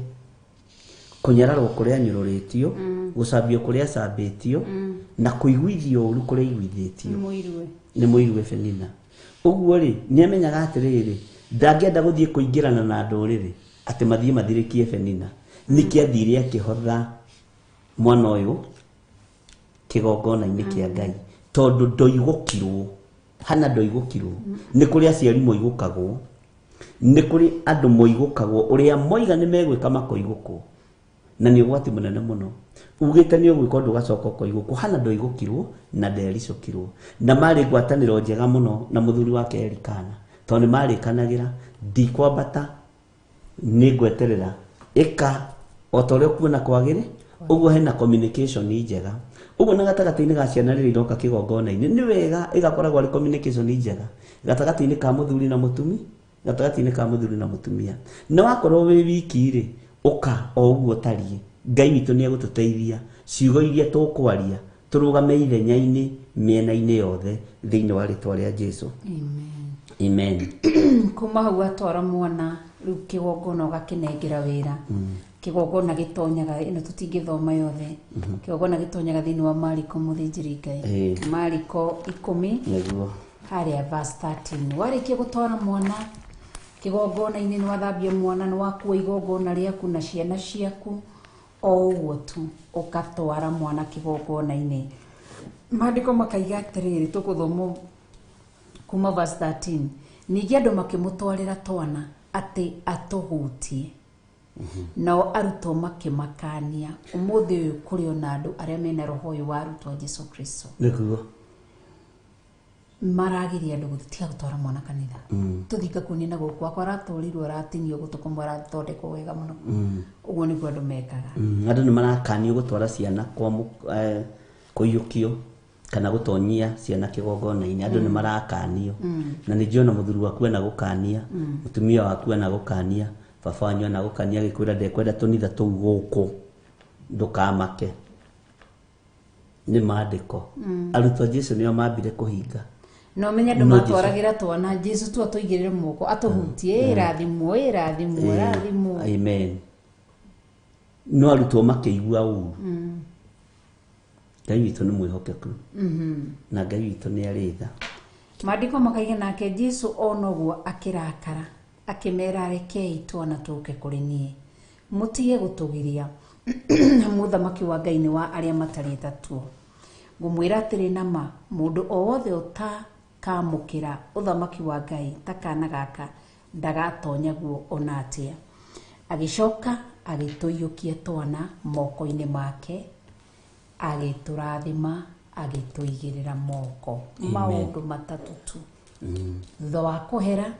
kũnyararwo kũrĩa anyũrũrĩtio, gũcambio kũrĩa acambĩtio, na kũiguithio ũru kũrĩa aiguithĩtio Mũiruwe. nĩ mũiruwe Penina. Ũguo rĩ, nĩ amenyaga atĩrĩrĩ, ndangĩenda gũthiĩ kũingĩrana na ndũrĩrĩ atĩ mathiĩ mathirĩkie Penina. Nĩkĩ athire akĩhotha mwana ũyũ kĩgongona-inĩ kĩa Ngai, tondũ ndoigũkirwo. Hana ndoigũkirwo. Nĩ kũrĩ aciari moigũkagwo, nĩ kũrĩ andũ moigũkagwo, ũrĩa moiga nĩ megwĩka makoigũkwo, na nĩ ũgwati mũnene mũno. Ugĩte nĩ ũgwĩka ũndũ ũgacoka ũkoigũkwo. Hana ndoigũkirwo na ndericũkirwo, na marĩ ngwatanĩro njega mũno na mũthuri wake Elikana, tondũ nĩ marĩkanagĩra, ndikwambata, nĩ ngweterera, ĩka o ta ũrĩa ũkuona kwagĩrĩ. Ũguo hena communication njega. Ũguo na gatagatĩ-inĩ ga ciana rĩrĩa iroka kĩgongona-inĩ, nĩ wega ĩgakoragwo arĩ communication njega gatagatĩ-inĩ ka mũthuri na mũtumi, gatagatĩ-inĩ ka mũthuri na mũtumia. Na wakorwo wĩ wiki rĩ, ũka o ũguo ũtariĩ. Ngai witũ nĩ egũtũteithia ciugo iria tũkwaria tũrũgame ithenya-inĩ mĩena-inĩ yothe thĩinĩ wa rĩtwa rĩa Jesu. Amen. Amen. Kuma hau atwara mwana rĩu kĩgongona ũgakĩnengera wĩra. Kĩgongona gĩtonyaga, ĩno tũtingĩthoma yothe. Kĩgongona gĩtonyaga thĩinĩ wa Mariko mũthĩnjĩri Ngai. Mariko 10 Nĩguo. harĩa verse 13. Warĩkia gũtwara mwana kĩgongona-inĩ, nĩ wathambia mwana, nĩ wakua igongona rĩaku na ciana ciaku, o ũguo tu ũgatwara mwana kĩgongona-inĩ. Maandĩko makaiga atĩrĩrĩ, tũgũthoma kuma verse 13. Ningĩ andũ makĩmũtwarĩra twana atĩ atũhutie, nao arutwo makĩmakania. Ũmũthĩ ũyũ kũrĩ ona andũ arĩa mena roho ũyũ wa arutwo a Jesu Kristo. Nĩguo. Maragiria andũ gũtiga gũtwara mwana kanitha. Tũthiĩ ngakuonia na gũkũ wakwa aratũrirwo aratinio gũtũ kũmwe arathondekwo wega mũno. Ũguo nĩguo andũ mekaga. Andũ nĩ marakanio gũtwara ciana kwa kũiyũkio kana gũtonyia ciana kĩgongona-inĩ. Andũ nĩ marakanio. Na nĩ njũĩ ona mũthuri waku ena gũkania, mũtumia waku ena gũkania, baba wanyu ena gũkania, agĩkwĩra ndekwenda tũnitha tũu gũkũ, ndũkamake. Nĩ maandĩko. Arutwo a Jesu nĩo mambire kũhinga. No menya andũ No Jesu. matwaragĩra twana Jesu tu atũigĩrĩre moko atũhutie, ĩrathimwo, ĩrathimwo, ĩrathimwo. Amen. No arutwo makĩigua ũru. Ngai witũ nĩ mwĩhokeku. Na Ngai witũ nĩ arĩ tha. Maandĩko makaiga nake Jesu ona ũguo akĩrakara, akĩmera rekei twana tũke kũrĩ niĩ, mũtige gũtũgiria, amu ũthamaki wa Ngai nĩ wa arĩa matarĩ ta tuo. Ngũmwĩra atĩrĩ na ma, mũndũ o wothe ũtakamũkĩra ũthamaki wa Ngai ta kana gaka ndagatonya guo ona atĩa. Agĩcoka agĩtũiyũkia twana moko-inĩ make, agĩtũrathima, agĩtũigĩrĩra moko. Maũndũ matatũ tu. Thutha wa kũhera,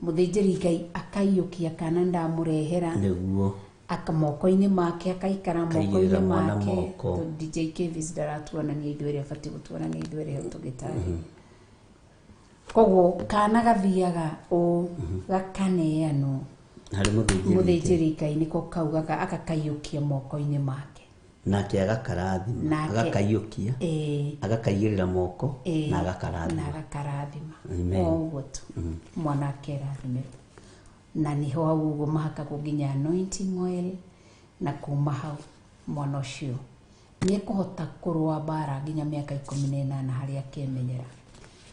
mũthĩnjĩri Ngai akaiyũkia kana ndamũrehera. Nĩguo. Aka moko-inĩ make, akaikara Akaigĩrĩra moko-inĩ mwana make. moko. Tondũ DJ Kevis ndaratuonania ithuĩ ĩrĩa abatiĩ gũtuonania ithuĩ ĩrĩa tũgĩtarĩ. Koguo kana gathiaga ũũ, gakaneanwo Harĩ mũthĩnjĩri Ngai. mũthĩnjĩri Ngai nĩko kau agakaiyũkia moko-inĩ make. Nake agakarathima, agakaiyũkia, agakaigĩrĩra moko, na agakarathima. Na agakarathima. Amen. O ũguo tu. Mwana akerathimĩrwo. Na nĩho hau ũguo mahakagwo nginya anointing oil, na kuma hau mwana ũcio nĩekũhota kũrũa mbara nginya mĩaka 18 harĩa akemenyera.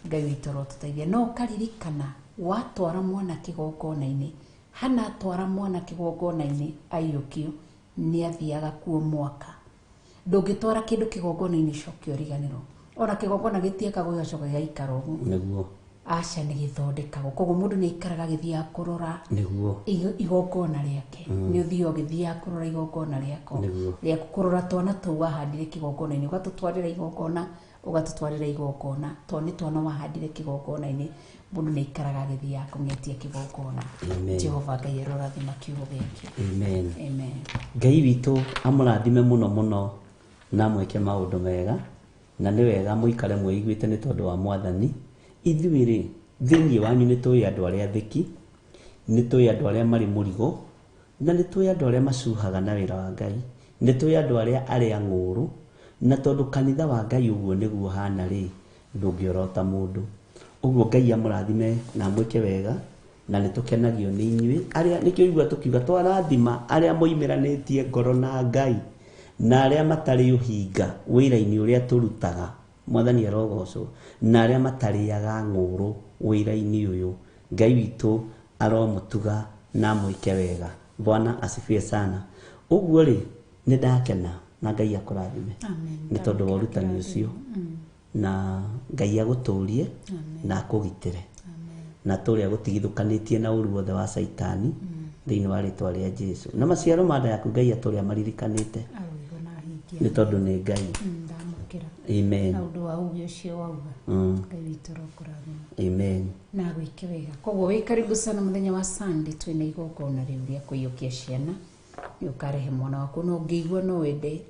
Ngai witũ arotũteithia. No ũkaririkana watwara mwana kĩgongona-inĩ, Hana atwara mwana kĩgongona-inĩ aiyũkio, nĩ athiaga kuo mwaka. Ndũngĩtwara kĩndũ kĩgongona-inĩ ũcoke ũriganĩrwo. Ona kĩgongona gĩtiakagwo gĩgacoka gĩgaikara ũguo. Nĩguo. Aca nĩ gĩthondekagwo. Koguo mũndũ nĩ aikaraga agĩthiaga kũrora Nĩguo. Igongona rĩake. Nĩ ũthiaga ũgĩthiaga kũrora igongona rĩako. Nĩguo. Rĩaku kũrora twana tũu wahandire kĩgongona-inĩ, ũgatũtwarĩra igongona, ũgatũtwarĩra igongona, tondũ nĩ twana wahandire kĩgongona-inĩ. Mũndũ nĩ aikaraga agĩthiaga kũng'etia kĩgongona. Amen. Jehova Ngai arorathima kiugo gĩkĩ. Amen. Amen. Ngai witũ amũrathime mũno mũno na mwĩke maũndũ mega, na nĩ wega mũikare mwĩiguĩte nĩ tondũ wa Mwathani. Ithuĩ rĩ, thĩinĩ wanyu nĩ tũĩ andũ arĩa athĩki, nĩ tũĩ andũ arĩa marĩ mũrigo, na nĩ tũĩ andũ arĩa macuhaga na wĩra wa Ngai, nĩ tũĩ andũ arĩa arĩa ng'ũũrũ, na tondũ kanitha wa Ngai ũguo nĩguo ũhana rĩ, ndũngĩorota mũndũ. Ũguo Ngai amũrathime na amwĩke wega, na nĩ tũkenagio nĩ inyuĩ arĩa nĩkĩo igua tũkiuga twarathima arĩa moimĩranĩtie ngoro na Ngai na arĩa matarĩ ũhinga wĩra-inĩ ũrĩa tũrutaga. Mwathani arogocwo, na arĩa matarĩaga ng'ũũrũ wĩra-inĩ ũyũ. Ngai witũ aromũtuga na amwĩke wega. Bwana asifiwe sana. Ũguo rĩ, nĩ ndakena na Ngai akũrathime nĩ tondũ wa ũrutani ũcio, na Ngai agũtũrie na akũgitĩre na tũrĩa gũtigithũkanĩtie na ũru wothe wa Caitani thĩinĩ wa rĩtwa rĩa Jesu, na maciaro ma nda yaku Ngai atũrĩa maririkanĩte aroigua na ahingia nĩ tondũ nĩ Ngai. Ndamũkĩra. Amen. Na ũndũ wa ũgĩ ũcio wauga, Ngai witũ arokũrathima Amen. Na gwĩke wega. Koguo wĩ karibu sana mũthenya wa Sunday, twĩna igongona rĩu rĩa kũiyũkia ciana. Nĩ ũkarehe mwana waku, na ũngĩigua no wende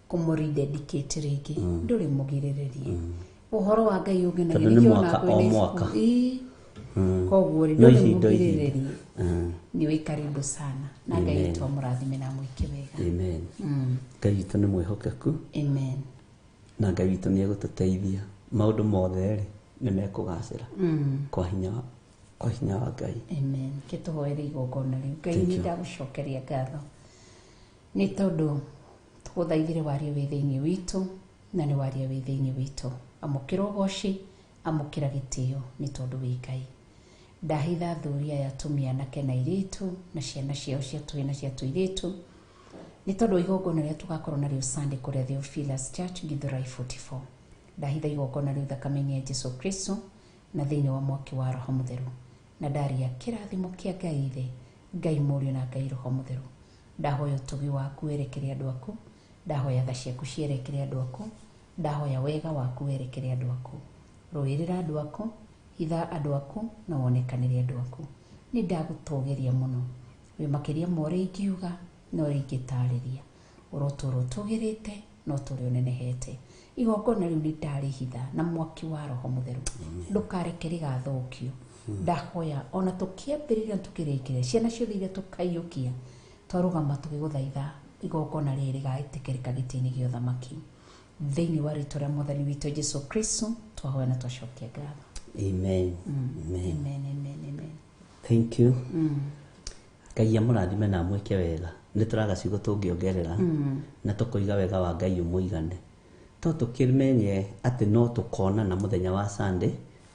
kũmũrededicate rĩngĩ, ndũrĩ mũgirĩrĩrie. Ũhoro wa Ngai ũngenagia. Tondũ nĩ Nĩkĩo ona mwaka kwĩna o ibuku. mwaka. Ĩĩ. Koguo rĩ, No ndũrĩ ihinda o ihinda. mũgirĩrĩrie. Nĩ wĩ karibu sana na Ngai Amen. witũ amũrathime na amwĩke wega. Amen. Ngai witũ nĩ mwĩhokeku. Amen. Na Ngai witũ nĩ egũtũteithia maũndũ mothe rĩ, nĩ mekũgacĩra kwa hinya wa Ngai. Amen. Ke tũhoere igongona rĩu. Ngai, Thank nĩ you. ndagũcokeria ngatho nĩ tondũ tũgũthaithire warie wĩ thĩinĩ witũ, na nĩ waria wĩ thĩinĩ witũ. Amũkĩra ũgoci, amũkĩra gĩtĩo nĩ tondũ wĩ Ngai. Ndahitha athuri aya, atumia, anake na airĩtu, na ciana ciao cia tũhĩĩ na cia tũirĩtu, nĩ tondũ wa igongona rĩrĩa tũgakorwo narĩo Sunday kũrĩa Theophilus Church, Githurai 44. Ndahitha igongona rĩu thakame-inĩ ya Jesu Kristo na thĩinĩ wa mwaki wa Roho Mũtheru, na ndaria kĩrathimo kĩa Ngai Ithe, Ngai Mũriũ na Ngai Roho Mũtheru. Ndahoya ũtugi waku werekere andũ aku, ndahoya tha ciaku cierekere andũ aku, ndahoya wega waku werekere andũ aku. Rũĩrĩra andũ aku, hitha andũ aku, na wonekanĩre andũ aku. Nĩ ndagũtũgĩria mũno, wĩ makĩria ma ũrĩa ingiuga na ũrĩa ingĩtarĩria. Ũrotũũra ũtũgĩrĩte na ũtũũre ũnenehete. Igongona rĩu nĩ ndarĩhitha na mwaki wa Roho Mũtheru, ndũkareke rĩgathũkio. Ndahoya ona tũkĩambĩrĩria na tũkĩrĩkĩrĩria, ciana ciothe iria tũkaiyũkia twarũgama tũgĩgũthaitha, igongona rĩrĩ rĩgaĩtĩkĩrĩka gĩtĩ-inĩ gĩa ũthamaki. Thĩinĩ wa rĩtwa rĩa Mwathani witũ Jesu Kristo twahoya na twacokia ngatho. Amen. Amen. Amen, amen, amen. Thank you. Ngai amũrathime na amwĩke wega. Nĩ tũraga ciugo tũngĩongerera na tũkoiga wega wa Ngai ũmũigane. To tũkĩmenye atĩ no tũkonana mũthenya wa Sunday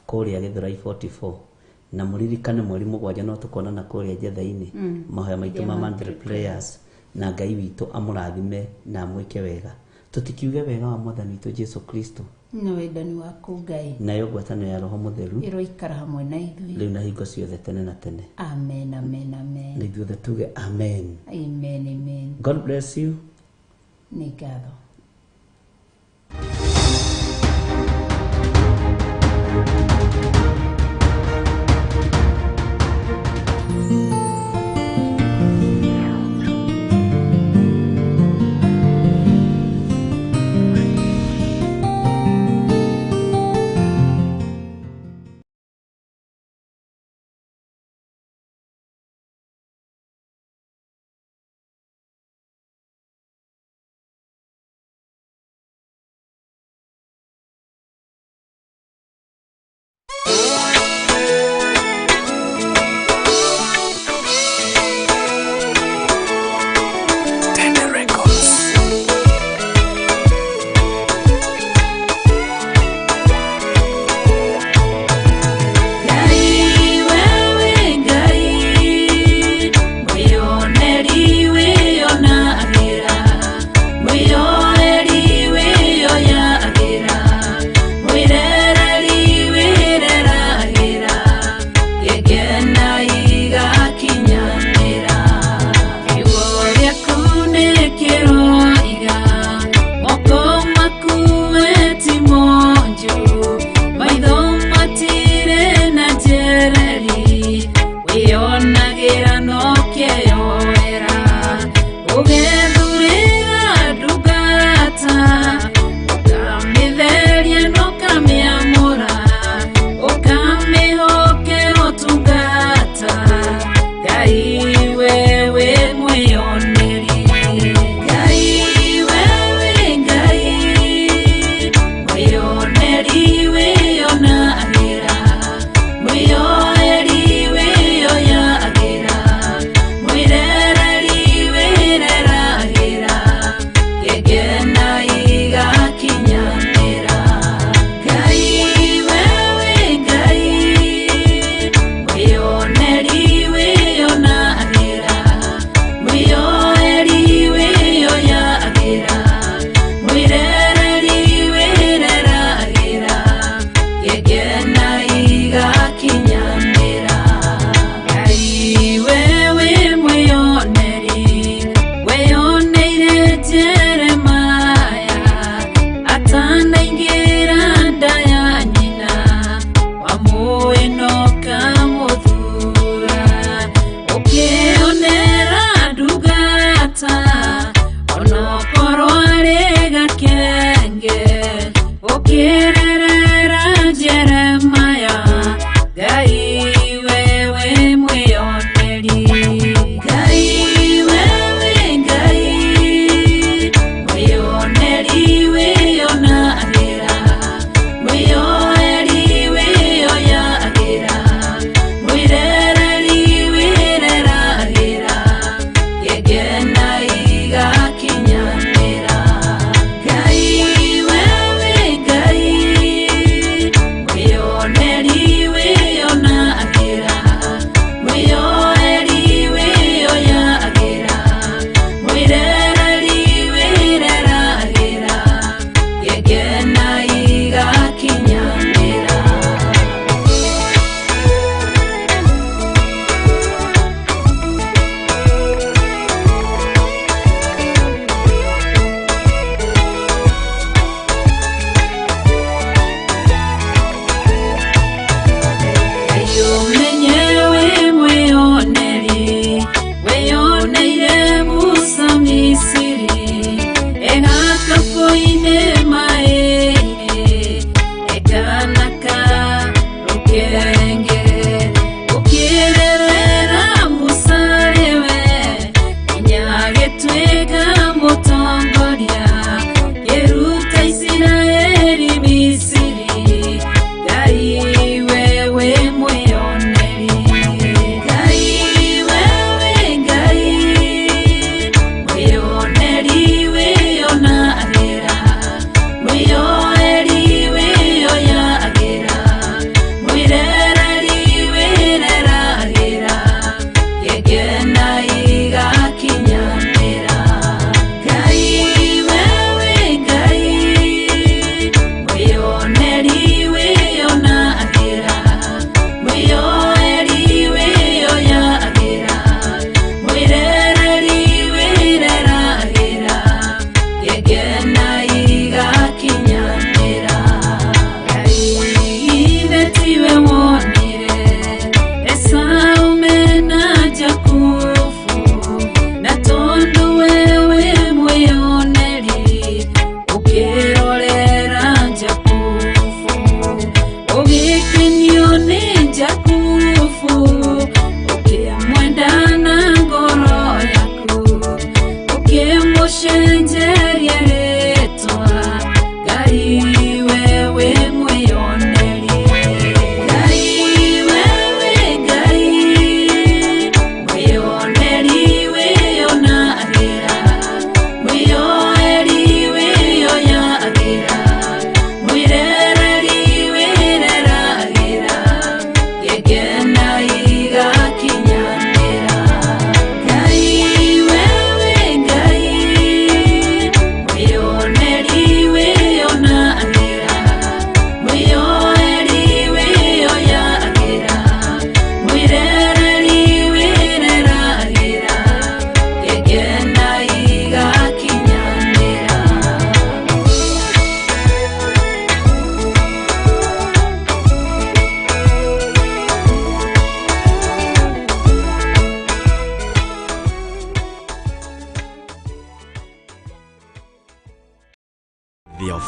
kũrĩa Githurai 44, na mũririkane mweri 7 no tũkonana kũrĩa Njetha-inĩ mahoya maitũ ma monthly prayers, na Ngai witũ amũrathime na amwĩke wega. Tũtikiuge wega wa Mwathani witũ Jesu Kristo na wendani waku Ngai, nayo ngwatanĩro ya Roho Mũtheru ĩroikara hamwe na ithuĩ rĩu na hingo ciothe tene na tene. Amen, amen, amen. Na ithuothe tuge amen. Amen, amen. God bless you. Nĩ ngatho.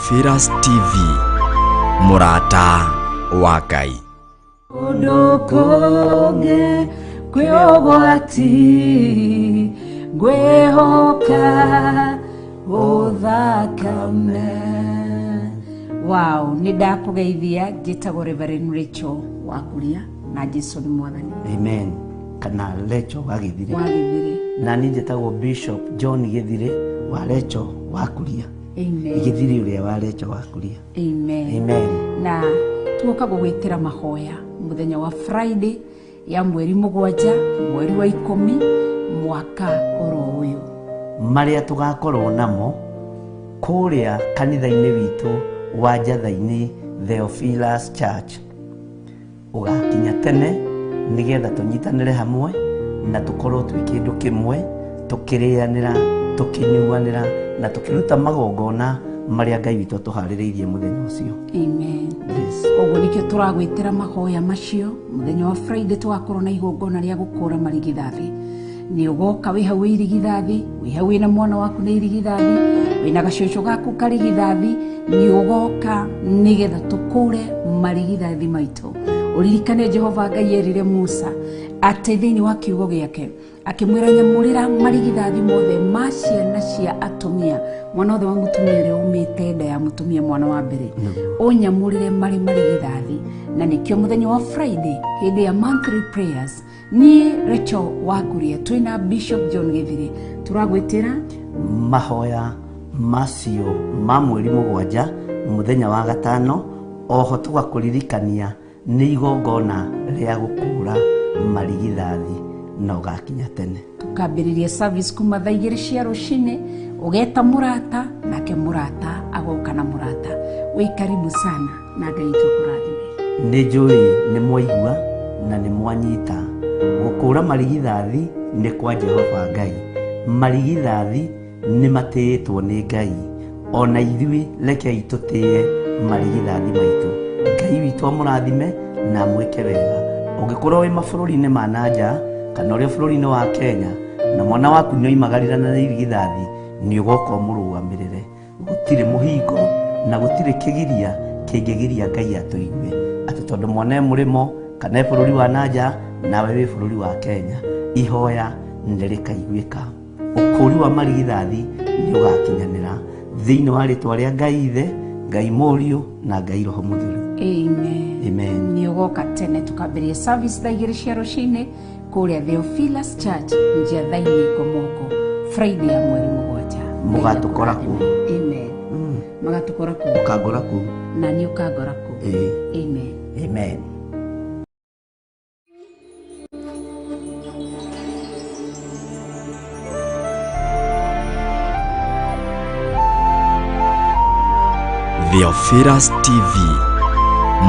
Theophilus TV, mũrata wa Ngai. Kũndũ kũngĩ kwĩ ũgwati ngwĩhoka ũthakame. Wow, nĩ ndakũgeithia. Njĩtagwo Reverend Rachel Wakuria na Jesu nĩ mwathani. Amen. Kana Recho wa Gĩthire. Wa Gĩthire. Na niĩ njĩtagwo Bishop John Gĩthire wa Recho wa Kuria. Amen. Gĩthire ũrĩa wa Recho wa Kuria. Amen. Amen. Na tuoka gũgwĩtĩra mahoya mũthenya wa Friday ya mweri 7 mweri wa 10 mwaka oro ũyũ, marĩa tũgakorwo namo kũrĩa kanitha-inĩ witũ wa Njatha-inĩ Theophilus Church. Ũgakinya tene nĩgetha tũnyitanĩre hamwe na tũkorwo twĩ kĩndũ kĩmwe, tũkĩrĩanĩra, tũkĩnyuanĩra na tũkĩruta magongona marĩa Ngai witũ atũharĩrĩirie mũthenya ũcio. Amen. Yes. Ũguo nĩkĩo tũragwĩtĩra mahoya macio mũthenya wa Friday. Tũgakorwo na igongona rĩa gũkũra marigithathi. Nĩ ũgoka wĩ hau wĩ irigithathi, wĩ hau wĩna mwana waku nĩ irigithathi, wĩna gacũcũ gaku karigithathi. Nĩ ũgoka nĩgetha tũkũre marigithathi maitũ. Ũririkane Jehova Ngai erire Musa atĩ thĩinĩ wa kiugo gĩake akĩmwĩra, nyamũrĩra marigithathi mothe ma ciana cia atumia, mwana wothe wa mũtumia ũrĩa umĩte nda ya mũtumia, mwana wa mbere, ũnyamũrĩre marĩ marigithathi. Na nĩkĩo mũthenya wa Friday hĩndĩ ya monthly prayers, niĩ Rachel Wakuria twĩna Bishop John Gĩthire tũragwĩtĩra mahoya macio ma mweri 7 mũthenya wa gatano. Oho tũgakũririkania nĩ igongona rĩa gũkũra marigithathi na ũgakinya tene. Tukambĩrĩria service kuma thaa 2 cia rũcinĩ. Ũgeta mũrata nake mũrata agoka na mũrata. Wĩ karibu sana na Ngai witũ akũrathime. Nĩ njũĩ nĩ mwaigua na nĩ mwanyita. Gũkũra marigithathi nĩ kwa Jehova Ngai. Marigithathi nĩ matĩĩtwo nĩ Ngai. Ona ithuĩ rekei tũtĩe marigithathi maitũ. Ngai witũ amũrathime na amwĩke wega. Ũngĩkorwo wĩ mabũrũri-inĩ ma na nja kana ũrĩ bũrũri-inĩ wa Kenya na mwana waku nĩ oimagarira na irigithathi, nĩ ũgoka ũmũrũgamĩrĩre. Gũtirĩ mũhingo na gũtirĩ kĩgiria kĩngĩgiria Ngai atũigue atĩ tondũ mwana e mũrĩmo kana e bũrũri wa na nja nawe wĩ bũrũri wa Kenya. Ihoya nĩ rĩkaiguĩka. Ũkũri wa marigithathi nĩ ũgakinyanĩra thĩinĩ wa rĩtwa rĩa Ngai Ithe, Ngai Mũriũ na Ngai Roho Mũtheru. Amen. Amen. Nĩ ũgoka tene, tukambĩrĩria service thaa 2 cia rũcinĩ kũrĩa Theophilus Church, Njatha-inĩ, Ngomoko, Friday ya mweri 7. Mũgatũkora kũu. Amen. Magatũkora kũu. Ũkangora kũu. Na nĩ ũkangora kũu. Ĩĩ. Amen. Amen. Theophilus TV.